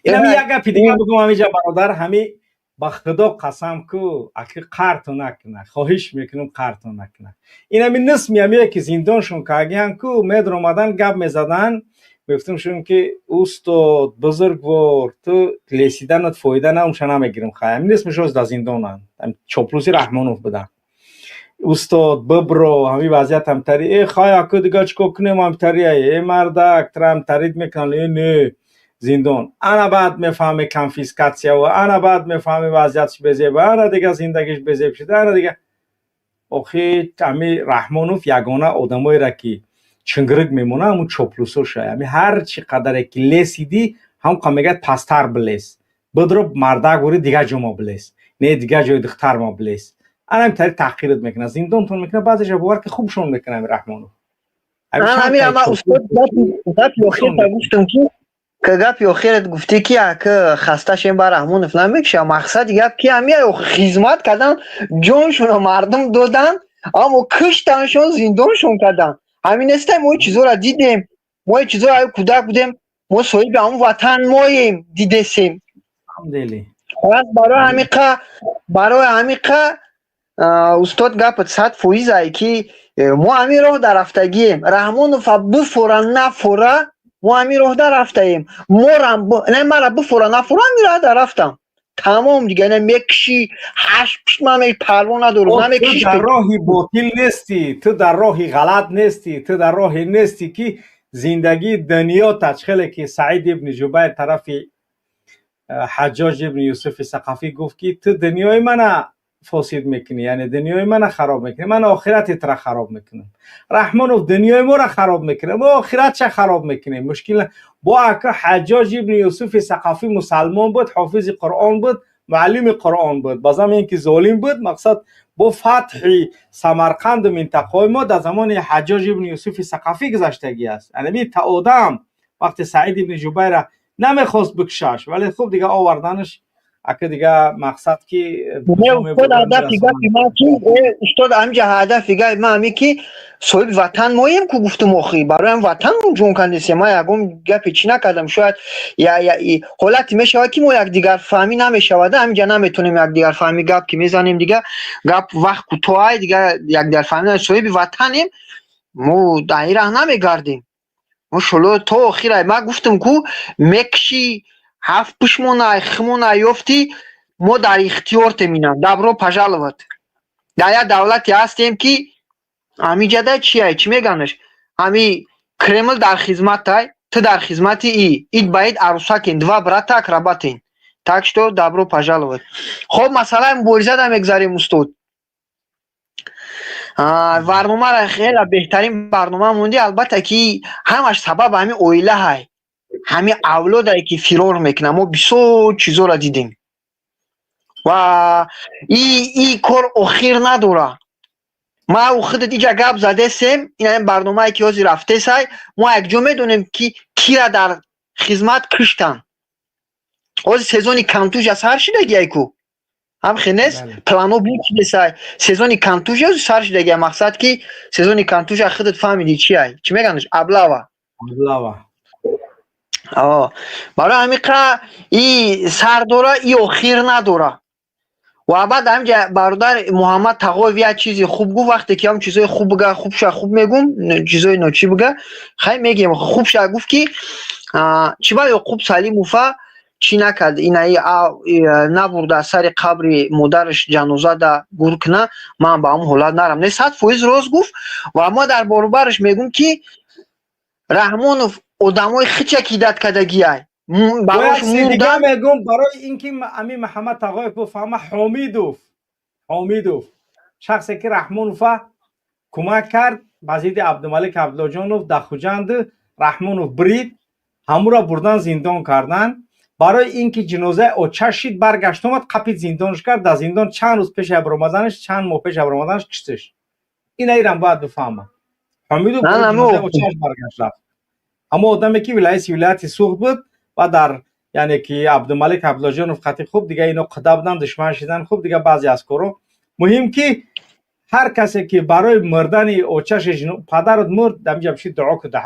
Инами як гапи дига бугум ҳамиҷа, бародар, ҳами ба Худо қасам ку, аки қарту накуна, хоҳиш мекунам, қарту накуна. Инами нисми ҳамие ки зиндоншон кагиян ку, медромадан, гап мезадан, мегуфтамшон, ки устод бузургвор, ту лесиданат фоида наумша, намегирам. Хай, ҳами нисмишоз дар зиндонанд, чоплуси Раҳмонов буданд. Устод, бибро, ҳами вазъият ҳамтари. Э, хай, аку дига чӣ кор кунем? Ҳамтари, э мардак, тра ҳамтарид мекунанд. Э, не, зиндон. Ана баъд мефаҳме конфискация ва ана баъд мефаҳме вазъиятш безеб, ана дига зиндагиш безеб шуда, ана дига. Охи, ҳами Раҳмонов ягона одамоеро ки чингирик мемона, ҳамун чоплусоша. Ҳами ҳар чӣ қадаре ки лесидӣ, ҳамқа мегӯяд: «Пасттар билес». Бидро мардак бури, дигар ҷо мо билес, не, дигар ҷои духтар мо билес. Анам тари таҳқират мекунад, зиндонтон мекунад, баъзеша бовар ки хубшон мекунад ами Раҳмонов. Ҳамира ма, устод, гапи охирта гуфтам, ки гапи охират гуфтӣ, ки ака хасташем ба Раҳмонов намекуша. Мақсади гап ки ҳамия хизмат кардан, ҷоншонро мардум додан, аммо киштаншон, зиндоншон кардан. Ҳамин нестай? Мо чизоро дидем, мо чизоро кӯдак будем, мо соҳиби ҳамон ватан моем, дидесем. Барои ҳамиқа, устод, гапат 100% ай, ки мо ҳамин роҳ дар рафтагием. Раҳмонова бифора нафора, мо ҳамин роҳ дар рафтаем. Морам не, мара бифора нафора, ҳамин роҳ дар рафтам, тамом. Дига не мекушӣ, ҳашт пушт ман парво надорам, намекушӣ. Дар роҳи ботил нестӣ, ту дар роҳи ғалат нестӣ, ту дар роҳе нестӣ, ки зиндагии дунё тачхеле ки Саид ибни Ҷубайр тарафи Ҳаҷҷоҷ ибни Юсуфи Сақафӣ гуфт, ки ту дунёи мана фосид мекунӣ, яъне дунёи мана хароб мекунӣ, ман охирати тура хароб мекунам. Раҳмонов дунёи моро хароб мекунад, мо охиратша хароб мекунем. Мушкил бо ака Ҳаҷҷоҷ ибни Юсуфи Сақафӣ мусалмон буд, ҳофизи Қуръон буд, муаллими Қуръон буд, базам ин ки золим буд. Мақсад, бо фатҳи Самарқанду минтақаҳои мо дар замони Ҳаҷҷоҷ ибни Юсуфи Сақафӣ гузаштагӣ аст. Анами та одам вақте Саид ибни Ҷубайра намехост бикушаш, вале хуб, дига оварданаш ака, дига мақсад ки Устод, ҳадафи гапи ман ки, устод, ҳаминҷа ҳадафи гапи ман ҳамин, ки соҳиби ватан моем ку гуфтум. Охи, бароям ватан ҷон кандесем. Ман ягон гапе чӣ накардам. Шояд ҳолате мешавад, ки мо якдигарфаҳмӣ намешавад. Ҳаминҷа наметонем якдигарфаҳмӣ, гап ки мезанем, дига гап вақт кӯтоҳай, дига якдигарфаҳмӣ. Соҳиби ватанем мо, дар ин раҳ намегардем мо шоло то охира. Ман гуфтам ку, мекушӣ, ҳафт пушмона химона ёфтӣ, мо дар ихтиёртем. Инам добро пожаловать. Дар як давлате ҳастем, ки ҳамиҷада чиай, чӣ меганаш, ҳами Кремл дар хизматай, ту дар хизмати и ид ба ид арӯсакен, два брата акробатен. Так что добро пожаловать. Хоб, масъалаи муборизада мегзарем, устод. Барномара хела беҳтарин барнома монди. Албатта, ки ҳамаш сабаб ҳамин оилаҳай, ҳамин авлодае, ки фирор мекунад. Мо бисёр чизоро дидем ва и кор охир надора. Ма худат иҷа гап задесем, ин барномае, ки ҳозир рафтесай, мо якҷо медонем, ки кира дар хизмат киштанд. Ҳозир сезони контузия сар шидагиай ку, ҳамхе нест? Плано буд шидесай, сезони контузия сар шидагиай. Мақсад, ки сезони контузия худат фаҳмидӣ чиай, чӣ меганаш, облава. Облава. Барои ҳамиқа и сар дора, и охир надора. Ва баъд ҳамҷа бародар Муҳаммад Тағоев як чизи хуб гуфт. Вақте ки ҳам чизои хуб бига, хубша хуб мегум, чизои ночӣ бига, хай мегем. Хубша гуфт, ки чӣ ба Ёқуб Салимова чӣ накард, инаи набурда сари қабри модараш ҷанозада гур куна. Ман ба ҳамон ҳолат нарам. Не, 100% рост гуфт. Ва ма дар баробараш мегум, ки Раҳмонов одамои хича кидать кардагиай. Барош мурдан мегум, барои инки ами Муҳаммад Тағоев бифаҳма. Ҳомидов, шахсе ки Раҳмонова кӯмак кард ба зидди Абдумалик Абдуллоҷонов дар Хуҷанд, Раҳмонов брид, ҳамура бурдан зиндон кардан. Барои ин ки ҷинозаи оча шид, баргашт, омад, қапид, зиндонш кард. Дар зиндон чанд рӯз пеши абромаданаш, чанд моҳ пеши абромаданаш киштиш. Ина ирам бояд бифаҳма. Ҳомидов ҷинозаи очааш баргашт, рафт. Ҳамо одаме, ки вилояти Суғд буд ва дар, яъне ки Абдумалик Абдуллоҷонов қати хуб, дига ино қуда будан, душман шидан. Хуб, дига баъзе аз коро муҳим, ки ҳар касе ки барои мурдани очаш, падарат мурд, дамиҷа биши, дуо ку, дар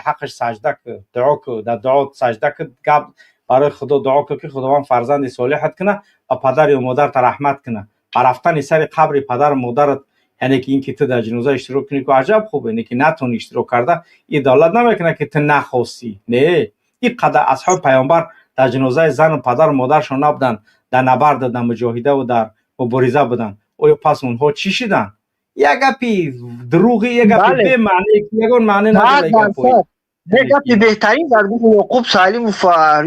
ҳаққаш сажда ку, дуо ку, дар дуо сажда ку, гап барои Худо дуо ку, ки Худованд фарзанди солиҳат куна ва падар ё модарта раҳмат куна. Ба рафтани сари қабри падару модарат, яъне ки ин ки ту дар ҷиноза иштирок кунӣ ку аҷаб хубе, не ки натони иштирок карда, ин давлат намекунад, ки ту нахостӣ. Не, ин қадар асҳоби паёмбар дар ҷинозаи зану падару модаршон набуданд, дар набарду дар муҷоҳидаву дар мубориза буданд. Оё пас онҳо чӣ шиданд? Як гапи дурӯғи, як гапи бемаъне, ягон маъне надора гапҳои. Гапи беҳтарин дар гуфт Ёқуб Салимов,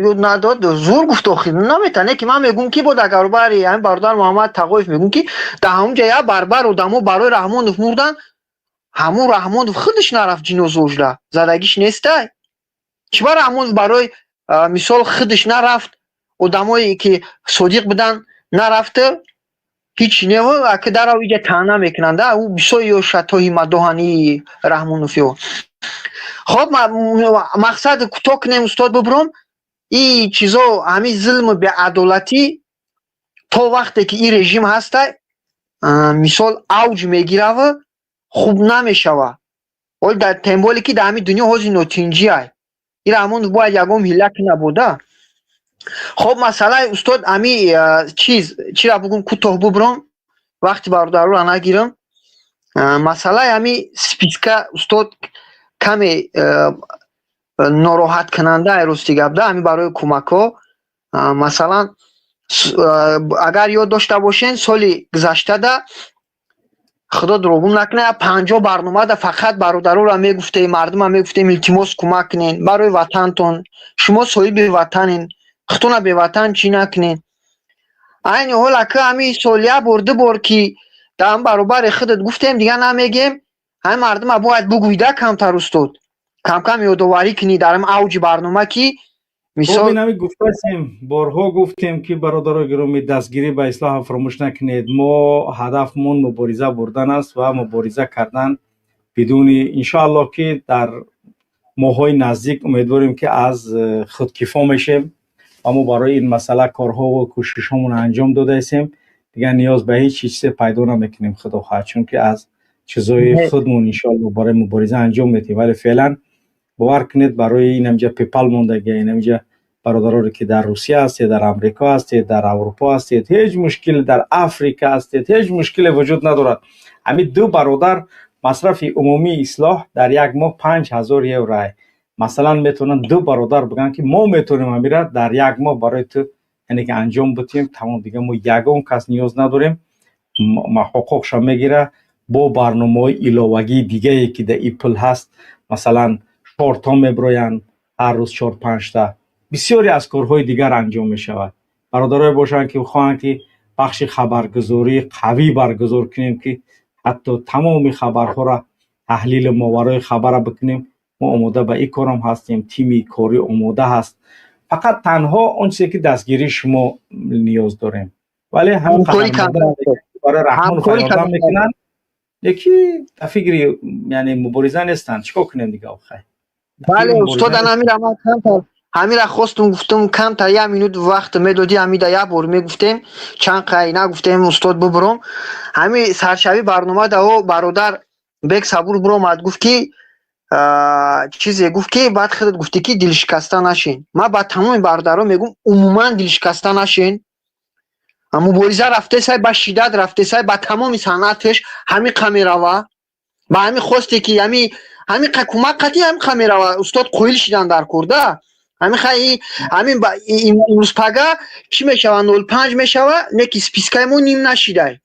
ёд надод, зур гуфт. Охир наметане, ки ман мегӯм, ки бо дар баробари ҳамин бародар Муҳаммад Тағоев мегӯм, ки дар ҳамон ҷа як барбар одамо барои Раҳмонов мурдан. Ҳамун Раҳмонов худаш нарафт ҷинозаошда, задагиш нестай. Чӣ ба Раҳмонов барои мисол худаш нарафт? Одамое ки содиқ буданд, нарафта ҳеч нево, ака дарав иҷа таъна мекунанд, ӯ бисёр ё шатоҳи мадоҳани Раҳмонов ё. Хоб, мақсад кӯтоҳ кунем, устод, бубуром. И чизо, ҳамин зулму беадолатӣ то вақте ки ин режим ҳаста, мисол, авҷ мегирава, хуб намешава. Ол дар тем более ки дар ҳамин дунё ҳозир нотинҷиай. Ира ҳамон бояд ягон ҳила кунабуда. Хоб, масъалаи, устод, ами чиз чира бугум, кӯтоҳ бубуром, вақти бародарура нагирам. Масъалаи ами списка, устод, каме нороҳаткунанда, рости гап да, ами барои кӯмакҳо. Масалан, агар ёд дошта бошен, соли гузаштада, худо дурӯғум накунад, 50 барномада фақат бародароро мегуфтем, мардума мегуфтем: илтимос, кӯмак кунен барои ватантон, шумо соҳиби ватанен, худтона беватан чӣ накунен. Айни ҳол, ака, ҳамин сол як бор, ду бор ки дар баробари худат гуфтем, дигар намегем. Ҳамин мардума бояд бугӯйда камтар, устод, камкам ёдоварӣ кунӣ дар ҳамин авҷи барнома, ки мисол. Ҳами гуфтасем, борҳо гуфтем, ки бародарои гиромӣ, дастгирӣ ба ислоҳа фаромӯш накунед. Мо ҳадафмон мубориза бурдан аст ва мубориза кардан бидуни, иншоаллоҳ, ки дар моҳҳои наздик умедворем, ки аз худкифо мешем ва мо барои ин масъала корҳову кӯшишҳомонро анҷом додаистем. Дигар ниёз ба ҳеҷ чизе пайдо намекунем, худо хоҳад, чунки аз чизҳои худмон, иншоаллоҳ, барои мубориза анҷом медиҳем. Вале феълан бовар кунед, барои инамҷа PayPal мондагия, инамҷа бародароре ки дар Русия ҳастед, дар Амрико ҳастед, дар Аврупо ҳастед, ҳеҷ мушкил, дар Африка ҳастед, ҳеҷ мушкиле вуҷуд надорад. Ҳамин ду бародар масрафи умумии ислоҳ дар як моҳ 5000 евро. Масалан, метавонанд ду бародар бигӯянд, ки мо метавонем ҳамира дар як моҳ барои ту, яъне ки, анҷом битиҳем. Тамом, дигар мо ягон кас ниёз надорем. Ҳуқуқша мегира бо барномаҳои иловагии дигае, ки дар и пул ҳаст. Масалан, шортҳо мебироянд ҳар рӯз чор панҷта, бисёре аз корҳои дигар анҷом мешавад. Бародарое бошанд, ки хоҳанд, ки бахши хабаргузории қавӣ баргузор кунем, ки ҳатто тамоми хабарҳоро таҳлили моварои хабара бикунем, мо омода ба ин корам ҳастем. Тими корӣ омода ҳаст. Фақат танҳо он чизе, ки дастгирии шумо ниёз дорем. Вале ҳамин барои Раҳмон ёрдам мекунанд, яки дар фикри, яъне, мубориза нестанд. Чӣ кор кунем дига, охай? Бале, устод, ҳамира ман камтар ҳамира хостум, гуфтум, камтар як минут вақт медодӣ, ҳамида як бор мегуфтем, чанд қай нагуфтем, устод, бубуром. Ҳами саршавӣ барнома дао бародар Бек Сабур биромад, гуфт, ки чизе гуфт, ки баъд худат гуфтӣ, ки дилшикаста нашин. Ман ба тамоми бародарон мегӯм: умуман дилшикаста нашин. Мубориза рафтесай, ба шиддат рафтесай, ба тамоми санъаташ ҳамин қа мерава, ба ҳамин хосте, ки ҳамин қа кӯмак қатӣ ҳамин қа мерава. Устод, қоил шидан дар курда ҳамин хай, ҳамин имрӯз пага чӣ мешава, 0,5 мешава, не ки спискаи мо ним нашидай,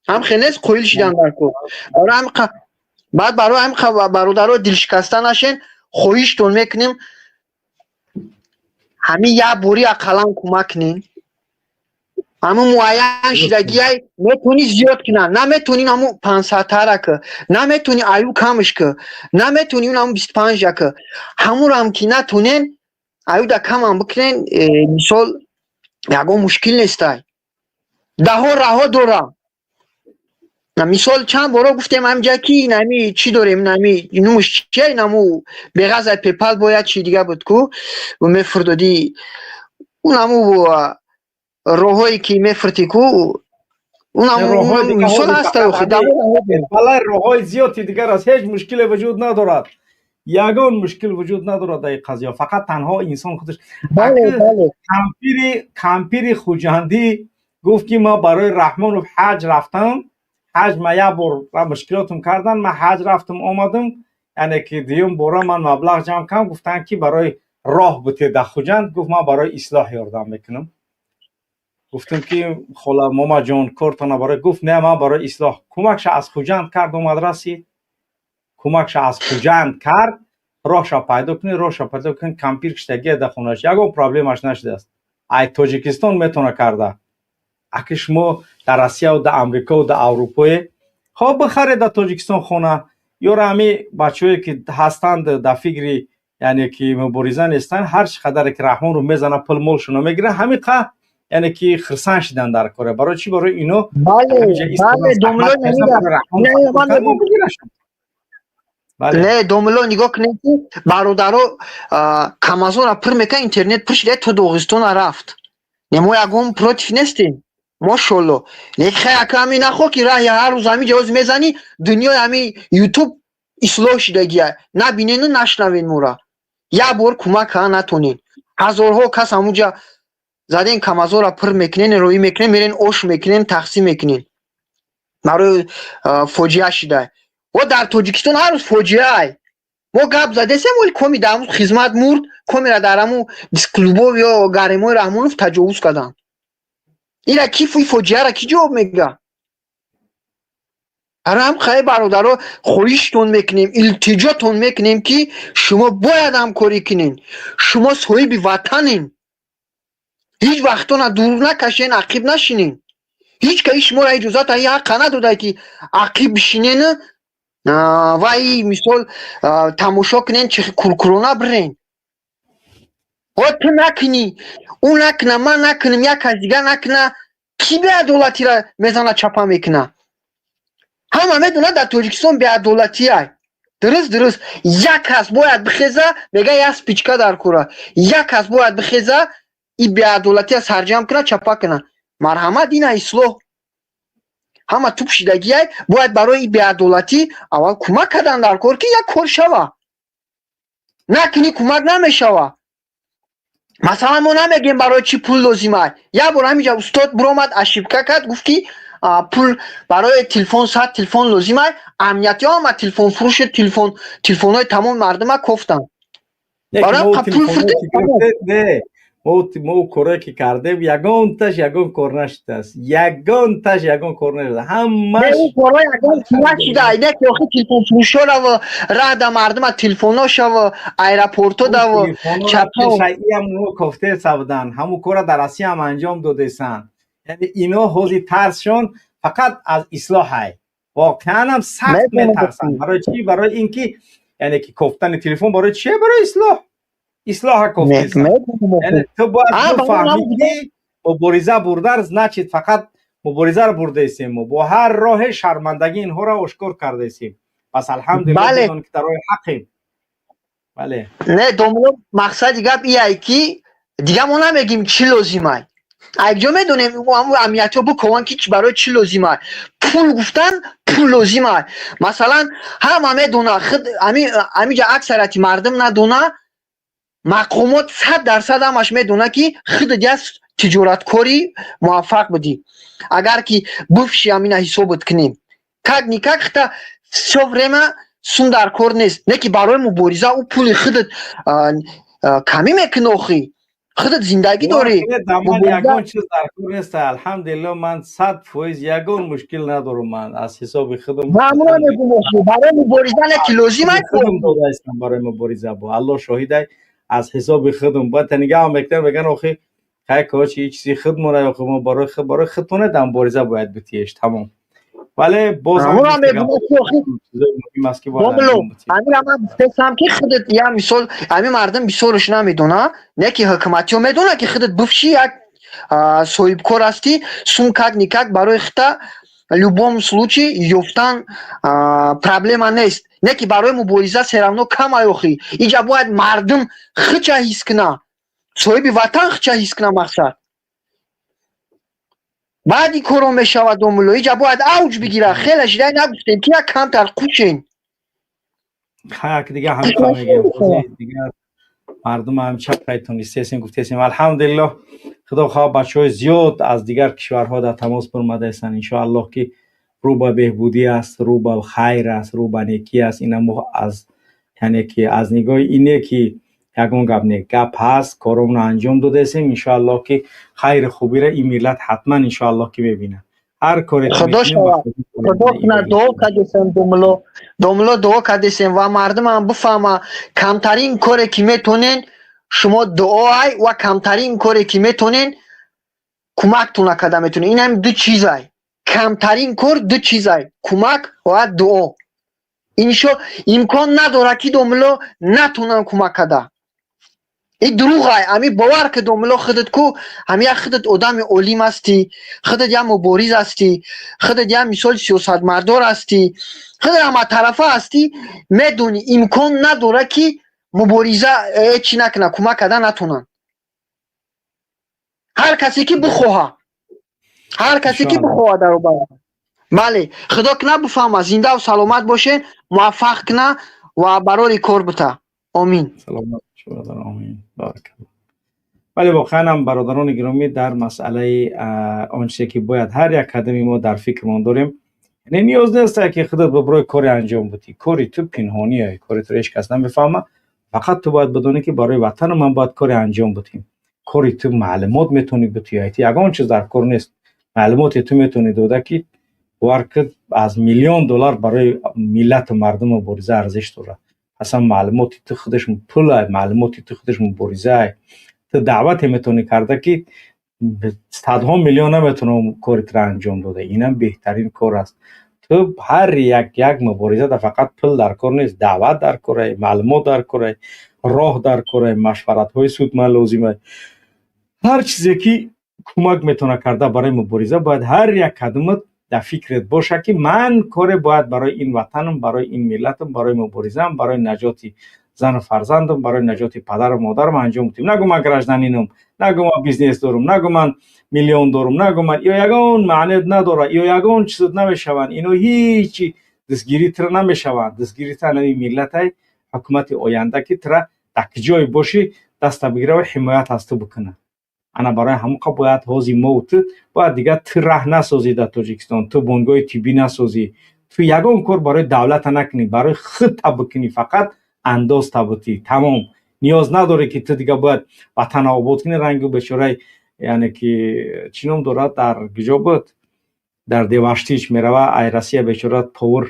ҳам хел нест. Қоил шидан дар кор. Баъд барои ҳамин бародаро, дилшикаста нашен, хоҳиштон мекунем, ҳамин як бори ақаллан кӯмак кунен. Ҳамун муайян шидагиай метавонӣ зиёд кунанд, наметавонӣ, ҳамун 500-тара ки наметавонӣ, аю камш ки наметавонӣ, ун ҳамун 25-а ки ҳамунрам ки натонен, аюда камам бикунен. Мисол, ягон мушкил нестай, даҳо раҳо дорам. Мисол, чанд боро гуфтем ҳаминҷа, ки инами чӣ дорем, инами нумуш чия, инаму беғаз ай PayPal бояд чи дига буд ку мефурдодӣ, унаму роҳҳое ки мефуртӣ ку, мисол ҳаста. Балай, роҳҳои зиёди дигар аст, ҳеҷ мушкиле вуҷуд надорад, ягон мушкил вуҷуд надорад дар ин қазия. Фақат танҳо инсон худаш. Кампири хуҷандӣ гуфт, ки ман барои Раҳмонов ҳаҷ рафтам. Ҳаҷ ма як бор мушкилотам кардан, ман ҳаҷ рафтам, омадам, яъне ки дуюм бора ман маблағ ҷамъ кардам. Гуфтанд, ки барои роҳ бутед дар Хуҷанд. Гуфт: ман барои ислоҳ ёрдам мекунам. Гуфтем, ки хола момаҷон, кортона барои. Гуфт: не, ман барои ислоҳ. Кӯмакша аз Хуҷанд кард, омад, расид, кӯмакша аз Хуҷанд кард. Роҳша пайдо кунед, роҳша пайдо кунед. Кампир киштагия дар хонааш, ягон проблемаш нашудааст. Ай Тоҷикистон метавона карда. Аки шумо дар Россияву дар Амрикову дар Аврупое, хоб, бихаред дар Тоҷикистон хона. Ёра ҳами бачаҳое, ки ҳастанд дар фикри Яъне ки мубориза нестанд. Ҳар чӣ қадаре ки Раҳмонро мезана, пул молшуно мегиранд, ҳамин қа, яъне ки хирсан шидан дар коре. Барои чӣ? Барои ино. Не, домило, нигоҳ кунед, ки бародаро камазора пур мекунад, интернет пур шуда, то Доғистона рафт. Не, мо ягон против нестем, мошолло. Лекин хай, ака, ҳамин нахо ки раҳи ҳар рӯз ҳамин ҷавоз мезанӣ, дунёи ҳамин Ютуб ислоҳ шудагия. Набинену нашнавен мора, як бор кӯмак ка натонен. Ҳазорҳо кас ҳамуҷа заден, камазора пур мекунен, роӣ мекунен, мерен, ош мекунен, тақсим мекунен барои фоҷиа шуда. О, дар Тоҷикистон ҳар рӯз фоҷиаай. Мо гап задесем, вале коми дар ҳамун хизмат мурд, комира дар ҳамун дисклубов ё гаремои Раҳмонов таҷовуз карданд. Ира ки, фоҷиара ки ҷавоб мега? Ҳам хай, бародаро, хоҳиштон мекунем, илтиҷотон мекунем, ки шумо бояд ҳамкорӣ кунен. Шумо соҳиби ватанен, ҳеҷ вақтона дур накашен, ақиб нашинен. Ҳеҷ каи шуморо иҷозата ҳаққа надода, ки ақиб бишинен ва и мисол тамошо кунен, чи куркурона бирен. О, ту накунӣ, ӯ накуна, ман накунем, як кас дигар накуна, кӣ беадолатиро мезана, чапа мекуна? Ҳама медонад, дар Тоҷикистон беадолатиай. Дуруст, як кас бояд бихеза, мега, як спичка дар кора, як кас бояд бихеза, и беадолатия сарҷам куна, чапа куна. Марҳамат, ина ислоҳ ҳама туп шидагиай. Бояд барои и беадолатӣ аввал кӯмак кардан дар кор, ки як кор шава. Накунӣ, кӯмак намешава. Масалан, мо намегем, барои чӣ пул лозимай. Як бор ҳаминҷа устод биромад, ошибка кард, гуфт, ки пул барои телефон, 100 телефон лозимай. Амниятиҳо ҳама телефонфурӯши телефон, телефонҳои тамоми мардума кофтанд. Пул. Мо корое ки кардем, ягонташ ягон кор нашудааст, ягонташ ягон кор нашуда, ҳамаш. Корҳо ягон нашуда, не ки охи телефонфурӯшҳораву раҳда мардума телефоношаву аэропортодаву. Чапаиам кофтеса буданд, ҳамун кора дар Россия ҳам анҷом додесанд. Яъне ино ҳози тарсшон фақат аз ислоҳай, воқеан ҳам сахт метарсанд. Барои чӣ? Барои ин ки, яъне ки кофтани телефон барои чие? Барои ислоҳ, ислоҳа кофтеса. Яъне ту бояд бифаҳмӣ, ки мубориза бурдан значит фақат муборизаро бурдаистем, мо бо ҳар роҳе шармандагии инҳоро ошкор кардаистем. Пас, алҳамдулилла, ки дар роҳи ҳақем, бале. Не, домло, мақсади гап ияй, ки дига мо намегим, чӣ лозимай. Айҷо медонем, амниятҳо бикованд, ки барои чӣ лозимай пул. Гуфтан, пул лозимай, масалан, ҳама медона, ҳамиҷа аксарияти мардум надона, мақомот 100% ҳамаш медона, ки худат як тиҷораткори муваффақ будӣ. Агар ки бифши, ҳамина ҳисобат кунем, как никак хита всё время сум дар кор нест. Не ки барои мубориза ӯ пули худат камӣ мекунӣ, охи худат зиндагӣ дорӣ. Ман ягон чиз дар кор нест, алҳамдулилло, ман 100% ягон мушкил надорам, ман аз ҳисоби худам. Барои мубориза не ки лозим. Худам додаистам барои мубориза, бо Аллоҳ шоҳидай, аз ҳисоби худам. Бояд нигаҳ мекунам, меган, охи хай, короче, ҳеҷ чизи худмона, охи мо барои худтоне дар мубориза бояд битиеш, тамом. Вале боз Ҳамира ман гуфтесам, ки худат я мисол, ҳамин мардум бисёрш намедона, не ки ҳукуматиҳо медона, ки худат бифши, як соҳибкор ҳастӣ, сум как никак барои хита любом случай ёфтан проблема нест. Не ки барои мубориза всё равно камай. Охи иҷа бояд мардум хича ҳис куна, соҳиби ватан хича ҳис куна. Мақсад баъди коро мешавад, домулло, иҷа бояд авҷ бигира. Хеле шидай нагуфтем, ки як камтар қушен. Як дига ҳамқа мегем, дигар мардум ҳам чапайтонистесем, гуфтесем. Алҳамдулиллоҳ, худо хоҳ, бачаҳои зиёд аз дигар кишварҳо дар тамос баромадаистанд. Иншоаллоҳ, ки рӯ ба беҳбудӣ аст, рӯ ба хайр аст, рӯ ба некӣ аст. Ина мо аз, яъне ки аз нигоҳи ине ки ягон гап не, гап ҳаст, коромонро анҷом додаистем. Иншоаллоҳ, ки хайри хубиро ин миллат ҳатман, иншоаллоҳ, ки мебинад ҳар коре. Худо шавад, худо кунад. Дуо кардесем, домулло, домулло, дуо кардесем ва мардумам бифаҳма: камтарин коре ки метонен шумо дуоай ва камтарин коре ки метонен кӯмактона карда метонен. Ин ҳам ду чизай, камтарин кор ду чизай: кӯмак ва дуо. Иншо имкон надорад, ки домулло натонанд кӯмак карда. И дурӯғай. Ами бовар ки, домулло, худат ку ҳами як худат одами олим ҳастӣ, худат як мубориз ҳастӣ, худат як мисол сиёсатмардор ҳастӣ, худат ҳаматарафа ҳастӣ, медонӣ, имкон надорад, ки мубориза чӣ накунад, кӯмак карда натонанд. Ҳар касе ки бихоҳа, ҳар касе ки бихоҳа даробар. Бале, худо куна бифаҳма. Зиндаву саломат бошед, муваффақ куна ва барори кор бута. Омин. Омин. Бале, воқеан ҳам, бародарони гиромӣ, дар масъалаи он чизе ки бояд ҳар як қадами мо дар фикрмон дорем, яъне ниёз нест, ки худат биброи коре анҷом будӣ. Кори ту пинҳоние, кори туро ҳеҷ кас намефаҳма. Фақат ту бояд бидонӣ, ки барои ватану ман бояд коре анҷом будем. Кори ту маълумот метавонӣ бутӣ, ягон чиз дар кор нест. Маълумоте ту метавонӣ дода, ки бовар кун, аз миллион доллар барои миллату мардум мубориза арзиш дорад. Аслан маълумоти ту худаш пул, маълумоти ту худаш мубориза. Ту даъвате метавонӣ карда, ки садҳо миллион наметавонам кори туро анҷом дода. Инам беҳтарин кор аст. Ту ҳар як мубориза да фақат пул дар кор нест, даъват дар кора, маълумот дар кора, роҳ дар кора, машваратҳои судманд лозима. Ҳар чизе ки кӯмак метавона карда барои мубориза, бояд ҳар як қадамат дар фикрет бошад, ки ман коре бояд барои ин ватанам, барои ин миллатам, барои муборизаам, барои наҷоти зану фарзандам, барои наҷоти падару модарам анҷом бидем. Нагӯ ман гражданинам, нагӯ ман бизнес дорам, нагӯ ман миллион дорам, нагӯ ман ё ягон маъне надорад, ё ягон чиз намешаванд. Ино ҳичи дастгирӣ тира намешаванд. Дастгирӣ тира нави миллатай, ҳукумати оянда, ки тира дар куҷое бошӣ, даста бигира ва ҳимоят аз ту бикунад. Ана барои ҳамон бояд ҳози мову ту бояд дигар ту раҳ насозӣ дар Тоҷикистон, ту бонгоҳи тиббӣ насозӣ, ту ягон кор барои давлата накунӣ, барои худта бикунӣ, фақат андоз табутӣ, тамом. Ниёз надорӣ, ки ту дигар бояд ватана обод кунӣ. Рангу бечораи, яъне ки чӣ ном дорад, дар куҷо буд, дар Деваштич мерава, ай Россия бечора повар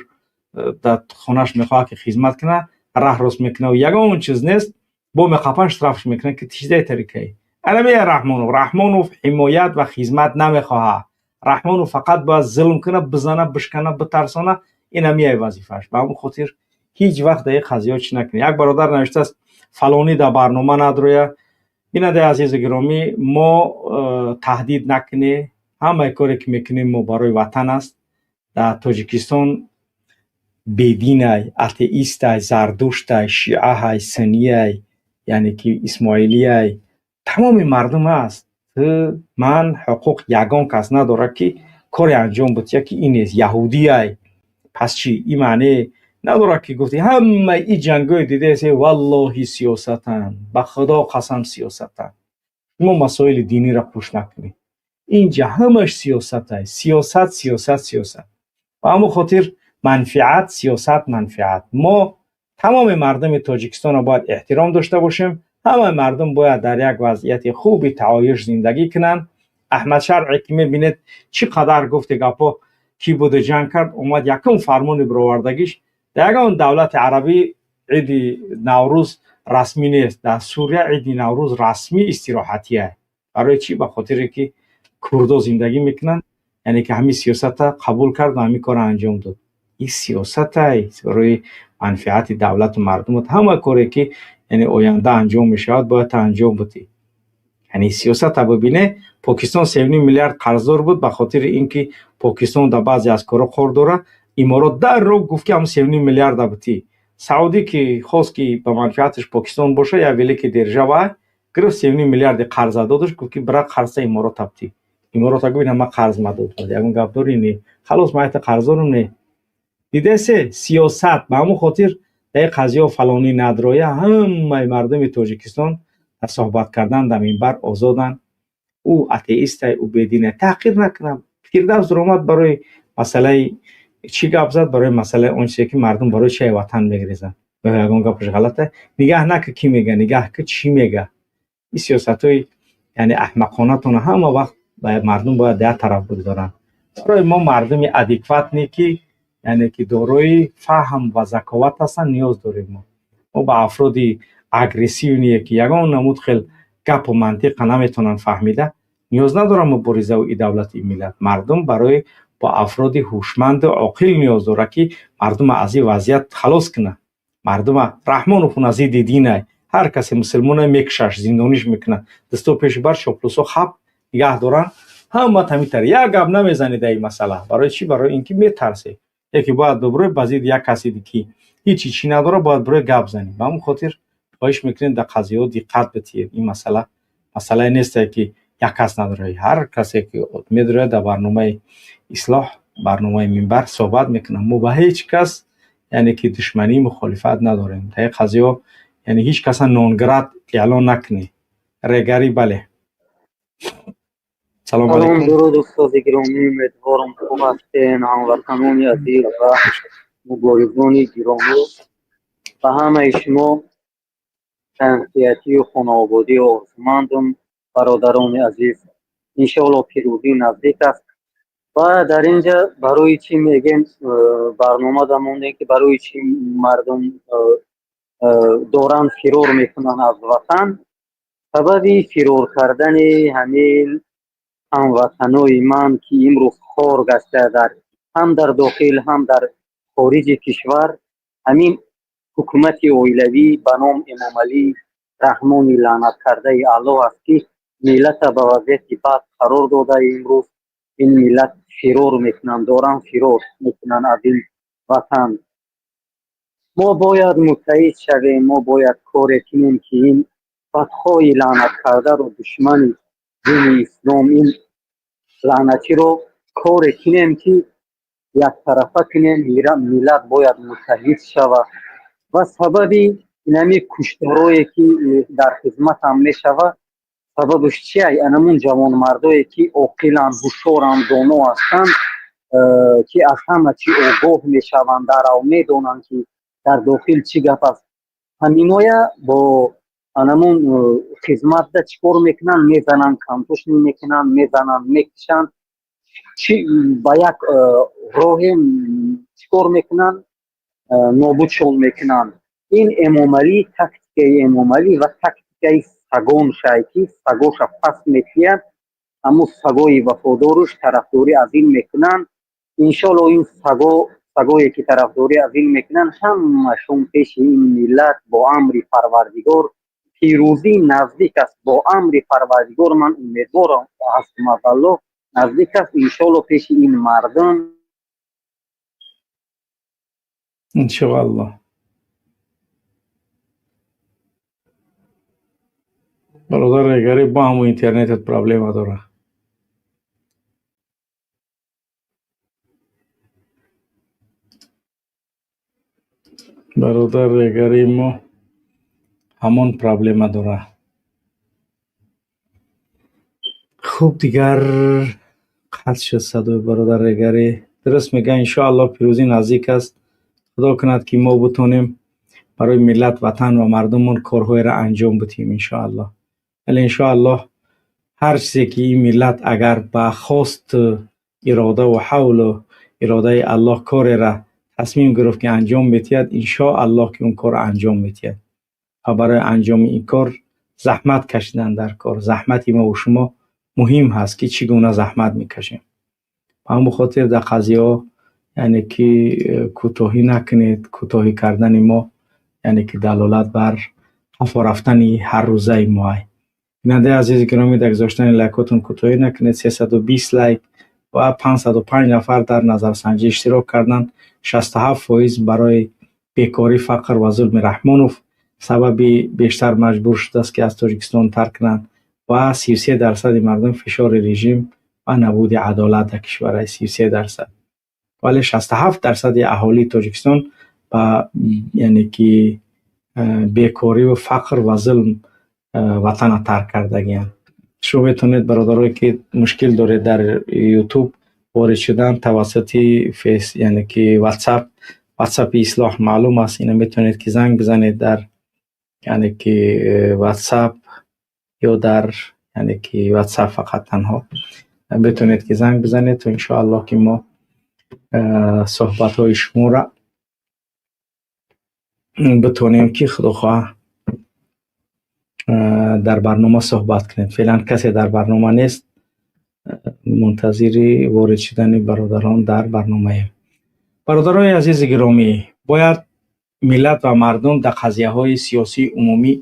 дар хонаш мехоҳад, ки хизмат кунад, раҳ рост мекунад, ягон чиз нест, бо меқапан, штрафш мекунад, ки тиждаи тарикаи. Анамия Раҳмонов. Раҳмонов ҳимоят ва хизмат намехоҳад. Раҳмонов фақат бояд зулм кунад, бизана, бишкана, битарсона. Инамияи вазифааш. Ба ҳамон хотир ҳеҷ вақт дар ин қазиҳо чӣ накунед. Як бародар навиштааст, фалонӣ дар барнома надроя. Бинандаи азизу гиромӣ, мо таҳдид накунед. Ҳамаи коре ки мекунем мо, барои ватан аст. Дар Тоҷикистон бединай, атеистай, зардуштай, шиаҳай, суннияй, яъне ки исмоилияй, тамоми мардум аст. Ту, ман, ҳуқуқ ягон кас надорад, ки коре анҷом бутия, ки ин нест, яҳудияй. Пас чӣ? Ин маъне надорад, ки гуфти ҳамаи ин ҷангҳои дидаесе, валлоҳи, сиёсатанд, ба Худо қасам, сиёсатанд. Шумо масоили диниро пӯш накунед. Инҷа ҳамаш сиёсатай, сиёсат, сиёсат, сиёсат. Ба ҳамон хотир манфиат, сиёсат, манфиат. Мо тамоми мардуми Тоҷикистонро бояд эҳтиром дошта бошем. Ҳамаи мардум бояд дар як вазъияти хуби таоюш зиндагӣ кунанд. Аҳмад Шаръе ки мебинед, чӣ қадар гуфти гапҳо кӣ буду ҷанг кард, омад, якум фармони бировардагиш: дар ягон давлати арабӣ иди Наврӯз расмӣ нест, дар Сурия иди Наврӯз расмӣ истироҳатия. Барои чӣ? Ба хотире ки курдо зиндагӣ мекунанд. Яъне ки ҳамин сиёсата қабул кард ва ҳамин корро анҷом дод. Ин сиёсатай барои манфиати давлату мардумот. Ҳама коре ки, яъне, оянда анҷом мешавад, бояд анҷом будӣ. Яъне сиёсата бибине. Покистон 3,5 миллиард қарздор буд. Ба хотири ин ки Покистон дар баъзе аз корҳо қор дорад, Иморот дарро гуфт, ки ҳам 3,5 миллиарда бутӣ. Саудӣ ки хост, ки ба манфиаташ Покистон боша, як великий держава, гирифт, 3,5 миллиарди қарза додаш, гуфт, ки бира, қарза Иморота бутӣ. Иморота гуфт: ма қарз мадод, ягон гап дорӣ? Не, халос, ма айта қарздорам, не. Дидасе, сиёсат. Ба ҳамон хотир дар ин қазиҳо фалонӣ надроя. Ҳамаи мардуми Тоҷикистон дар суҳбат кардан дар минбар озоданд. Ӯ атеистай, ӯ бединай, таҳқир накунам. Фирдавс дуромад, барои масъалаи чӣ гап зад? Барои масъалаи он чизе, ки мардум барои чай ватан мегирезанд. Ягон гапаш ғалата? Нигаҳ нака, кӣ мега, нигаҳ ки чӣ мега. Ин сиёсатҳои, яъне, аҳмақонатона ҳама вақт мардум бояд як тараф бигзоранд. Барои мо мардуми адекватный, ки, яъне ки дорои фаҳм ва заковат ҳастанд, ниёз дорем. Мо ба афроди агрессивные, ки ягон намуд хел гапу мантиқа наметавонанд фаҳмида, ниёз надорам. Муборизаву и давлати, и миллат, мардум барои Бо афроди ҳушманду оқил ниёз дорад, ки мардума аз ин вазъият халос кунад. Мардума Раҳмонов зидди динай, ҳар касе мусулмона мекушаш, зиндониш мекунад, дасто пеши бар чоплусо хаб нигаҳ доранд. Ҳама тамитар як гап намезанед дар ин масъала. Барои чӣ? Барои ин ки метарсед. Яке бояд бибурӯй ба зидди як касе, ки ҳечи чӣ надорад, бояд бурӯй гап занӣ. Ба ҳамон хотир хоҳиш мекунем, дар қазияҳо диққат битиҳед. Ин масъала масъалае нестае, ки як кас надорад. Ҳар касе ки медарояд, дар барномаи Ислоҳ, барномаи Минбар суҳбат мекунам. Мо ба ҳеҷ кас, яъне ки, душманӣ, мухолифат надорем дар ин қазияҳо, яъне ҳеҷ каса нон грата эълон накунед. Регарӣ, бале, салом алейкум. Дуруд, устоди гиромӣ, умедворам, хуб ҳастен. Ҳамватанони азиз ва муборизони гиромӣ, ба ҳамаи шумо тансиҳатию хонаободӣ орзумандум. Бародарони азиз, иншоалло, пирӯзӣ наздик аст. Ва дар ин ҷа барои чӣ мегем, барнома дамондем, ки барои чӣ мардум доранд фирор мекунанд аз ватан? Сабаби фирор кардани ҳамин ҳамватанои ман, ки имрӯз хор гашта дар ҳам дар дохил, ҳам дар хориҷи кишвар, ҳамин ҳукумати оилавӣ ба ном Эмомалӣ Раҳмони лаънаткардаи Аллоҳ аст, ки миллата ба вазъияти бад қарор дода. Имрӯз ин миллат фирор мекунанд, доранд фирор мекунанд аз ин ватан. Мо бояд муттаҳид шавем, мо бояд коре кунем, ки ин бадхоҳи лаънаткардаро, душмани дини ислом, ин лаънатиро коре кунем, ки яктарафа кунем. Миллат бояд муттаҳид шавад. Ва сабаби инами кушторое, ки дар хизматам мешавад, сабабаш чия? Анамун ҷавонмардое, ки оқиланд, ҳушёранд, доно ҳастанд, ки аз ҳама чӣ огоҳ мешаванд, дарав медонанд, ки дар дохил чӣ гап аст, ҳаминоя бо анамун хизматда чӣ кор мекунанд? Мезананд, кантушни мекунанд, мезананд, мекушанд. Ба як роҳе чӣ кор мекунанд? Нобудшон мекунанд. Ин Эмомалӣ, тактикаи Эмомалӣ ва тактикаи сагоншай, ки сагоша паст метиҳад, аммо сагои вафодоруш тарафдорӣ аз ин мекунанд. Иншоалло, ин саго, сагое, ки тарафдорӣ аз ин мекунанд, ҳамашон пеши ин миллат бо амри Парвардигор пирӯзӣ наздик аст. Бо амри Парвардигор ман умедворам ҳастам, аз Аллоҳ наздик аст, иншоалло, пеши ин мардум. Иншоалло. Бародар Регари, бо ҳамун интернетат проблема дорад. Бародар Регари мо ҳамон проблема дорад. Хуб, дигар қатъ шуд садои бародар Регари. Дуруст мегӯяд, иншоалло, пирӯзӣ наздик аст. Худо кунад, ки мо бутонем барои миллат, ватан ва мардумон корҳоеро анҷом бидиҳем, иншоалло. Вале, иншоаллоҳ, ҳар чизе ки ин миллат агар ба хосту иродаву ҳавлу иродаи Аллоҳ кореро тасмим гирифт, ки анҷом медиҳад, иншоаллоҳ, ки он корро анҷом медиҳад. Ва барои анҷоми ин кор заҳмат кашидан дар кор, заҳмати мову шумо муҳим ҳаст, ки чӣ гуна заҳмат мекашем. Ба ҳамон хотир дар қазияҳо, яъне ки, кӯтоҳӣ накунед. Кӯтоҳӣ кардани мо, яъне ки, далолат бар қафо рафтани ҳаррӯзаи моай. Бинандаи азизи гиромӣ, дар гузоштани лайкотон кӯтоҳӣ накунед. 320 лайк ва 505 нафар дар назарсанҷӣ иштирок карданд. 67% барои бекорӣ, фақр ва зулми Раҳмонов сабаби бештар маҷбур шудааст, ки аз Тоҷикистон тарк кунанд, ва 33 дарсади мардум фишори режим ва набуди адолат дар кишвар, 33%. Вале 67 дарсади аҳолии Тоҷикистон ба, яъне ки, бекорию фақр ва зулм ватана тарк кардагианд. Шумо метавонед, бародарое, ки мушкил доред дар Ютуб ворид шудан, тавассути фейс, яъне ки Ватсап, Ватсапи Ислоҳ маълум аст, ина метавонед, ки занг бизанед дар, яъне ки, Ватсап ё дар, яъне ки, Ватсап фақат танҳо метавонед, ки занг бизанед, то иншоаллоҳ, ки мо суҳбатҳои шуморо битонем, ки худо хоҳа, дар барнома суҳбат кунем. Феълан касе дар барнома нест. Мунтазири ворид шудани бародарон дар барномаем. Бародарони азизи гиромӣ, бояд миллат ва мардум дар қазияҳои сиёсии умумӣ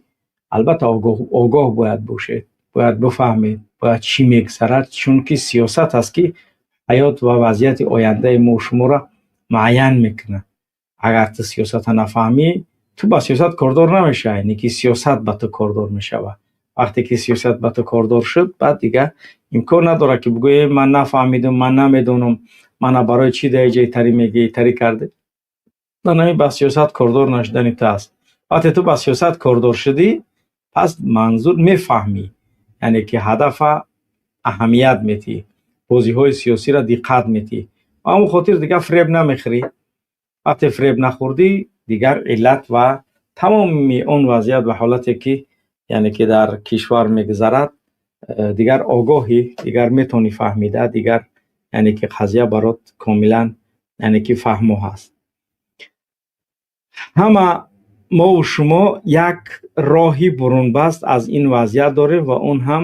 албатта огоҳ бояд бошед, бояд бифаҳмед, бояд чӣ мегзарад, чунки сиёсат аст, ки ҳаёт ва вазъияти ояндаи мо шуморо муайян мекунад. Агар ту сиёсата нафаҳмӣ, ту ба сиёсат кордор намешавӣ, не ки сиёсат ба ту кордор мешавад. Вақте ки сиёсат ба ту кордор шуд, баъд дигар имкон надорад, ки бигӯӣ: «Ман нафаҳмидум, ман намедонам, мана барои чӣ дар ҷои тарӣ мегӯӣ, тарӣ кардӣ?» Нами ба сиёсат кордор нашудани ту аст. Вақте ту ба сиёсат кордор шудӣ, пас манзур мефаҳмӣ, яъне ки ҳадафа аҳамият метиҳӣ, бозиҳои сиёсиро диққат метиҳӣ ва ҳамон хотир дигар фиреб намехӯрӣ. Вақте фиреб нахӯрдӣ, дигар иллат ва тамоми он вазъият ва ҳолате, ки яъне ки дар кишвар мегузарад, дигар огоҳӣ, дигар метавонӣ фаҳмида, дигар яъне ки қазия барот комилан яъне ки фаҳмо ҳаст. Ҳама мову шумо як роҳи бурунбаст аз ин вазъият дорем ва он ҳам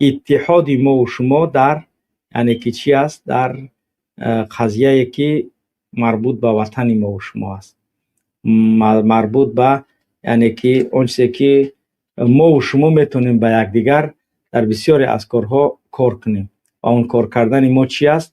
иттиҳоди мову шумо дар яъне ки чӣ аст, дар қазияе, ки марбут ба ватани мову шумо аст, марбут ба яъне ки он чизе, ки мову шумо метавонем ба якдигар дар бисёре аз корҳо кор кунем. Ва он кор кардани мо чӣ аст?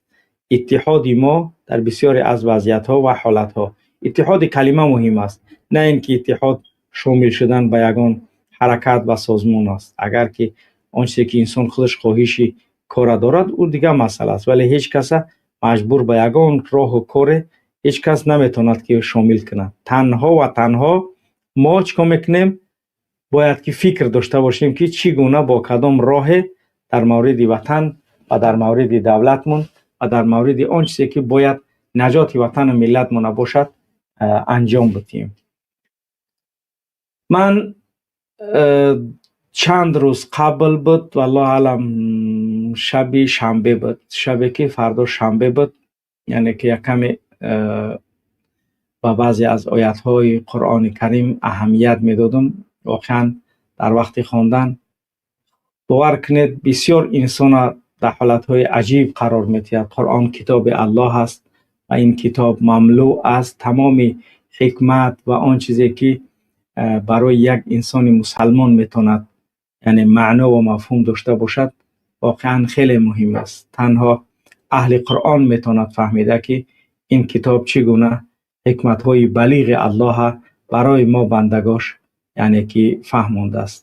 Иттиҳоди мо дар бисёре аз вазъиятҳо ва ҳолатҳо. Иттиҳоди калима муҳим аст, на ин ки иттиҳод шомил шудан ба ягон ҳаракат ва созмон аст. Агар ки он чизе, ки инсон худаш хоҳиши кора дорад, ӯ дигар масъала аст, вале ҳеҷ каса маҷбур ба ягон роҳу коре ҳеҷ кас наметавонад, ки шомил кунад. Танҳо ва танҳо мо чӣ кор мекунем? Бояд ки фикр дошта бошем, ки чӣ гуна, бо кадом роҳе дар мавриди ватан ва дар мавриди давлатмон ва дар мавриди он чизе, ки бояд наҷоти ватану миллатмона бошад, анҷом бидиҳем. Ман чанд рӯз қабл буд, валлоҳу аълам, шаби шанбе буд, шабе ки фардо шанбе буд, яъне ки як каме ба баъзе аз оятҳои Қуръони Карим аҳамият медодам. Воқеан, дар вақти хондан, бовар кунед, бисёр инсона дар ҳолатҳои аҷиб қарор медиҳад. Қуръон китоби Аллоҳ аст ва ин китоб мамлӯъ аз тамоми ҳикмат ва он чизе, ки барои як инсони мусалмон метавонад яъне маъно ва мафҳум дошта бошад. Воқеан, хеле муҳим аст. Танҳо аҳли Қуръон метавонад фаҳмида, ки ин китоб чӣ гуна ҳикматҳои балиғи Аллоҳа барои мо бандагош яъне ки фаҳмондааст.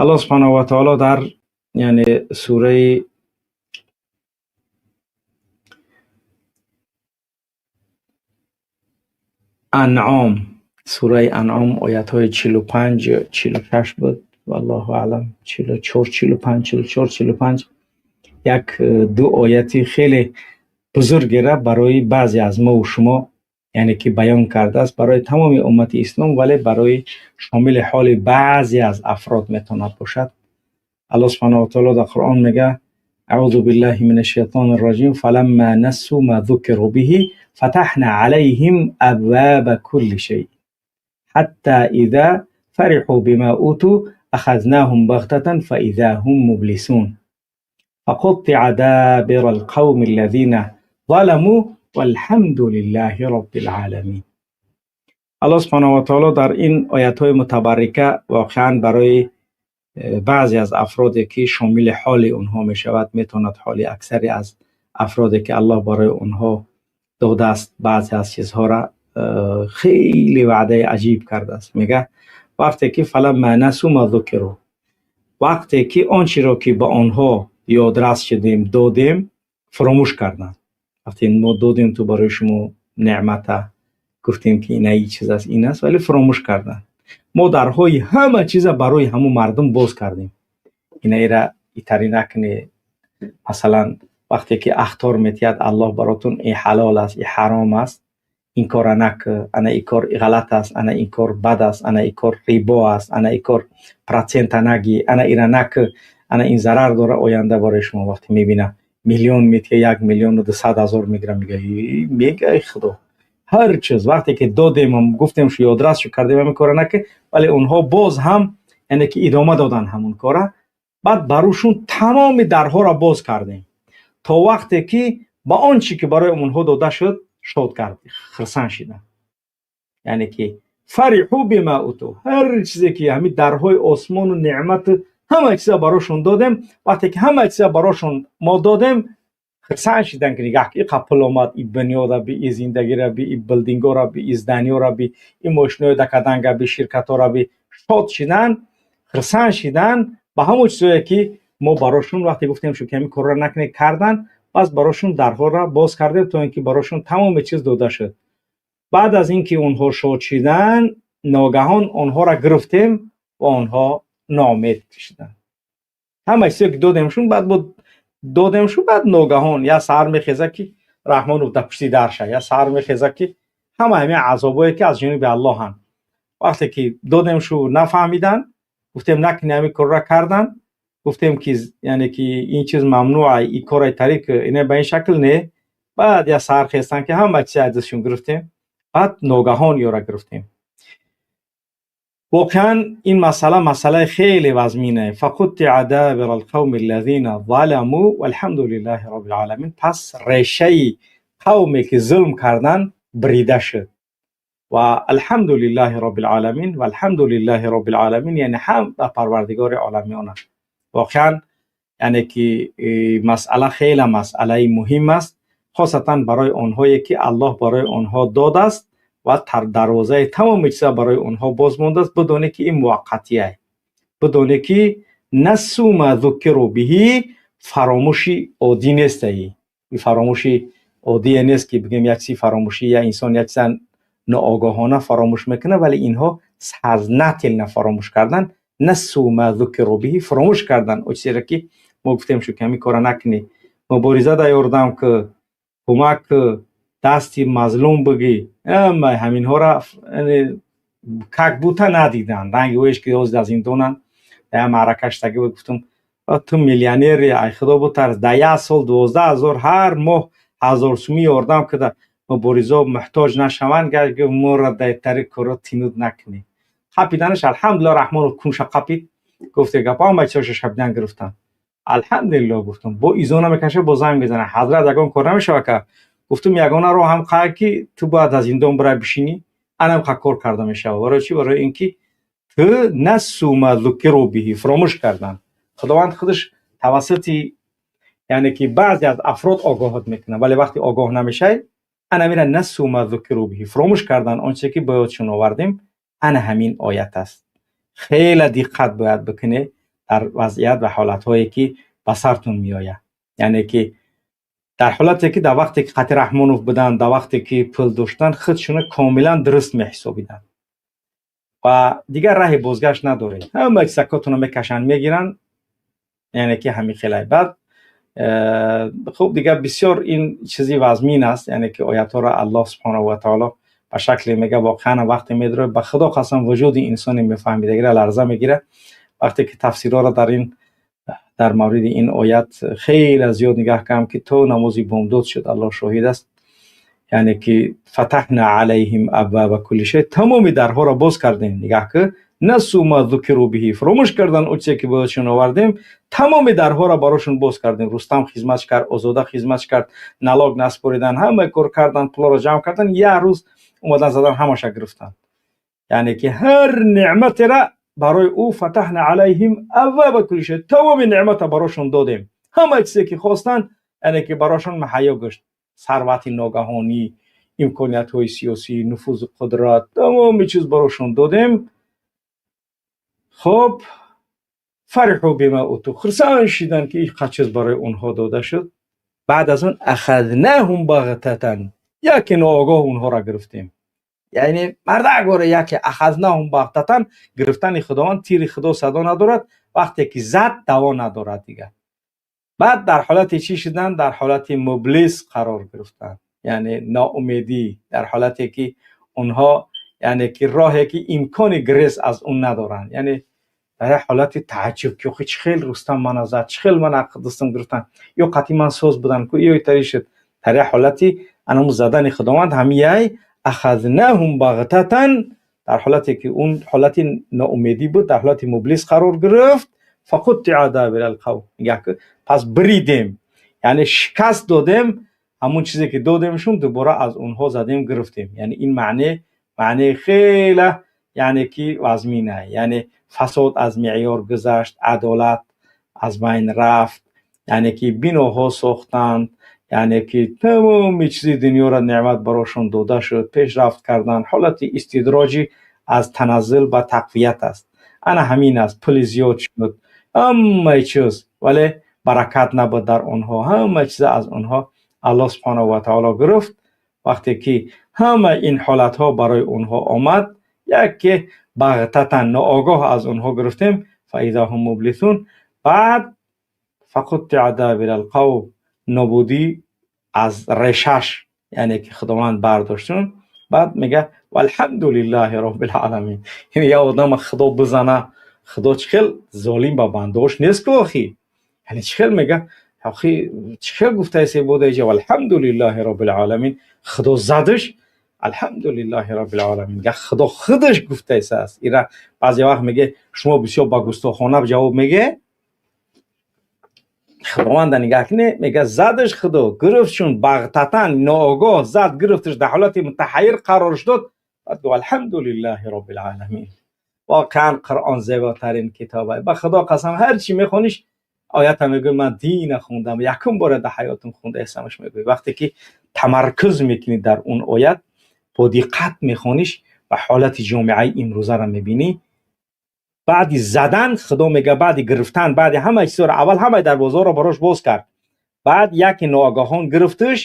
Аллоҳ субҳанаҳу ва таоло дар яъне сураи Анъом, сураи Анъом, оятҳои 45, 46 буд, валлоҳу аълам, 44, 45, 44, 45, як ду ояти хеле бузургера барои баъзе аз мову шумо яъне ки баён кардааст, барои тамоми уммати ислом, вале барои шомили ҳоли баъзе аз афрод метавонад бошад. Аллоҳ субҳанаҳу ва таоло дар Қуръон мега: أعوذ بالله من الشيطان الرجيم، فلما نسوا ما ذكروا به فتحنا عليهم أبواب كل شيء حتى إذا فرحوا بما أوتوا أخذناهم بغتة فإذا هم مبلسون فقطع دابر القوم الذين ظلموا والحمد لله رب العالمين. الله سبحانه و تعالی در این آیت های متبرکه واقعا برای بعضی از افرادی که شامل حال اونها می شود، میتواند حال اکثری از افرادی که الله برای اونها داده است بعضی از چیزها را، خیلی وعده عجیب کرده است. میگه وقتی که فلما نسوا ما ذکروا، وقتی که آنچه را که به آنها یادرس شدیم، دادیم، فراموش کردند. وقتی ما دادیم تو برای شما نعمت، گفتیم که این ای چیز است، این است، ولی فراموش کردن. ما درهای همه چیز برای همون مردم باز کردیم. این ای را ایتری نکنی. مثلا وقتی که اخطار میتید الله براتون، این حلال است، این حرام است، این کار نک، انا این کار غلط است، انا این کار بد است، انا این کار ریبا است، انا این کار процент نگی، انا ایرا نک، انا این ضرر داره آینده برای شما. وقتی میبینه میلیون میتیه، 1,200,000 میگیره، میگه میگه ای خدا. هر چیز وقتی که دادیم، گفتیم شو، یادرس شو کردیم، همین کار نکه، ولی اونها باز هم یعنی که ادامه دادن همون کاره. بعد بروشون تمام درها را باز کردیم. То вақте ки ба он чӣ ки барои онҳо дода шуд, шод кард, хирсан шиданд. Яъне ки фариху бима уту, ҳар чизе ки ҳамин дарҳои осмону неъмату ҳама чиза барошон додем, вақте ки ҳама чиза барошон мо додем, хирсан шиданд, ки нигаҳ, ки иқа пул омад, и бунёда би, и зиндагира би, и билдингора би, и зданиёра би, и мошинои дакаданга би, ширкатора би. Шод шиданд, хирсан шиданд ба ҳамон чизое ки мо барошон вақте гуфтем шу, ки ҳамин корро накунед, кардан. Пас барошон дарҳоро боз кардем, то ин ки барошон тамоми чиз дода шуд. Баъд аз ин ки онҳо шод шиданд, ногаҳон онҳоро гирифтем ва онҳо ноумед шиданд. Ҳама чизе ки додемшун, баъд бо додемшу, баъд ногаҳон я саҳар мехеза, ки Раҳмонов дар пушти дарша, я саҳар мехеза, ки ҳама ҳамин азобое ки аз ҷониби Аллоҳанд. Вақте ки додемшу, нафаҳмиданд. Гуфтем, накунӣ, ҳамин корро карданд. Гуфтем, ки яъне ки ин чиз мамнӯъ, ин кораи тарик ине ба ин шакл не. Баъд я саҳар хестанд, ки ҳама чизе аз дастшон гирифтем, баъд ногаҳон ёра гирифтем. Воқеан, ин масъала масъалаи хеле вазмине. Фақуттиа дабира алқавми аллазина заламу валҳамду лиллаҳи роббил оламин. Пас решаи қавме ки зулм карданд, брида шуд, ва алҳамду лиллаҳи роббил оламин, ва алҳамду лиллаҳи роббил оламин, яъне ҳам ба Парвардигори оламиён аст. Воқеан, яъне ки масъала хеле масъалаи муҳим аст, хосатан барои онҳое ки Аллоҳ барои онҳо додааст ва дарвозаи тамоми чиза барои онҳо боз мондааст. Бидонед, ки ин муваққатие, бидонед, ки насу ма зуккиру биҳи фаромӯши оддӣ нестаи. Ин фаромӯши оддие нест, ки бигӯем як чизи фаромӯшӣ, я инсон як чиза ноогоҳона фаромӯш мекунад, вале инҳо сознательно фаромӯш кардан. Насу ма зуккиру биҳи, фаромӯш кардан о чизеро ки мо гуфтем шу, ки ҳамин кора накунӣ, мубориза да ёрдам ки, кӯмак ки, дасти мазлум бигӣ, ҳама ҳаминҳоро как будто надиданд. Ранги оеш ки ҳозир дар зиндонанд, дар як маърака штаги буд, гуфтум: «Ту миллионери, ай Худо бутарс, дар як сол 12 000, ҳар моҳ 1000 сумӣ ёрдам кида, муборизо муҳтоҷ нашаванд». Гаш гуфт: «Моро дар тари коро тинуд накунӣ». Қапиданаш, алҳамдулилла, Раҳмонов кунша қапид, гуфте гапо, ҳама чизоша шабидан гирифтанд. Алҳамдулилло, гуфтум. Бо изо намекаша, бо занг мезана: «Ҳазрат, ягон кор намешава?» Ка гуфтум: «Ягона роҳ ҳам қая, ки ту бояд аз зиндон бирай бишинӣ, анам қа кор карда мешава». Барои чӣ? Барои ин ки ту насу ма зуккиру биҳи, фаромӯш кардан. Худованд худаш тавассути, яъне ки, баъзе аз афрод огоҳот мекунад, вале вақте огоҳ намешай, ана мира насу ма зуккиру биҳи, фаромӯш кардан он чизе ки ба ёдшон овардем. Ана ҳамин оят аст. Хеле диққат бояд бикунед дар вазъият ва ҳолатҳое ки ба сартон меояд. Яъне ки дар ҳолате ки дар вақте ки қати Раҳмонов буданд, дар вақте ки пул доштанд, худшона комилан дуруст меҳисобиданд ва дигар раҳи бозгашт надоред. Ҳама чизакотонро мекашанд, мегиранд, яъне ки ҳамин хелай. Баъд хуб, дигар бисёр ин чизи вазмин аст, яъне ки оятҳоро Аллоҳ субҳонаҳу ва таоло ба шакле мега. Воқеан, вақте медрои, ба Худо қасам, вуҷуди инсони мефаҳмидагира ларза мегира, вақте ки тафсирҳоро дар мавриди ин оят хеле зиёд нигаҳ кардам, ки то намози бомдод шуд, Аллоҳ шоҳид аст. Яъне ки фатаҳна алайҳим абваба кулли шай, тамоми дарҳоро боз кардем. Нигаҳ ки насу ма зукиру биҳи, фаромӯш кардан он чизе ки ба ёдшон овардем, тамоми дарҳоро барошон боз кардем. Рустам хизмат кард, Озода хизмат кард, налог наспоридан, ҳама кор кардан, пулоро ҷамъ кардан. Як рӯз омадан, задан, ҳамаша гирифтанд. Яъне ки ҳар неъматера барои ӯ фатаҳна алайҳим абваба кулли шай, тамоми неъмата барошон додем. Ҳама чизе ки хостанд, яъне ки барошон муҳайё гашт: сарвати ногаҳонӣ, имкониятҳои сиёсӣ, нуфузу қудрат, тамоми чиз барошон додем. Хоб, фариху бима уту, хурсанд шиданд, ки ин қад чиз барои онҳо дода шуд. Баъд аз он ахаднаҳум бағтатан, яке ноогоҳ онҳоро гирифтем. Яъне мардак боре яке ахазнаҳум бағтатан, гирифтани Худованд, тири Худо садо надорад, вақте ки зад, даво надорад дигар. Баъд дар ҳолати чӣ шуданд? Дар ҳолати мублис қарор гирифтанд, яъне ноумедӣ, дар ҳолате ки онҳо, яъне ки роҳе ки имкони гирез аз он надоранд, яъне дар як ҳолати тааҷҷуб, ки охи чӣ хел Рустам мана зад, чӣ хел мана дастам гирифтан, ё қатъи ман соз будан ку, ё тари шуд. Дар як ҳолати анаму задани Худованд ҳамияй ахазнаҳум бағтатан, дар ҳолате ки он ҳолати ноумедӣ буд, дар ҳолати мублис қарор гирифт. Фақуттиа дабира алқавм, нигоҳ ки пас бридем. Яъне шикаст додем, ҳамун чизе ки додемшун, дубора аз онҳо задем, гирифтем. Яъне ин маънеи хеле, яъне ки вазмина, яъне фасод аз меъёр гузашт, адолат аз байн рафт, яъне ки биноҳо сохтанд, яъне ки тамоми чизи дунёро неъмат барошон дода шуд, пешрафт карданд. Ҳолати истидроҷӣ аз таназзул ба тақвият аст. Ана ҳамин аст. Пули зиёд шуд, ҳамаи чиз, вале баракат набуд дар онҳо. Ҳама чиза аз онҳо Аллоҳ субҳонаҳу ва таоло гирифт. Вақте ки ҳама ин ҳолатҳо барои онҳо омад, яке бағтатан, ноогоҳ аз онҳо гирифтем. Фаиза ҳум мублисун. Баъд фақуттиа дабира алқавм, нобудӣ аз решаш, яъне ки Худованд бардоштун. Баъд мега: валҳамдулиллаҳи роббил оламин. Яъне як одама Худо бизана, Худо чӣ хел золим ба бандаош нест ку охи? Яъне чӣ хел мега охи, чӣ хел гуфтаесе бодаиҷа валҳамдулиллаҳи роббил оламин? Худо задаш, алҳамдулиллаҳи роббил оламин. Га Худо худаш гуфтаеса аст. Ира баъзе вақт меге, шумо бисёр ба густохона ҷавоб меге. Худованда нигаҳ куне, мега задаш Худо, гирифтшун бағтатан, ноогоҳ зад, гирифташ, дар ҳолати мутаҳайир қарорш дод. Баъд гуфт: алҳамдулиллаҳи роббил оламин. Воқеан Қуръон зеботарин китоба. Ба Худо қасам, ҳар чӣ мехониш, оята мегӯй, ман дина хондам, якум бора дар ҳаётам хондаестамаш мегӯй. Вақте ки тамаркуз мекунӣ дар он оят, бо диққат мехониш ва ҳолати ҷомеаи имрӯзаро мебинӣ. Баъди задан Худо мега, баъди гирифтан, баъди ҳамаи чизоро, аввал ҳамаи дарвозаҳоро барош боз кард, баъд яке ноогоҳон гирифташ,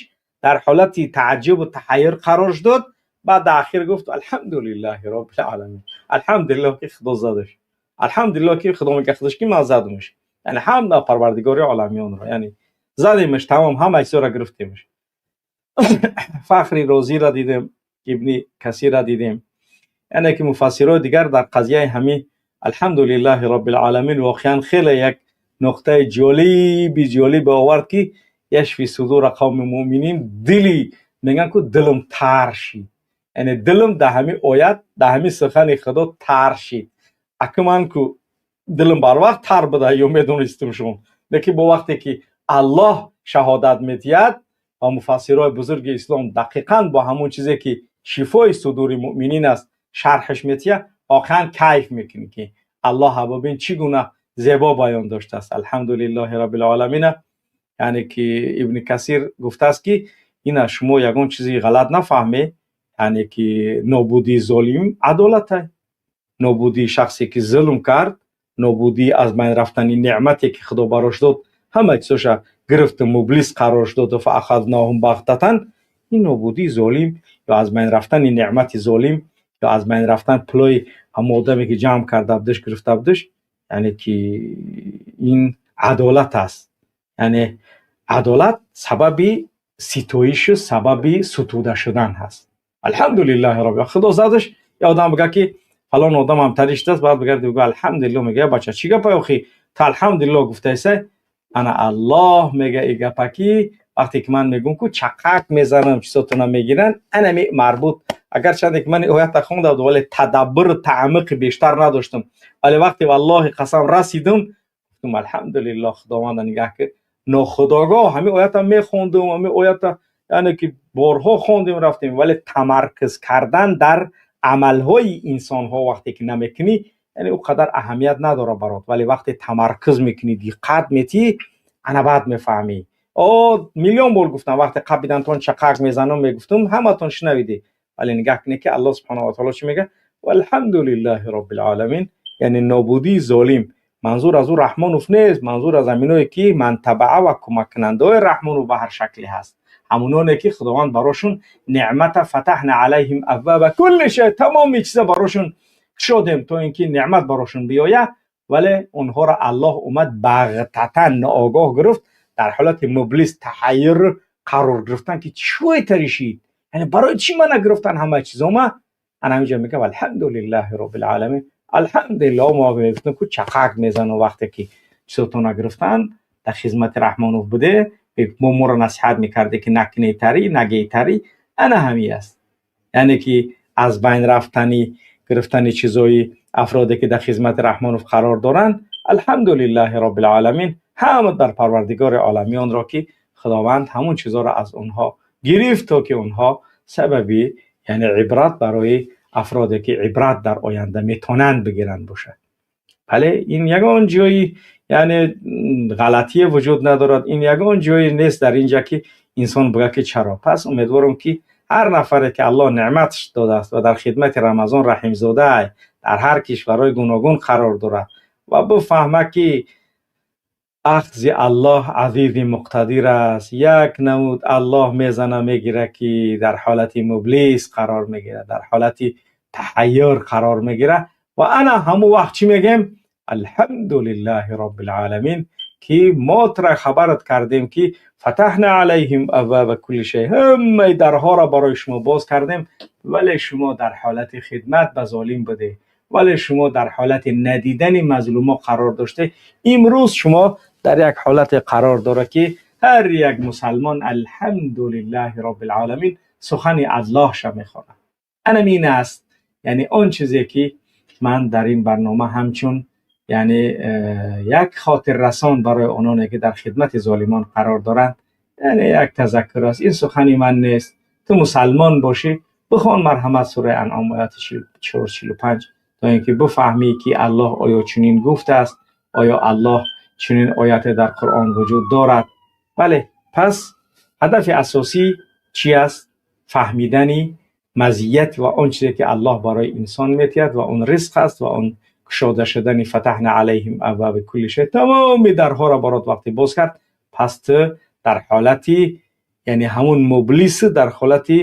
дар ҳолати тааҷҷубу таҳайюр қарорш дод, баъд дар ахир гуфт: алҳамдулиллаҳи роббил оламин. Алҳамдулиллоҳ ки Худо задаш, алҳамдулиллоҳ ки Худо мега худаш ки ман задумаш, яъне ҳамда Парвардигори оламиёнро, яъне задемаш, тамом, ҳамаи чизоро гирифтемаш. Фахри Розиро дидем, Ибни Касирро дидем, яъне ки муфассирои дигар дар қазияи ҳамин алҳамдулиллаҳи роббил оламин воқеан хеле як нуқтаи ҷолиби ҷолибе овард, ки яшфи судура қавми муъминин. Дили мегӯянд ку, дилм тар шид, яъне дилм дар ҳамин оят, дар ҳамин сухани Худо тар шид. Аку ман ку дилм барвақт тар буда ё медонистум шун, лекин бо вақте ки Аллоҳ шаҳодат медиҳад ва муфассирои бузурги ислом дақиқан бо ҳамон чизе ки шифои судури муъминин аст шарҳаш медиҳад, воқеан кайф мекунӣ, ки Аллоҳ бибин, чӣ гуна зебо баён доштааст алҳамдулиллоҳи роббил оламина. Яъне ки Ибни Касир гуфтааст, ки ина шумо ягон чизи ғалат нафаҳме, яъне ки нобудии золим адолатай, нобудии шахсе ки зулм кард, нобудии аз байн рафтани неъмате ки Худо барош дод, ҳама чизоша гирифту мублис қарорш доду фаахадноҳум бағтатан, ин нобудии золим ё аз байн рафтани неъмати золим ё аз байн рафтан пулои ҳамон одаме ки ҷамъ карда будаш, гирифта будаш, яъне ки ин адолат аст. Яъне адолат сабаби ситоишу сабаби сутуда шудан ҳаст. Алҳамдулиллаҳи робби, Худо задаш. Я одам бигӯяд, ки фалон одам ҳам тари шудааст, баъд бигарди бигӯ: алҳамдулиллоҳ. Мега: бача, чӣ гапа охи, ту алҳамдулиллоҳ гуфтаесай? Ана Аллоҳ мега, и гапа ки вақте ки ман мегӯм ку, чақак мезанам, чизотона мегиранд, анами марбут. Агарчанде ки ман оята хонда будам, вале тадаббуру таъмуқи бештар надоштам, вале вақте валлоҳи қасам расидум, гуфтум: алҳамдулиллоҳ. Худованда нигаҳ ки нохудогоҳ ҳамин оята мехондум, ҳамин оята, яъне ки борҳо хондем, рафтем, вале тамаркуз кардан дар амалҳои инсонҳо вақте ки намекунӣ, яъне ӯ қадар аҳамият надорад барот, вале вақте тамаркуз мекунӣ, диққат метиҳӣ, ана баъд мефаҳмӣ. О, миллион бор гуфтам, вақте қабидантон чақак мезанам, мегуфтум, ҳаматон шунавидӣ, вале нигаҳ кунед, ки Аллоҳ субҳонаҳу ва таоло чӣ мега: валҳамдулиллаҳи роббил оламин. Яъне нобудии золим, манзур аз ӯ Раҳмонов нест, манзур аз аминое ки мантабаа ва кӯмаккунандаҳои Раҳмонов ба ҳар шакле ҳаст, ҳамононе ки Худованд барошон неъмата фатаҳна алайҳим абваба кулли шай, тамоми чиза барошон кушодем, то ин ки неъмат барошон биёяд, вале онҳоро Аллоҳ омад бағтатан, ноогоҳ гирифт, дар ҳолати мублис, таҳайюр қарор гирифтан, ки чӯй таришид, яъне барои чӣ мана гирифтан ҳамаи чизома? Ана ҳаминҷа мегӯям: алҳамдулиллаҳи роббил оламин. Алҳамдулиллоҳ. Мо мегуфтем ку, чақак мезанам, вақте ки чизотона гирифтан, дар хизмати Раҳмонов буде, мо моро насиҳат мекарде, ки накунетарӣ, нагейтарӣ. Ана ҳамин аст, яъне ки аз байн рафтани, гирифтани чизои афроде ки дар хизмати Раҳмонов қарор доранд, алҳамдулиллаҳи роббил оламин. Ҳамд дар Парвардигори оламиёнро, ки Худованд ҳамон чизҳоро аз онҳо гирифт, то ки онҳо сабаби, яъне ибрат барои афроде ки ибрат дар оянда метавонанд бигиранд бошад. Бале, ин ягон ҷои, яъне ғалатие вуҷуд надорад, ин ягон ҷое нест дар инҷа ки инсон бигӯяд ки чаро. Пас умедворам ки ҳар нафаре ки Аллоҳ неъматш додааст ва дар хидмати Рамазон Раҳимзода дар ҳар кишварҳои гуногун қарор дорад ва бифаҳмад ки ахзи Аллоҳ азизи муқтадир аст, як намуд Аллоҳ мезана мегирад ки дар ҳолати мублис қарор мегирад, дар ҳолати таҳайюр қарор мегирад ва ана ҳамон вақт чӣ мегӯем? Алҳамдулиллаҳи роббил оламин, ки мо тура хабарат кардем ки фатаҳна алайҳим абваба кулли шай, ҳамаи дарҳоро барои шумо боз кардем, вале шумо дар ҳолати хидмат ба золим будед, вале шумо дар ҳолати надидани мазлумо қарор доштед. Имрӯз шумо дар як ҳолате қарор дорад ки ҳар як мусалмон алҳамдулиллаҳи роббил оламин сухани Аллоҳша мехонад. Анам ин аст, яъне он чизе ки ман дар ин барнома ҳамчун, яъне як хотиррасон барои ононе ки дар хидмати золимон қарор доранд, яъне як тазаккур аст. Ин сухани ман нест. Ту мусалмон бошӣ, бихон марҳамат сураи Анъом ояти 445, то ин ки бифаҳмӣ ки Аллоҳ оё чунин гуфтааст, оё Аллоҳ чунин ояте дар Қуръон вуҷуд дорад. Бале, пас ҳадафи асосӣ чӣ аст? Фаҳмидани мазият ва он чизе ки Аллоҳ барои инсон метиҳад ва он ризқ аст ва он кушода шудани фатаҳна алайҳим абваби кулли шай, тамоми дарҳоро барот вақте боз кард, пас ту дар ҳолати, яъне ҳамун мублис дар ҳолати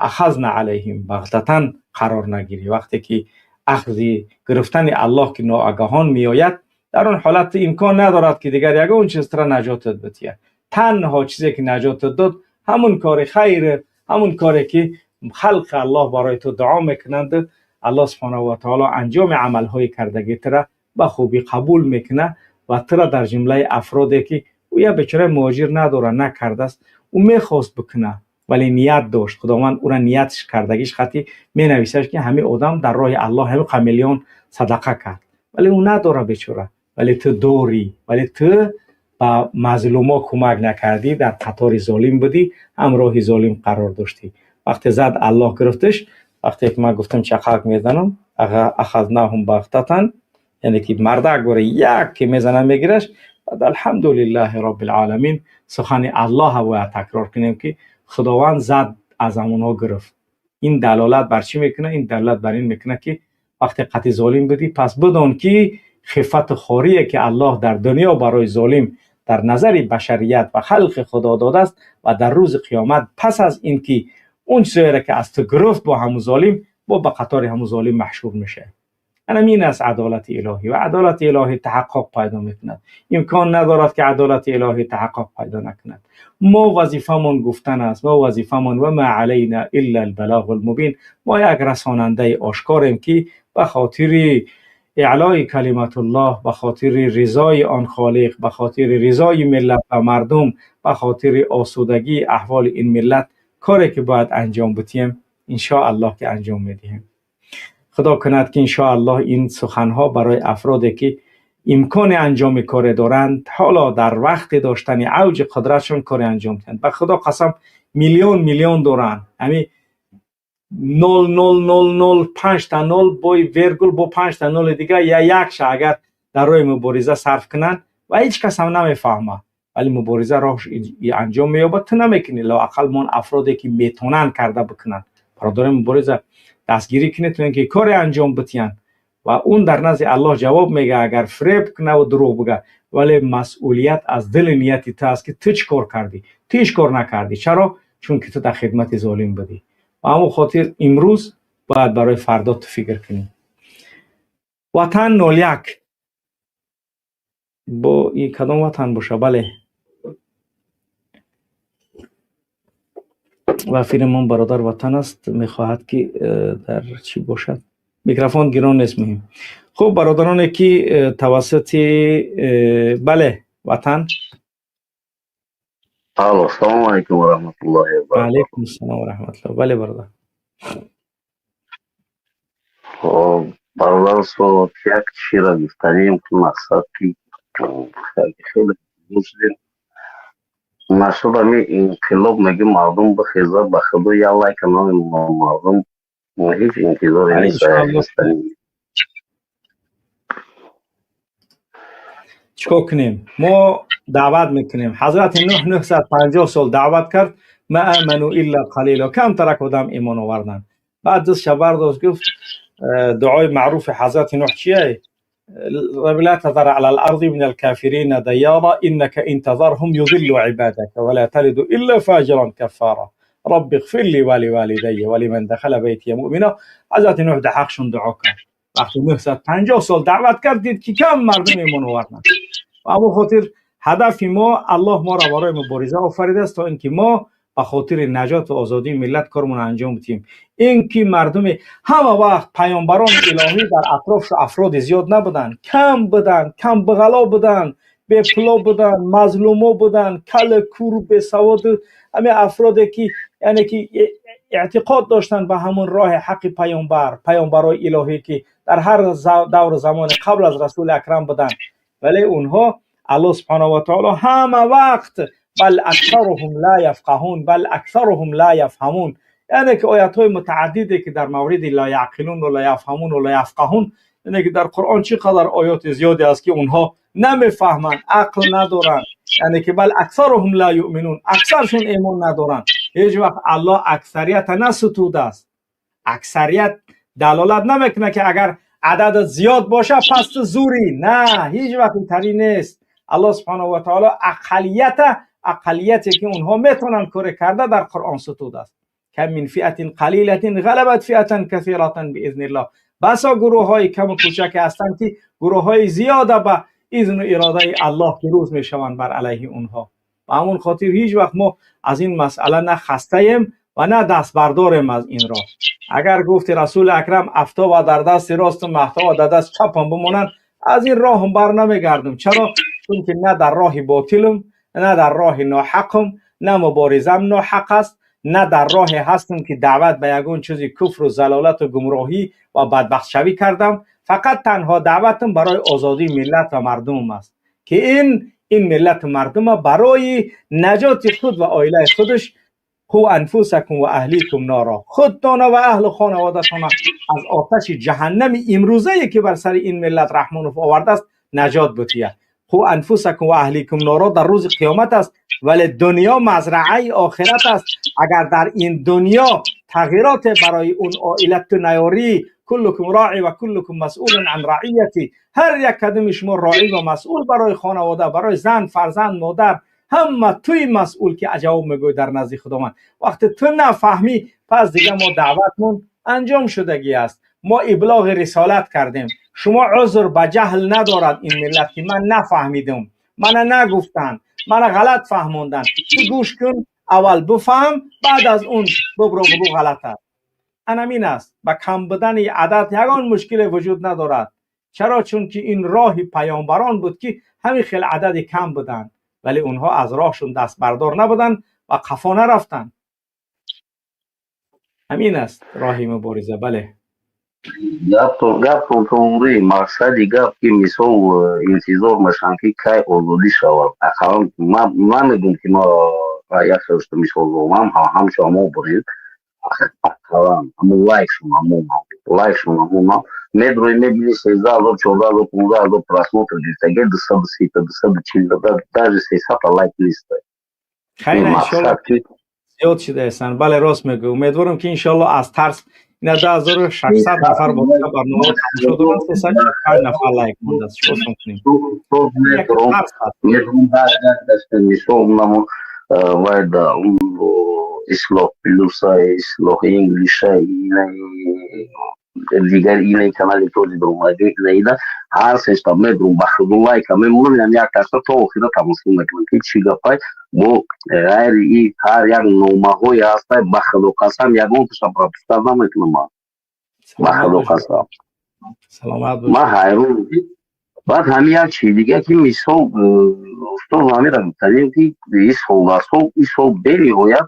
ахазна алайҳим бағтатан қарор нагирӣ. Вақте ки ахзи гирифтани Аллоҳ ки ноагаҳон меояд, дар он ҳолат имкон надорад ки дигар ягон чиз тура наҷотат битиҳад. Танҳо чизе ки наҷотат дод ҳамун кори хайр, ҳамун коре ки халқи Аллоҳ барои ту дуо мекунанд, Аллоҳ субҳонаҳу ва таоло анҷоми амалҳои кардагӣ тура ба хубӣ қабул мекунад ва тура дар ҷумлаи афроде ки ӯ як бечора муҳоҷир надорад, накардааст, ӯ мехост бикунад, вале ният дошт, Худованд ӯра ниятш кардагиш хати менависаш ки ҳамин одам дар роҳи Аллоҳ ҳамин қа миллион садақа кард, вале ӯ надорад бечора, вале ту дорӣ, вале ту ба мазлумо кӯмак накардӣ, дар қатори золим будӣ, ҳамроҳи золим қарор доштӣ. Вақте зад Аллоҳ гирифташ, вақте ки ман гуфтам чақак мезанам, ахазнаҳум бағтатан, яъне ки мардак боре як ки мезана мегираш, баъд алҳамдулиллаҳи роббил оламин сухани Аллоҳа бояд такрор кунем ки Худованд зад аз ҳамонҳо гирифт. Ин далолат бар чӣ мекунад? Ин далолат бар ин мекунад ки вақте қатъи золим будӣ, пас бидон ки хифату хорие ки Аллоҳ дар дунё барои золим дар назари башарият ва халқи Худо додааст ва дар рӯзи қиёмат пас аз ин ки он чизоеро ки аз ту гирифт бо ҳамун золим, бо ба қатори ҳамун золим маҳшур мешавӣ. Анам ин аст адолати илоҳӣ ва адолати илоҳӣ таҳаққуқ пайдо мекунад. Имкон надорад ки адолати илоҳӣ таҳаққуқ пайдо накунад. Мо вазифамон гуфтан аст, мо вазифамон ва ма алайна илла албалағул мубин, мо як расонандаи ошкорем ки ба хотири иълои калиматуллоҳ, ба хотири ризои он холиқ, ба хотири ризои миллат ва мардум, ба хотири осудагии аҳволи ин миллат коре ки бояд анҷом битиҳем, иншоаллоҳ ки анҷом медиҳем. Худо кунад ки иншоаллоҳ ин суханҳо барои афроде ки имкони анҷоми коре доранд, ҳоло дар вақти доштани авҷи қудратшон коре анҷом диҳанд. Ба Худо қасам, миллион миллион доранд, ҳамин 0,0005 та нол бо вергул бо 5 та ноли дигар я якша агар дар роҳи мубориза сарф кунанд ва ҳеҷ кас ҳам намефаҳмад, вале мубориза роҳш анҷом меёбад, ту намекунӣ. Лоақал мон афроде ки метавонанд карда бикунанд, бародарои мубориза дастгирӣ кунед то ин ки коре анҷом битиҳанд ва он дар назди Аллоҳ ҷавоб мегӯяд агар фиреб кунаву дурӯғ бигӯяд, вале масъулият аз дили нияти ту аст ки ту чӣ кор кардӣ, ту ҳеҷ кор накардӣ. Чаро? Чунки ту дар хидмати золим будӣ. Ба ҳамон хотир имрӯз бояд барои фардо ту фикр кунӣ. Ватан 01 бо ин кадом ватан боша? Бале, ва филмон бародар ватан аст, мехоҳад ки дар чӣ бошад. Микрофон гирон нест, муҳим. Хуб, бародароне ки тавассути бале, ватан. Алло, салому алайкум ва раҳматуллоҳи ва баракатуҳ. Алайкум ассалом ва раҳматуллоҳ. Бале, бародар. Хоб, бародар, суол як чиро гуфтанем ки мақсад ки хеле шудем. Нашуд ами инқилоб меги мардум бихеза, ба худо я лайка намемонам, мардум ҳеҷ интизоре нест. Чикор кунем? Мо даъват мекунем. Ҳазрати Нӯҳ 950 сол даъват кард, ма аману илла қалила, камтарак одам имон оварданд. Баъд дастша бардошт, гуфт дуои маъруфи ҳазрати Нӯҳ чие? لا تذر على الأرض من الكافرين ديارا إنك إن تذرهم يضلوا عبادك ولا تلد إلا فاجرا كفارا رب اغفر لي ولوالدي ولمن دخل بيتي مؤمنا. حضرت نوح در حقشون دعا کرد. وقتی 950 سال دعوت کرد دید که کم مردم ایمان آوردند. و همون خاطر هدف ما، الله ما را برای مبارزه آفریده است تا اینکه ما به خاطر نجات و آزادی ملت کارمون انجام بدیم. اینکه مردم همه وقت پیامبران الهی در اطرافش افراد زیاد نبودن، کم بودن، کم بغلا بودن، بی پلا بودن، مظلوما بودن، کل کور بی سواد، همه افرادی که یعنی که اعتقاد داشتن به همون راه حق پیامبر، پیامبرای الهی که در هر دور زمان قبل از رسول اکرم بودن. ولی اونها الله سبحانه و تعالی همه وقت بل اکثرهم لا یفقهون بل اکثرهم لا یفهمون، یعنی که آیات های متعددی که در مورد لا یعقلون و لا یفهمون و لا یفقهون، یعنی که در قرآن چقدر آیات زیادی است که اونها نمیفهمند، عقل ندارند، یعنی که بل اکثرهم لا یؤمنون، اکثرشون ایمان ندارند. هیچ وقت الله اکثریت نستوده است. اکثریت دلالت نمیکنه که اگر عدد زیاد باشه پس زوری، نه، هیچ وقت اینطوری نیست. الله سبحانه و تعالی اقلیتی که اونها میتونن کار کرده در قرآن ستود است. کم من فئة قلیلة غلبت فئة کثیرة باذن الله. بسا گروه های کم و کوچک هستند که گروه های زیاده به اذن و اراده الله پیروز میشوند بر علیه اونها. و همون خاطر هیچ وقت ما از این مسئله نه خسته ایم و نه دست برداریم از این راه. اگر گفت رسول اکرم افتاب در دست راست و مهتاب در دست چپم بمانند، از این راه هم بر نمیگردم. چرا؟ چون که نه در راه باطلم، نه در راه ناحقم، نه مبارزم ناحق است، نه در راه هستم که دعوت به یگان چیزی کفر و ضلالت و گمراهی و بدبخت شوی کردم. فقط تنها دعوتم برای آزادی ملت و مردم است که این ملت و مردم برای نجات خود و عائله خودش، قو انفسکم و اهلیکم نارا، خودتان و اهل خانواده‌تان از آتش جهنم امروزه که بر سر این ملت رحمانوف آورده است نجات بتیه. قو انفسکم و اهلیکم نارا در روز قیامت است، ولی دنیا مزرعه آخرت است. اگر در این دنیا تغییرات برای اون عائلت تو نیاری، کلکم راعی و کلکم مسئول عن رعیتی، هر یک کدوم شما راعی و مسئول برای خانواده، برای زن، فرزند، مادر، همه توی مسئول که جواب میگوی در نزد خداوند. وقتی تو نفهمی پس دیگه ما دعوتمون انجام شدگی است، ما ابلاغ رسالت کردیم. شما عذر به جهل ندارد این ملت که من نفهمیدم، من نگفتن، من غلط فهموندن. تو گوش کن، اول بفهم، بعد از اون ببرو بگو غلط است. همین است. با کم بودن عدد یگان مشکل وجود ندارد. چرا؟ چون که این راه پیامبران بود که همین خیلی عدد کم بودن، ولی اونها از راهشون دست بردار نبودن و قفا نرفتن. همین است راه مبارزه. بله گپتون توری مقصدی گپ که مثال انتظار مشان که کی آزادی شود. اقلا من نمیگم که ما یک سرشت مثال هم هم شما برید، اقلا همون لایک شما لایک شما медрои мебини 13 000, 14 000, 15 000 просмотр гирифтаги, 230, 240, даже 300 лайк нест. خیلی انشالله زیاد شده هستن. بله راست میگه. امیدوارم که انشالله از ترس اینا 2600 نفر با برنامه تماشا دارن، 345 نفر لایک مونده است. چیکار کنیم؟ Ислоҳ плюса, ислоҳ инглиша, дигар инаи канали тоҷи даромадӣ, инаида ҳар сешта медрум, ба худу лайка мемонам, ям як каса то охира тамошо мекунам ки чӣ гапай. Бо ғайри и ҳар як номаҳое ҳастай, ба худо қасам, ягонташа пропускать намекунам ман, ба худо қасам. Ман ҳайрон. Баъд ҳамин як чизи дига ки мисол устод ҳамира гуфтанем ки и сол дар сол, и сол бениҳоят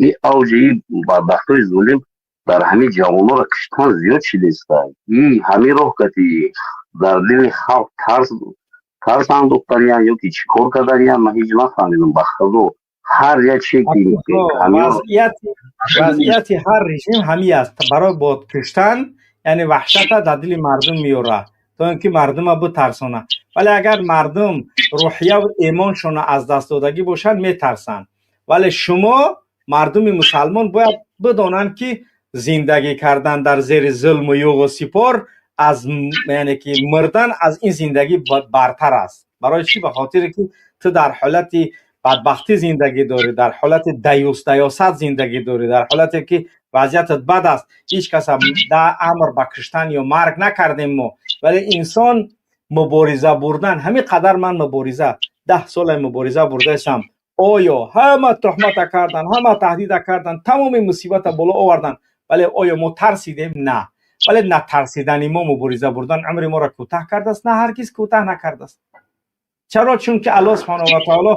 и авҷи и бадбахтои золим дар ҳамин ҷавононро киштан зиёд шидааст. И ҳамин роҳ кати дар дили халқ тарс андохтаниян ё ки чӣ кор карданиян, ман ҳеҷ нафаҳмидам, ба худо. Ҳар як чизе ки вазъияти ҳар режим ҳамин аст. Барои бод куштан, яъне ваҳшата дар дили мардум меорад, то ин ки мардума битарсонад. Вале агар мардум рӯҳияву имоншонро аз даст додагӣ бошанд, метарсанд. Вале шумо мардуми мусалмон бояд бидонанд, ки зиндагӣ кардан дар зери зулму юғу сипор аз, яъне ки мурдан аз ин зиндагӣ бартар аст. Барои чӣ? Ба хотире ки ту дар ҳолати бадбахтӣ зиндагӣ дорӣ, дар ҳолати даюс даюсат зиндагӣ дорӣ, дар ҳолате ки вазъиятат бад аст. Ҳеҷ каса да амр ба куштан ё марг накардем мо, вале инсон мубориза бурдан, ҳамин қадар ман мубориза, 10 сола мубориза бурдаистам. Оё ҳама туҳмата кардан, ҳама таҳдида кардан, тамоми мусибата боло овардан, вале оё мо тарсидем? На. Вале натарсидани мо, мубориза бурдан умри моро кӯтаҳ кардааст? На, ҳаргиз кӯтаҳ накардааст. Чаро? Чунки Аллоҳ субҳонаҳу ва таоло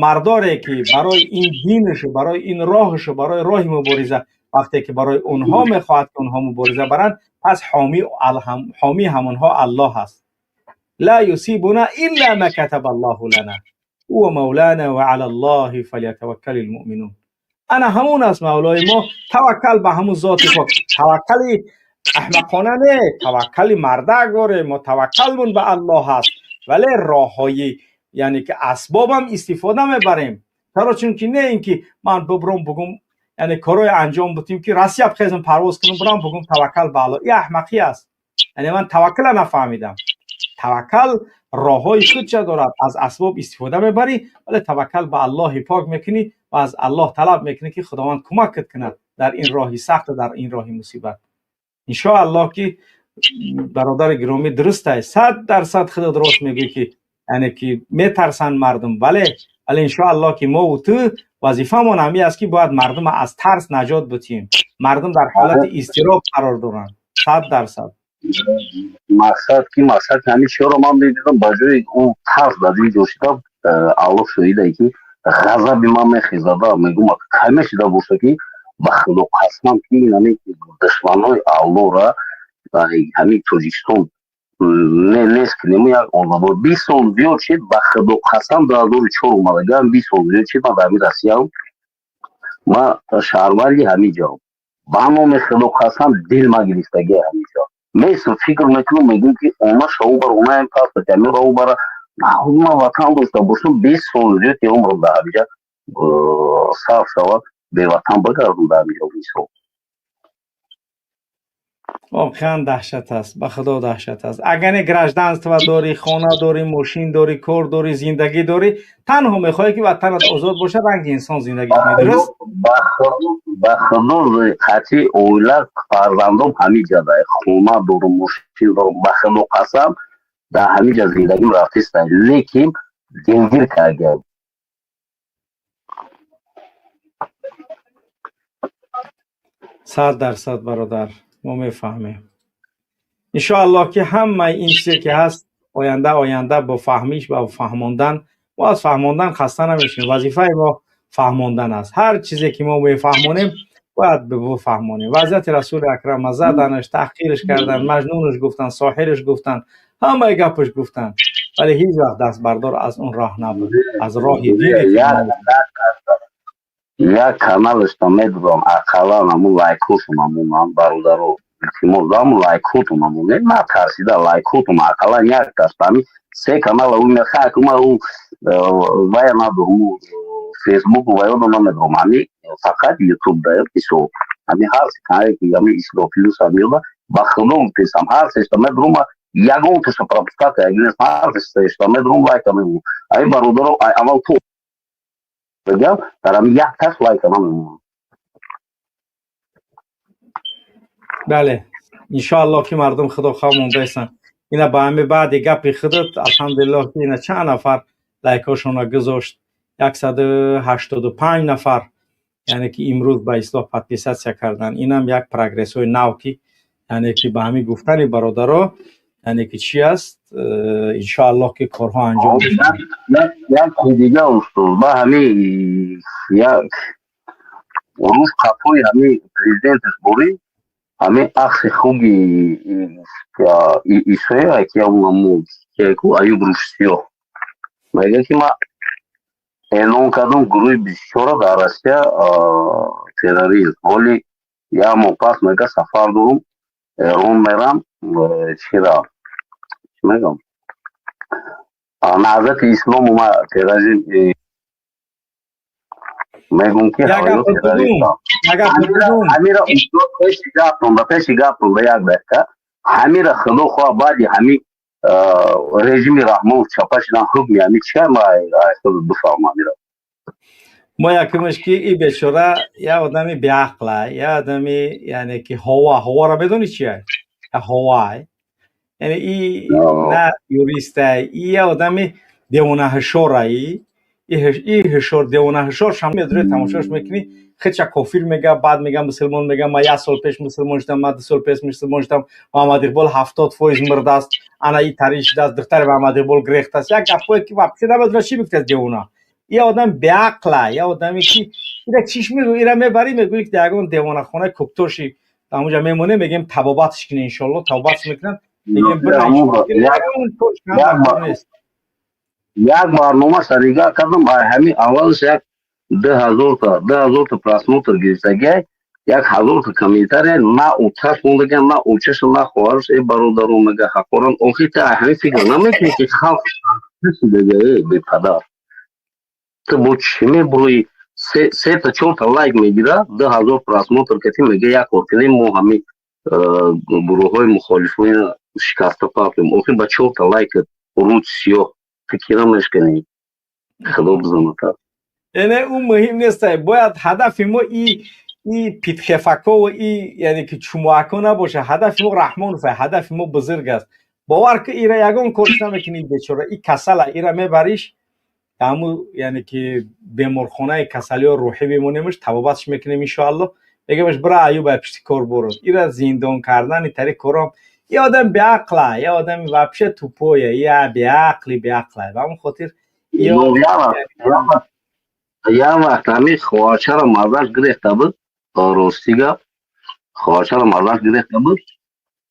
мардоре ки барои ин динушу, барои ин роҳушу, барои роҳи мубориза, вақте ки барои онҳо мехоҳад ки онҳо мубориза баранд, пас ҳомии ҳамонҳо Аллоҳ аст. Ла юсибуна илла ма катаба Аллоҳу лана ҳува мавлана ва ала Аллоҳи фалятаваккали лмуъминун. Ана ҳамон аст мавлои мо. Таваккал ба ҳамун зоти пок. Таваккали аҳмақона не, таваккали мардак боре. Мо таваккалмон ба Аллоҳ аст, вале роҳҳои, яъне ки асбобам истифода мебарем. Чаро? Чунки не ин ки ман бубром, бугум, яъне корое анҷом бутим, ки Россия бхезам, парвоз кунам, бурам, бугум таваккал ба Аллоҳ. Ин аҳмақӣ аст. Яъне ман таваккала нафаҳмидам. Таваккал роҳҳои худша дорад. Аз асбоб истифода мебарӣ, вале таваккал ба Аллоҳи пок мекунӣ ва аз Аллоҳ талаб мекунӣ, ки Худованд кӯмакат кунад дар ин роҳи сахт, дар ин роҳи мусибат. Иншоаллоҳ ки бародари гиромӣ, дуруст аст, 100% худат рост мегӯӣ, ки яъне ки метарсанд мардум. Бале, вале иншоаллоҳ ки мо ту вазифамон ҳамин аст, ки бояд мардума аз тарс наҷот бутем. Мардум дар ҳолати изтироб қарор доранд, 100%. Мақсад ки, мақсад ҳамин чиҳоро ман медидам, ба ҷои ӯ тарс дар дили ҷошида, Аллоҳ шоҳиде, ки ғазаби ман мехезада. Мегӯм, кай мешида боша, ки ба Худо қасмам, ки ин ҳамин душманои Аллоҳра ҳамин Тоҷикистон нест кунем. Як озодор 20 сол зиёд шид, ба Худо қасам, 2004 омадагам, 20 сол зиёд шид. Ман дар ҳамин Россиям, ман шаҳрванди ҳамин ҷо. Ба номи Худо қасам, дил ма гирифтаги ҳамин ҷо месу. Фикр мекунам, мегӯм, ки она шаву бар, онаям паспорт ҳамин бара, ман ватан дошта бошам, 20 сол зиёд ки умрам дар ҳамин ҷа сарф шавад, беватан бигардум дар ҳамин ҷо мисол. Воқеан даҳшат аст, ба Худо даҳшат аст. Агар не гражданство дорӣ, хона дорӣ, мошин дорӣ, кор дорӣ, зиндагӣ дорӣ, танҳо мехоҳӣ, ки ватанат озод бошад, ранги инсон зиндагӣ кунӣ, дуруст? Ба Худо, қатъи оила, фарзандом ҳамин ҷа, хона дорум, мошин дорум, ба Худо қасам, дар ҳамин ҷа зиндагим рафтиста, лекин дилгир кардем. 100%, бародар, мо мефаҳмем. Иншоаллоҳ ки ҳамаи ин чизе ки ҳаст, оянда бо фаҳмиш ва фаҳмондан. Мо аз фаҳмондан хаста намешавем. Вазифаи мо фаҳмондан аст. Ҳар чизе ки мо мефаҳмонем, бояд бифаҳмонем. Вазъияти Расули Акрам заданаш, таҳқирш кардан, маҷнунаш гуфтан, соҳираш гуфтан, ҳамаи гапаш гуфтан, вале ҳеҷ вақт дастбардор аз он роҳ набуд, аз роҳи дине. Як каналашта медодам, ақаллан ҳамун лайкҳошон ҳамунам, бародаро, илтимос, ҳамун лайкҳотон ҳамун, на тарсида, лайкҳотон ақаллан як даст. Ҳамин се канала ӯ мехак, ма ӯ вая надорум, Фейсбук ваёдо намедорум, ҳами фақат Ютуб да мисол. Ҳами ҳар се канале ки ҳами Исло Плюс меода, ба Худо мепесам, ҳар сешта медорум, ягон таша пропускать ягинес. Ҳар сешта медорум, лайка мемонам. Ай бародаро, аввал ту бигам, дар ҳами як кас лайка намемонам. Бале, иншоаллоҳ ки мардум худо хоҳ мондаистанд. Ина ба ҳами баъди гапи худат, алҳамдулиллоҳ, ки ина чанд нафар лайкҳошонро гузошт, 185 нафар, яъне ки имрӯз ба ислоҳ подписаться кардан. Инам як прогрессҳои нав, ки яъне ки ба ҳамин гуфтани бародаро, яъне ки чи аст, иншоаллоҳ ки корҳо анҷом мешаванд. Як дига, устод, ба ҳами як рӯз қафои ҳами президенташ бурӣ, ҳамин акси хуби Исоя, ки ҳамун ку Аюб рӯшсиёҳ мегӯяд, ки ма Эълон кардам гурӯҳи 24 дар Россия терроризм. Ҳоли як моҳ пас мега сафар дорум, Эрон мерам, чира чӣ мегам, Наҳзати Ислом ма терроризм мегум ки ҳамира пеши гаптон, пеши гаптон ба як дақиқа, ҳамира худо хоҳа баъди ҳами режими Раҳмонов чапа шидан, ҳукми ҳами чия ма бифаҳмам ира. Мо якумаш ки и бечора як одами беақла, як одами, яъне ки ҳова, ҳоваро медонӣ чия? Ҳова, яъне и на юриста, и як одами девонаҳушора, и ҳушор девонаҳушор шам медуре, тамошош мекунӣ, хеча кофир мега, баъд мега мусулмон, мега ма як сол пеш мусулмон шудам, ма 2 сол пеш мусулмон шудам, Муҳаммад Иқбол 70% мурдааст, ана и тари шудааст, духтари Муҳаммад Иқбол гирехтааст, як гапое ки вообще намедона чӣ мегуфтааст девона. Я одам беақла, я одаме ки ира чиш мегӯ, ира мебарӣ, мегӯӣ ки дар ягон девонахонаи куктоши ҳамонҷа мемонем, мегӯем табобатш кунӣ, иншоалло табобатш мекунанд, мегӯем. Як барнома сарига кардам, ҳамин аввалш як 2000та просмотр гирифтагиай, 1000та комментария, на оташ мондагиам, на очаша, на хоҳараш. Э, бародаро, мега ҳақоран. Охи та ҳамин фикр намекунӣ ки халқ бепадар, ту бо чӣ мебурӯи? Сета чорта лайк мегира, 2000 просмотр кати, мега як кор кунем, мо ҳамин гурӯҳҳои мухолифони шикаста партем. Охи ба чорта лайк руд сиёҳ фикира мешканӣ, худо бизаната. Яъне ӯ муҳим нест, бояд ҳадафи мо и питхефакову и, яъне ки чумоако набоша. Ҳадафи мо Раҳмонов, ҳадафи мо бузург аст. Бовар ки ира ягон корш намекунӣ, бечора, и касала, ира мебариш ҳаму, яъне ки беморхонаи касалиҳо рӯҳӣ бемонемаш, табобатш мекунем, иншоалло. Мегӯемаш бира аюба пишти кор бурод. Ира зиндон кардани тари кором, я одам беақла, я одами вообще тупое, я беақли беақла, ба ҳамон хотир. Як вақт ҳамин хоҳарчаро мардаш гирехта буд, рости гап, хоҳарчаро мардаш гирехта буд,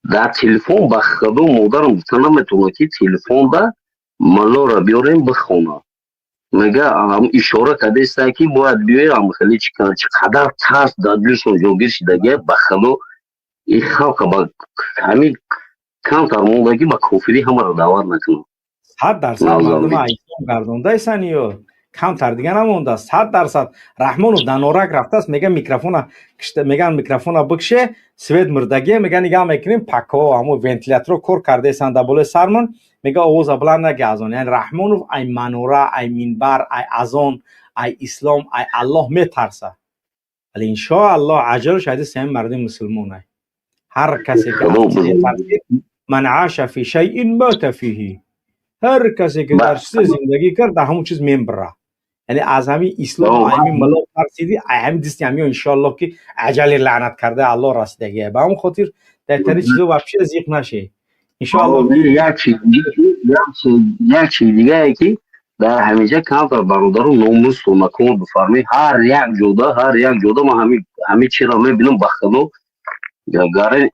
дар телефон ба худо модарам гуфта наметавонад ки телефонда малора биёрем бихона. Мега ишора кардеста ки бояд биёям, хеле чӣ қадар тарс дар дилшон ҷогир шидагия. Ба худо, ин халқа ба ҳамин камтар мондагӣ ба кофирӣ ҳамаро даъват накунад. 100% мардума ислом гардондаисан ё камтар дига намондааст. 100% Раҳмонов дар Норак рафтааст, мега микрофона, меган микрофона бикше, свет мурдагия, мега нигаҳ мекунем, пако ҳамо вентиляторо кор кардаесанд дар болои сармон, мега овоза баланд наги азон. Яъне Раҳмонов ай манора, ай минбар, ай азон, ай ислом, ай Аллоҳ метарса, вале иншоаллоҳ аҷалу шаҳиди сами мардуми мусулмон ай. Ҳар касе ки من عاش في شيء مات فيه, ҳар касе ки дар чизе зиндагӣ кард, дар ҳамон чиз мембира. Яъне аз ҳамин ислом, ҳамин мало тарсидӣ, ҳамин дисти ҳамиё, иншоаллоҳ ки аҷали лаънат карда Аллоҳ расидагия. Ба ҳамон хотир дар тари чизо вообще зиқ нашед, иншоаллоҳ. Як чизи дигае ки дар ҳамеша камтар бародару номусу макон бифармед, ҳар як ҷода, ҳар як ҷода ман ҳамин чиро мебинам, ба худо гарани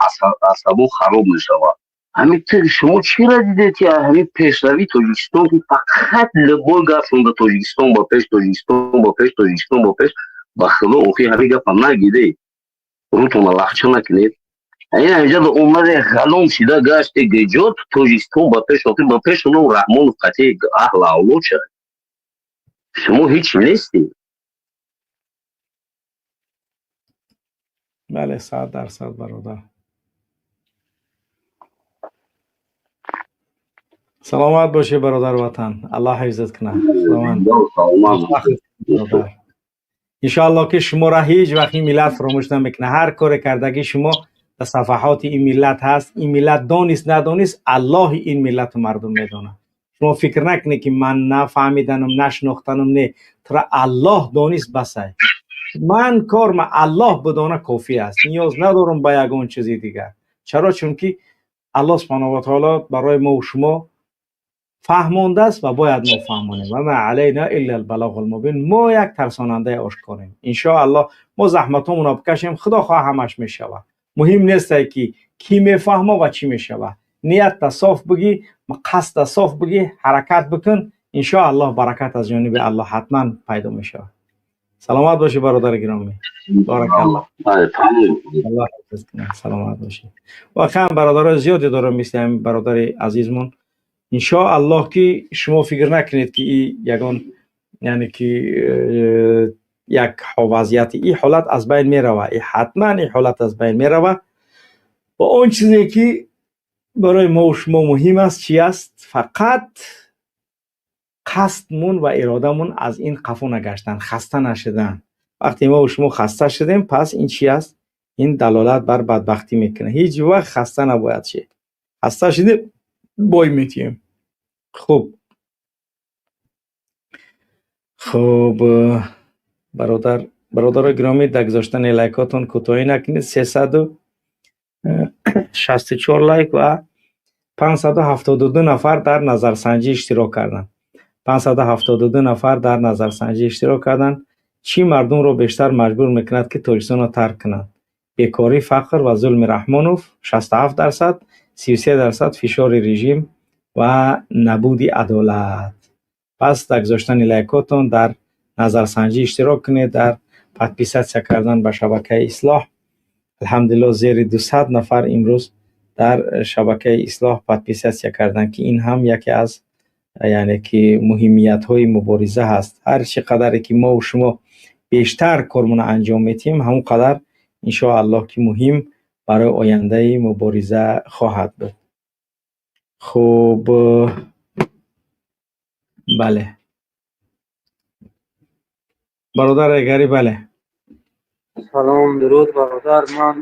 асабо хароб мешавад. Ҳамин шумо чира дидед ки ҳамин пешравии Тоҷикистон, ки фақат любой гапшон ба Тоҷикистон ба пеш, Тоҷикистон ба пеш, Тоҷикистон ба пеш? Ба худо, охи ҳамин гапам нагиде, рӯтона лахча накунед. Ин ҳамиҷа омаде ғалом шида гаште геҷот Тоҷикистон ба пеш, охи ба пеш оно Раҳмонов қатъи аҳл авлод шад, шумо ҳеҷ нестед. Бале, 100%, бародар. Саломат бошӣ, бародар ватан, Аллоҳ ҳифзат кунад. Худованд, иншоаллоҳ ки шуморо ҳеҷ вақт ин миллат фаромӯш намекунад. Ҳар коре кардагӣ шумо дар сафаҳоти ин миллат ҳаст. Ин миллат донист, надонист, Аллоҳи ин миллату мардум медонад. Шумо фикр накунед ки ман нафаҳмиданам, нашинохтанам, не, тура Аллоҳ донист, басай. Ман корма Аллоҳ бидона кофӣ аст, ниёз надорам ба ягон чизи дигар. Чаро? Чунки Аллоҳ субҳонаҳу ва таоло барои мо шумо фаҳмондааст ва бояд мо фаҳмонем. Ва ма алайна илла албалағул мубин. Мо як тарсонандаи ошкорем. Иншоаллоҳ мо заҳматҳомонро бикашем, худо хоҳ ҳамаш мешавад. Муҳим несте ки кӣ мефаҳма ва чӣ мешавад. Ниятта соф бигӣ, қасдта соф бигӣ, ҳаракат бикун. Иншоаллоҳ, баракат аз ҷониби Аллоҳ ҳатман пайдо мешавад. Саломат бошӣ, бародари гиромӣ, баракаллоҳ, Аллоҳ ҳифз кунад, саломат бошӣ. Воқеан, бародарои зиёде дорам мисли ҳамин бародари азизмон. Иншоаллоҳ, ки шумо фикр накунед, ки и ягон, яъне ки як вазъияти ин ҳолат аз байн мерава. И ҳатман ин ҳолат аз байн мерава. Ва он чизе ки барои мо шумо муҳим аст, чи аст? Фақат қасдмун ва иродамун аз ин қафо нагаштан, хаста нашудан. Вақте мо шумо хаста шудем, пас ин чи аст? Ин далолат бар бадбахтӣ мекунад. Ҳеҷ вақт хаста набояд шед. Хаста шудем, бой метиҳем. Хуб, бародар, бародарои гиромӣ, дар гузоштани лайкотон кӯтоҳӣ накунед. 364 лайк ва 572 нафар дар назарсанҷӣ иштирок карданд. 572 нафар дар назарсанҷӣ иштирок карданд. Чӣ мардумро бештар маҷбур мекунад, ки Тоҷикистонро тарк кунанд? Бекорӣ, фақр ва зулми Раҳмонов 67%, 33% фишори режим ва набуди адолат. Пас дар гузоштани лайкотон дар назарсанҷӣ иштирок кунед, дар подписаться кардан ба шабакаи Ислоҳ. Алҳамдулиллоҳ, зери 200 нафар имрӯз дар шабакаи Ислоҳ подписаться карданд, ки ин ҳам яке аз, яъне ки, муҳимиятҳои мубориза ҳаст. Ҳар чӣ қадаре ки мову шумо бештар кормона анҷом медиҳем, ҳамон қадар, иншоаллоҳ, ки муҳим барои ояндаи мубориза хоҳад буд. Хуб, бале, бародар Эгари, бале. Салом, дуруд, бародар, ман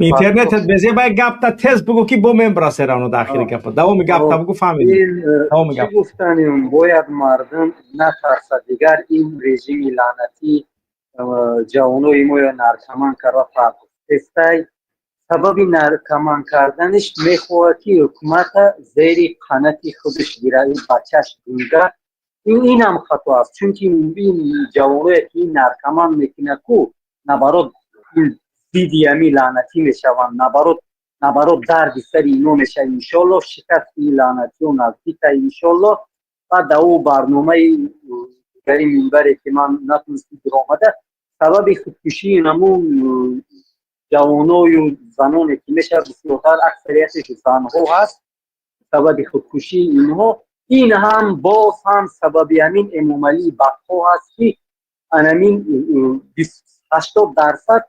Интернетат безебай, гапта тез бугӯ, ки бо мембра серавно дар ахири гапа. Давоми гапта бугӯ, фаҳмидӣ? Давоми гап. Гуфтанем, бояд мардум натарсад дигар. Ин режими лаънатӣ ҷавонои моё наркоман карда партофтестай. Сабаби наркоман карданиш мехоҳад, ки ҳукумата зери қанати худаш гирад, ин бачаш гунга. Инам хато аст, чунки ин ҷавоное ки ин наркоман мекунад ку, наоборот, ин зидди ҳами лаънатӣ мешаванд, наоборот, дарди сари ино мешавад. Иншолло, шикасти ин лаънатиё наздика, иншолло. Баъд дар ӯ барномаи дигари минбаре, ки ман натунистам биромада, сабаби худкушии намун ҷавоною заноне ки мешавад, бисёртар аксарияташ занҳо ҳаст, сабаби худкушии инҳо, ин ҳам боз ҳам сабаби ҳамин Эмомалии бадхоҳ аст, ки анамин 80%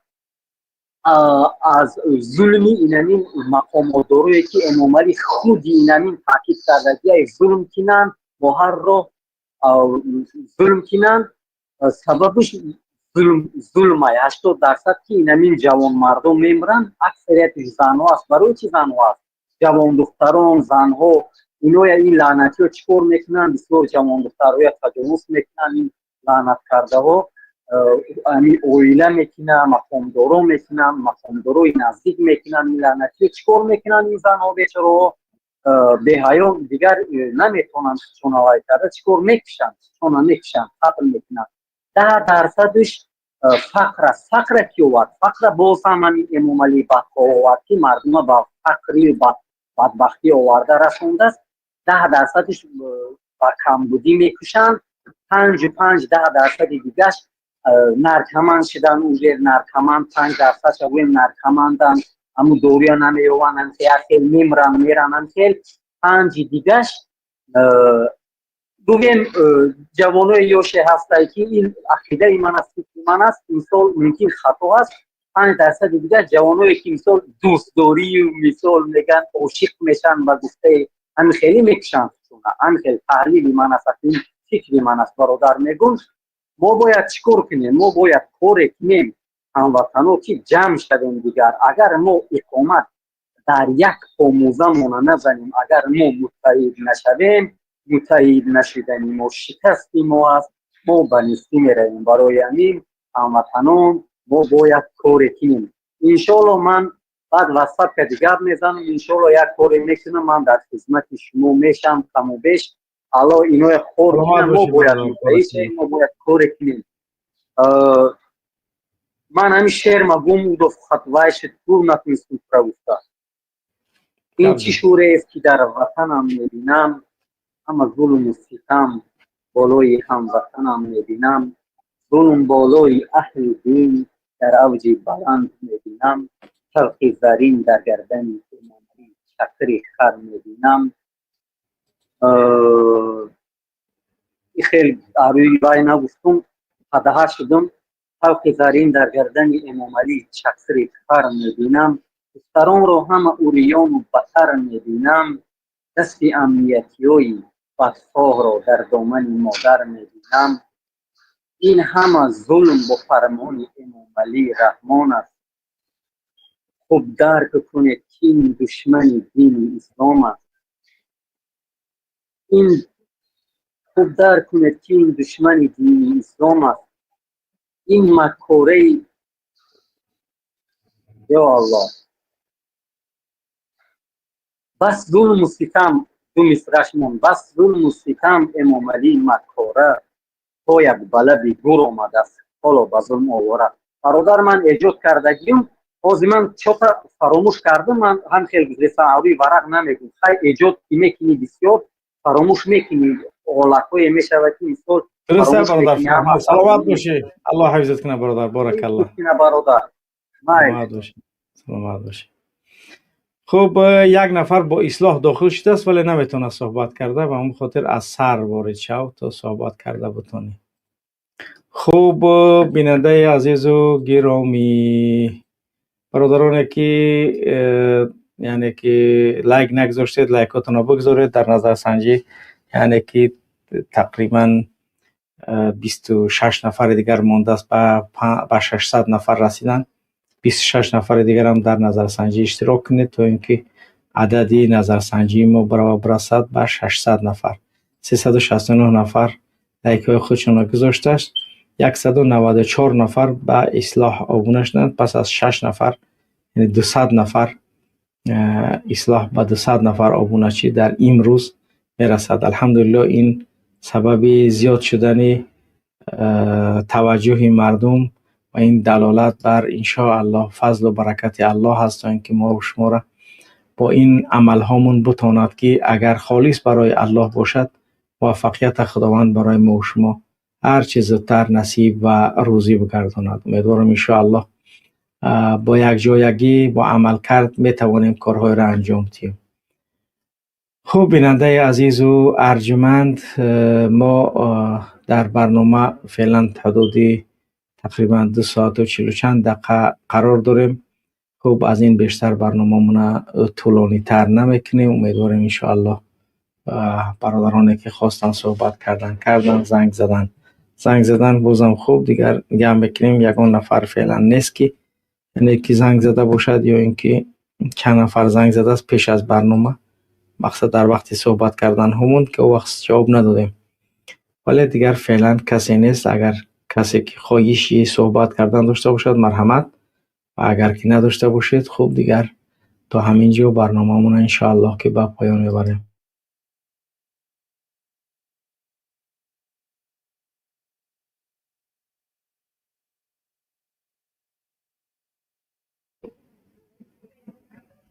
аз зулми инамин мақомотдорое, ки Эмомалӣ худи инамин таъкид кардагиай, зулм кинанд, бо ҳар роҳ зулм кинанд. Сабабиш зулмай. 80%, ки инамин ҷавонмардон мемиранд, аксариятиш занҳо аст. Барои чи занҳо аст? Ҷавондухтарон, занҳо, иноя ин лаънатиҳо чӣ кор мекунанд? Бисёр ҷавондухтарҳоя таҷовуз мекунанд ин лаънаткардаҳо. Ами оила мекунанд, мақомдоро мекунанд, мақомдорои наздик мекунанд. Ин лаънатиҳо чӣ кор мекунанд? Ин занҳо бечораҳо беҳаё дигар наметавонанд худшонавай карда, чӣ кор мекушанд? Худшона мекушанд, қатл мекунанд. 10%-ш фақр аст. Фақра ки овард? Фақра боз ҳам ҳамин Эмомалии бадхоҳ овард, ки мардума ба фақрию бадбахтӣ оварда расондааст. 10%-ш ба камбудӣ мекушанд, панҷу панҷ, 10%-и дигаш наркоман шудан, уже наркоман, 5%-ша гӯем, наркомандан, ҳамун доруя намеёванд, як хел мемранд, мерананд хел. Панҷи дигаш, гӯем, ҷавонои ёше ҳастае, ки ин ақидаи ман аст, фикри ман аст, мисол, мумкин хато аст, 5%-и дигар ҷавоное, ки, мисол, дӯстдорию, мисол, мегӯянд, ошиқ мешаванд, ба гуфтаи ҳамин хеле мекушанд. Ҳамин хел таҳлили ман аст, ин фикри ман аст, бародар. Мегӯм, мо бояд чӣ кор кунем? Мо бояд коре кунем, ҳамватано, ки ҷамъ шавем дигар. Агар мо иқомат дар як омӯзамона назанем, агар мо муттаҳид нашавем, муттаҳид нашудани мо шикасти мо аст, мо ба нестӣ меравем. Барои ҳамин, ҳамватанон, мо бояд коре кунем. Иншоалло, ман баъд ватсап кади гап мезанам. Иншоалло, як коре мекунам, ман дар хизмати шумо мешам каму беш. Алло иное хор кунам. Мо бояд муттаҳид шавем, мо бояд коре кунем. Ман ҳамин шеърма гум удоф, вай шуд, пур натунистам пура гуфта. Ин чӣ шӯрест, ки дар ватанам мебинам? Ҳама зулму ситам болои ҳамватанам мебинам, зулм болои аҳли дин дар авҷи баланд мебинам, фарқи зарин дар гардани Эмомалӣ чакри хар мебинам. Хел арӯи вай нагуфтум, падаҳа шудум. Фарқи зарин дар гардани Эмомалӣ чакри хар мебинам, духтаронро ҳама уриёну батар мебинам, дасти амниятиёи бадхоҳро дар домани модар мебинам. Ин ҳама зулм бо фармони Эмомалӣ Раҳмон аст. Хуб дарк кунед, ки ин душмани дини ислом аст. Ин хуб дарк кунед, ки ин душмани дини ислом аст. Ин маккораи, ё Аллоҳ, бас зулму ситам. Ду мисраш монд. Бас зулму ситам, Эмомалӣ маккора, поят ба лаби гур омадааст, ҳоло ба зулм овора. Бародар, ман эҷод кардагиюм, ҳозир ман чота фаромӯш кардам. Ман ҳам хел гузеса, арӯи варақ намегӯм. Хай, эҷод ки мекунӣ, бисёр фаромӯш мекунӣ, ҳолатҳое мешавад, ки мисол Дуруст, бародар, саломат бошӣ, Аллоҳ ҳифзат кунад, бародар, баракаллоҳ. Бародар. Саломат бошӣ, саломат бошӣ. Хуб, як нафар бо ислоҳ дохил шудааст, вале наметавонад суҳбат карда, ба ҳамон хотир аз сар ворид шав, то суҳбат карда бутонӣ. Хуб, бинандаи азизу гиромӣ, бародароне ки яъне ки лайк нагузоштед, лайкотонро бигузоред. Дар назарсанҷӣ, яъне ки тақрибан 26 нафари дигар мондааст ба 600 нафар расидан. 26 нафари дигарам дар назарсанҷӣ иштирок кунед, то ин ки адади назарсанҷии мо барасад ба 600 нафар. 369 нафар лайкҳои худшонро гузоштааст, 194 нафар ба ислоҳ обуна шуданд. Пас аз шаш нафар, яъне 200 нафар, ислоҳ ба 200 нафар обуначӣ дар имрӯз мерасад. Алҳамдулиллоҳ, ин сабаби зиёд шудани таваҷҷӯҳи мардум ва ин далолат бар, иншоаллоҳ, фазлу баракати Аллоҳ ҳаст, то ин ки мо шуморо бо ин амалҳомон бутонад, ки агар холис барои Аллоҳ бошад, муваффақията Худованд барои мо шумо ҳарчи зудтар насиб ва рӯзӣ бигардонад. Умедворам, иншоаллоҳ, бо якҷоягӣ, бо амалкард метавонем корҳоеро анҷом диҳем. Хуб, бинандаи азизу арҷуманд, мо дар барнома феълан ҳудуди тақрибан 2 соату чилу чанд дақиқа қарор дорем. Хуб, аз ин бештар барномамона тӯлонитар намекунем. Умедворем, иншоаллоҳ, бародароне ки хостанд суҳбат кардан, кардан, занг задан, занг задан, бозам хуб, дигар гап мекунем. Ягон нафар феълан нест, ки яъне ки занг зада бошад, ё ин ки чанд нафар занг задааст пеш аз барнома, мақсад дар вақти суҳбат карданҳомон, ки он вақт ҷавоб надодем, вале дигар феълан касе нест. Агар касе ки хоҳиши суҳбат кардан дошта бошад, марҳамат, ва агар ки надошта бошед, хуб, дигар то ҳамин ҷо барномаамонро, иншоаллоҳ, ки ба поён мебарем.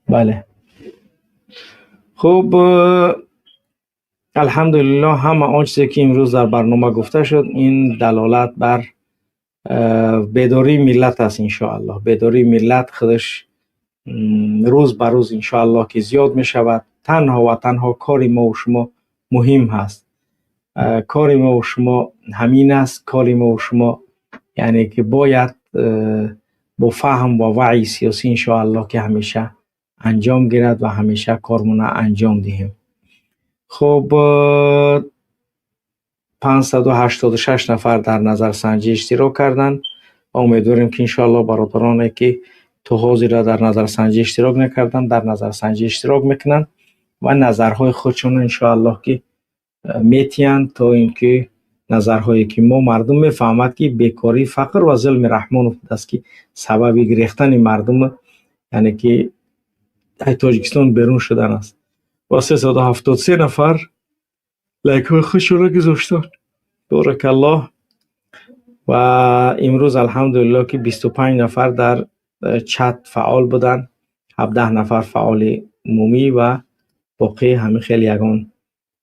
Бале, хуб, алҳамдулиллоҳ, ҳама он чизе ки имрӯз дар барнома гуфта шуд, ин далолат бар бедории миллат аст. Иншоаллоҳ, бедории миллат худаш рӯз ба рӯз, иншоаллоҳ, ки зиёд мешавад. Танҳо ва танҳо кори мову шумо муҳим ҳаст. Кори мову шумо ҳамин аст. Кори мову шумо, яъне ки бояд бо фаҳм ва ваъйи сиёсӣ, иншоаллоҳ, ки ҳамеша анҷом гирад ва ҳамеша кормона анҷом диҳем. Хуб, 586 нафар дар назарсанҷӣ иштирок карданд ва умедворем, ки иншоаллоҳ бародароне ки то ҳозира дар назарсанҷӣ иштирок накарданд, дар назарсанҷӣ иштирок мекунанд ва назарҳои худшонро, иншоаллоҳ, ки метиҳанд, то ин ки назарҳое ки мо мардум мефаҳмад, ки бекорӣ, фақр ва зулми Раҳмонов будааст, ки сабаби гирехтани мардум, яъне ки аз Тоҷикистон берун шудан аст. Ва 373 нафар лайкҳои худшонро гузоштанд, боракаллоҳ. Ва имрӯз, алҳамдулиллоҳ, ки 25 нафар дар чат фаъол буданд, 17 нафар фаъоли умумӣ ва боқӣ ҳамин хел ягон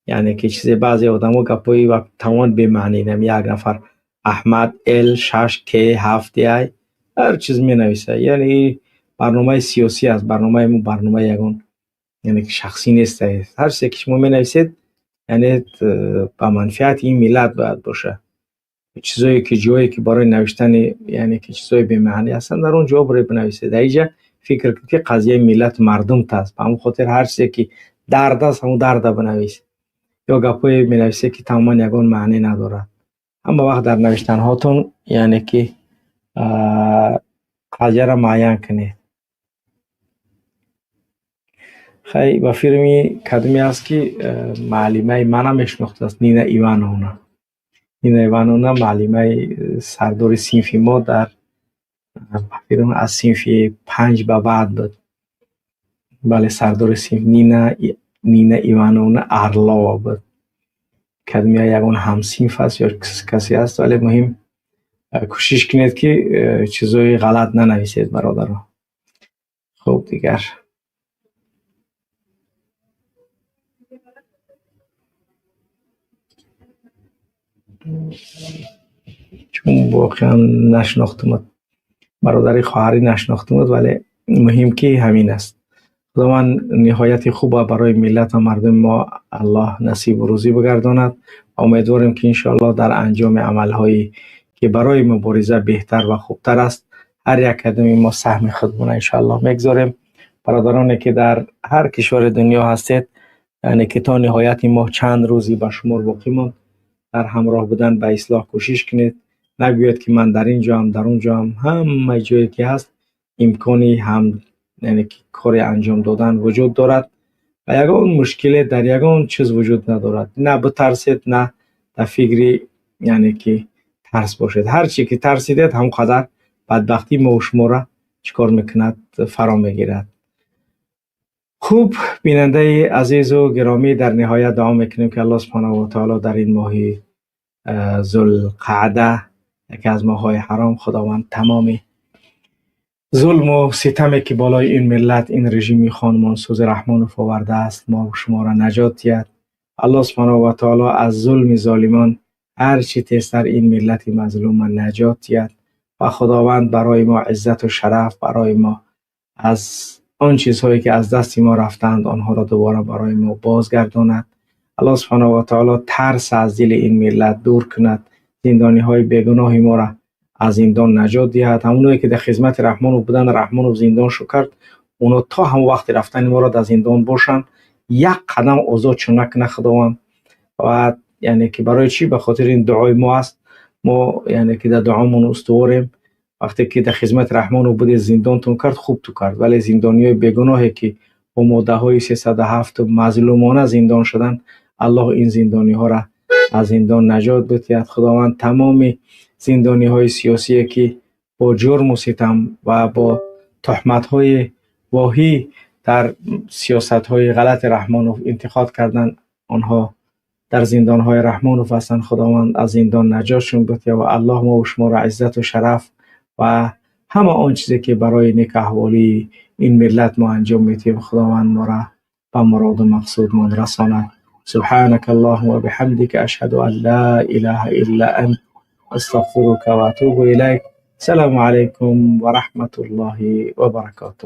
Яъне ки чизе баъзе одамо гапҳои тамоман бемаънӣ, як нафар Аҳмад Л 6 К 7 ай ҳар чиз менависад. Яъне барномаи сиёсӣ аст, барномаи мо барномаи ягон яъне ки шахсӣ нест. Ҳар чизе ки шумо менависед, яъне ба манфиати ин миллат бояд бошад. Чизое ки ҷое ки барои навиштани яъне ки чизои бемаънӣ ҳастанд, дар он ҷо бинависед. Дар инҷа фикр кунед, ки қазияи миллату мардумт аст. Ба ҳамон хотир ҳар чизе ки дард аст, ҳамон дарда бинавис. Ё гапҳое менависед, ки тамоман ягон маънӣ надорад. Ҳама вақт дар навиштанҳотон яъне ки қазияро муайян кунед. Хай, ба филми кадоме аст, ки муаллимаи мана мешинохтааст, Нина Ивановна. Нина Ивановна муаллимаи сардори синфи мо дар филм аз синфи 5 ба баъд буд. Бале, сардори синф Нина Ивановна Орлова буд. Кадомия ягон ҳамсинф аст ё касе аст, вале муҳим кӯшиш кунед, ки чизои ғалат нанависед, бародаро. Хуб, дигар чун воқеан нашинохтумад, бародари хоҳарӣ нашинохтумад, вале муҳим ки ҳамин аст. Худованд ниҳояти хуба барои миллат ва мардуми мо Аллоҳ насибу рӯзӣ бигардонад. Умедворем, ки иншоаллоҳ дар анҷоми амалҳое ки барои мубориза беҳтар ва хубтар аст, ҳар як кадоми мо саҳми худмона иншоаллоҳ мегзорем. Бародароне ки дар ҳар кишвари дунё ҳастед, яъне ки то ниҳояти моҳ чанд рӯзи ба шумор боқӣ монд, дар ҳамроҳ будан ба ислоҳ кӯшиш кунед. Нагӯед, ки ман дар ин ҷоам, дар он ҷоам. Ҳама ҷое ки ҳаст, имкони ҳам яъне ки коре анҷом додан вуҷуд дорад ва ягон мушкиле дар ягон чиз вуҷуд надорад. На битарсед, на дар фикри яъне ки тарс бошед. Ҳар чи ки тарсидед, ҳамон қадар бадбахтии мову шуморо чӣ кор мекунад, фаро мегирад. Хуб, бинандаи азизу гиромӣ, дар ниҳоят дуо мекунем, ки Аллоҳ субҳонаҳу ва таоло дар ин моҳи Зулқаъда, яке аз моҳҳои ҳаром, Худованд тамоми зулму ситаме ки болои ин миллат ин режими хонумонсӯзи Раҳмонов овардааст, мо шуморо наҷот диҳад. Аллоҳ субҳонаҳу ва таоло аз зулми золимон ҳар чӣ тезтар ин миллати мазлума наҷот диҳад ва Худованд барои мо иззату шараф, барои мо аз он чизҳое ки аз дасти мо рафтаанд, онҳоро дубора барои мо бозгардонад. Аллоҳ субҳонаҳу ва таоло тарс аз дили ин миллат дур кунад, зиндониҳои бегуноҳи моро аз зиндон наҷот диҳад. Ҳамоное ки дар хизмати Раҳмонов буданд, Раҳмонов зиндоншо кард, оно то ҳамон вақти рафтани моро дар зиндон бошанд, як қадам озодшон накунад Худованд. Ва яъне ки барои чӣ? Ба хотири ин дуои мо аст. Мо яъне ки дар дуомон устуворем. Вақте ки дар хизмати Раҳмонов будед, зиндонтон кард, хуб ту кард, вале зиндониҳои бегуноҳе ки бо моддаҳои 307 мазлумона зиндон шуданд, Аллоҳ ин зиндониҳоро аз зиндон наҷот бидиҳад. Худованд тамоми зиндониҳои сиёсие ки бо ҷурму ситам ва бо туҳматҳои воҳӣ дар сиёсатҳои ғалати Раҳмонов интиқод карданд, онҳо дар зиндонҳои Раҳмонов ҳастанд, Худованд аз зиндон наҷотшон бидиҳад ва Аллоҳ мо шуморо иззату шараф ва ҳама он чизе ки барои некаҳволии ин миллат мо анҷом медиҳем, Худованд моро ба муроду мақсудмон расонад. سبحانك اللهم وبحمدك، أشهد أن لا إله إلا أنت، أستغفرك وأتوب إليك. السلام عليكم ورحمة الله وبركاته.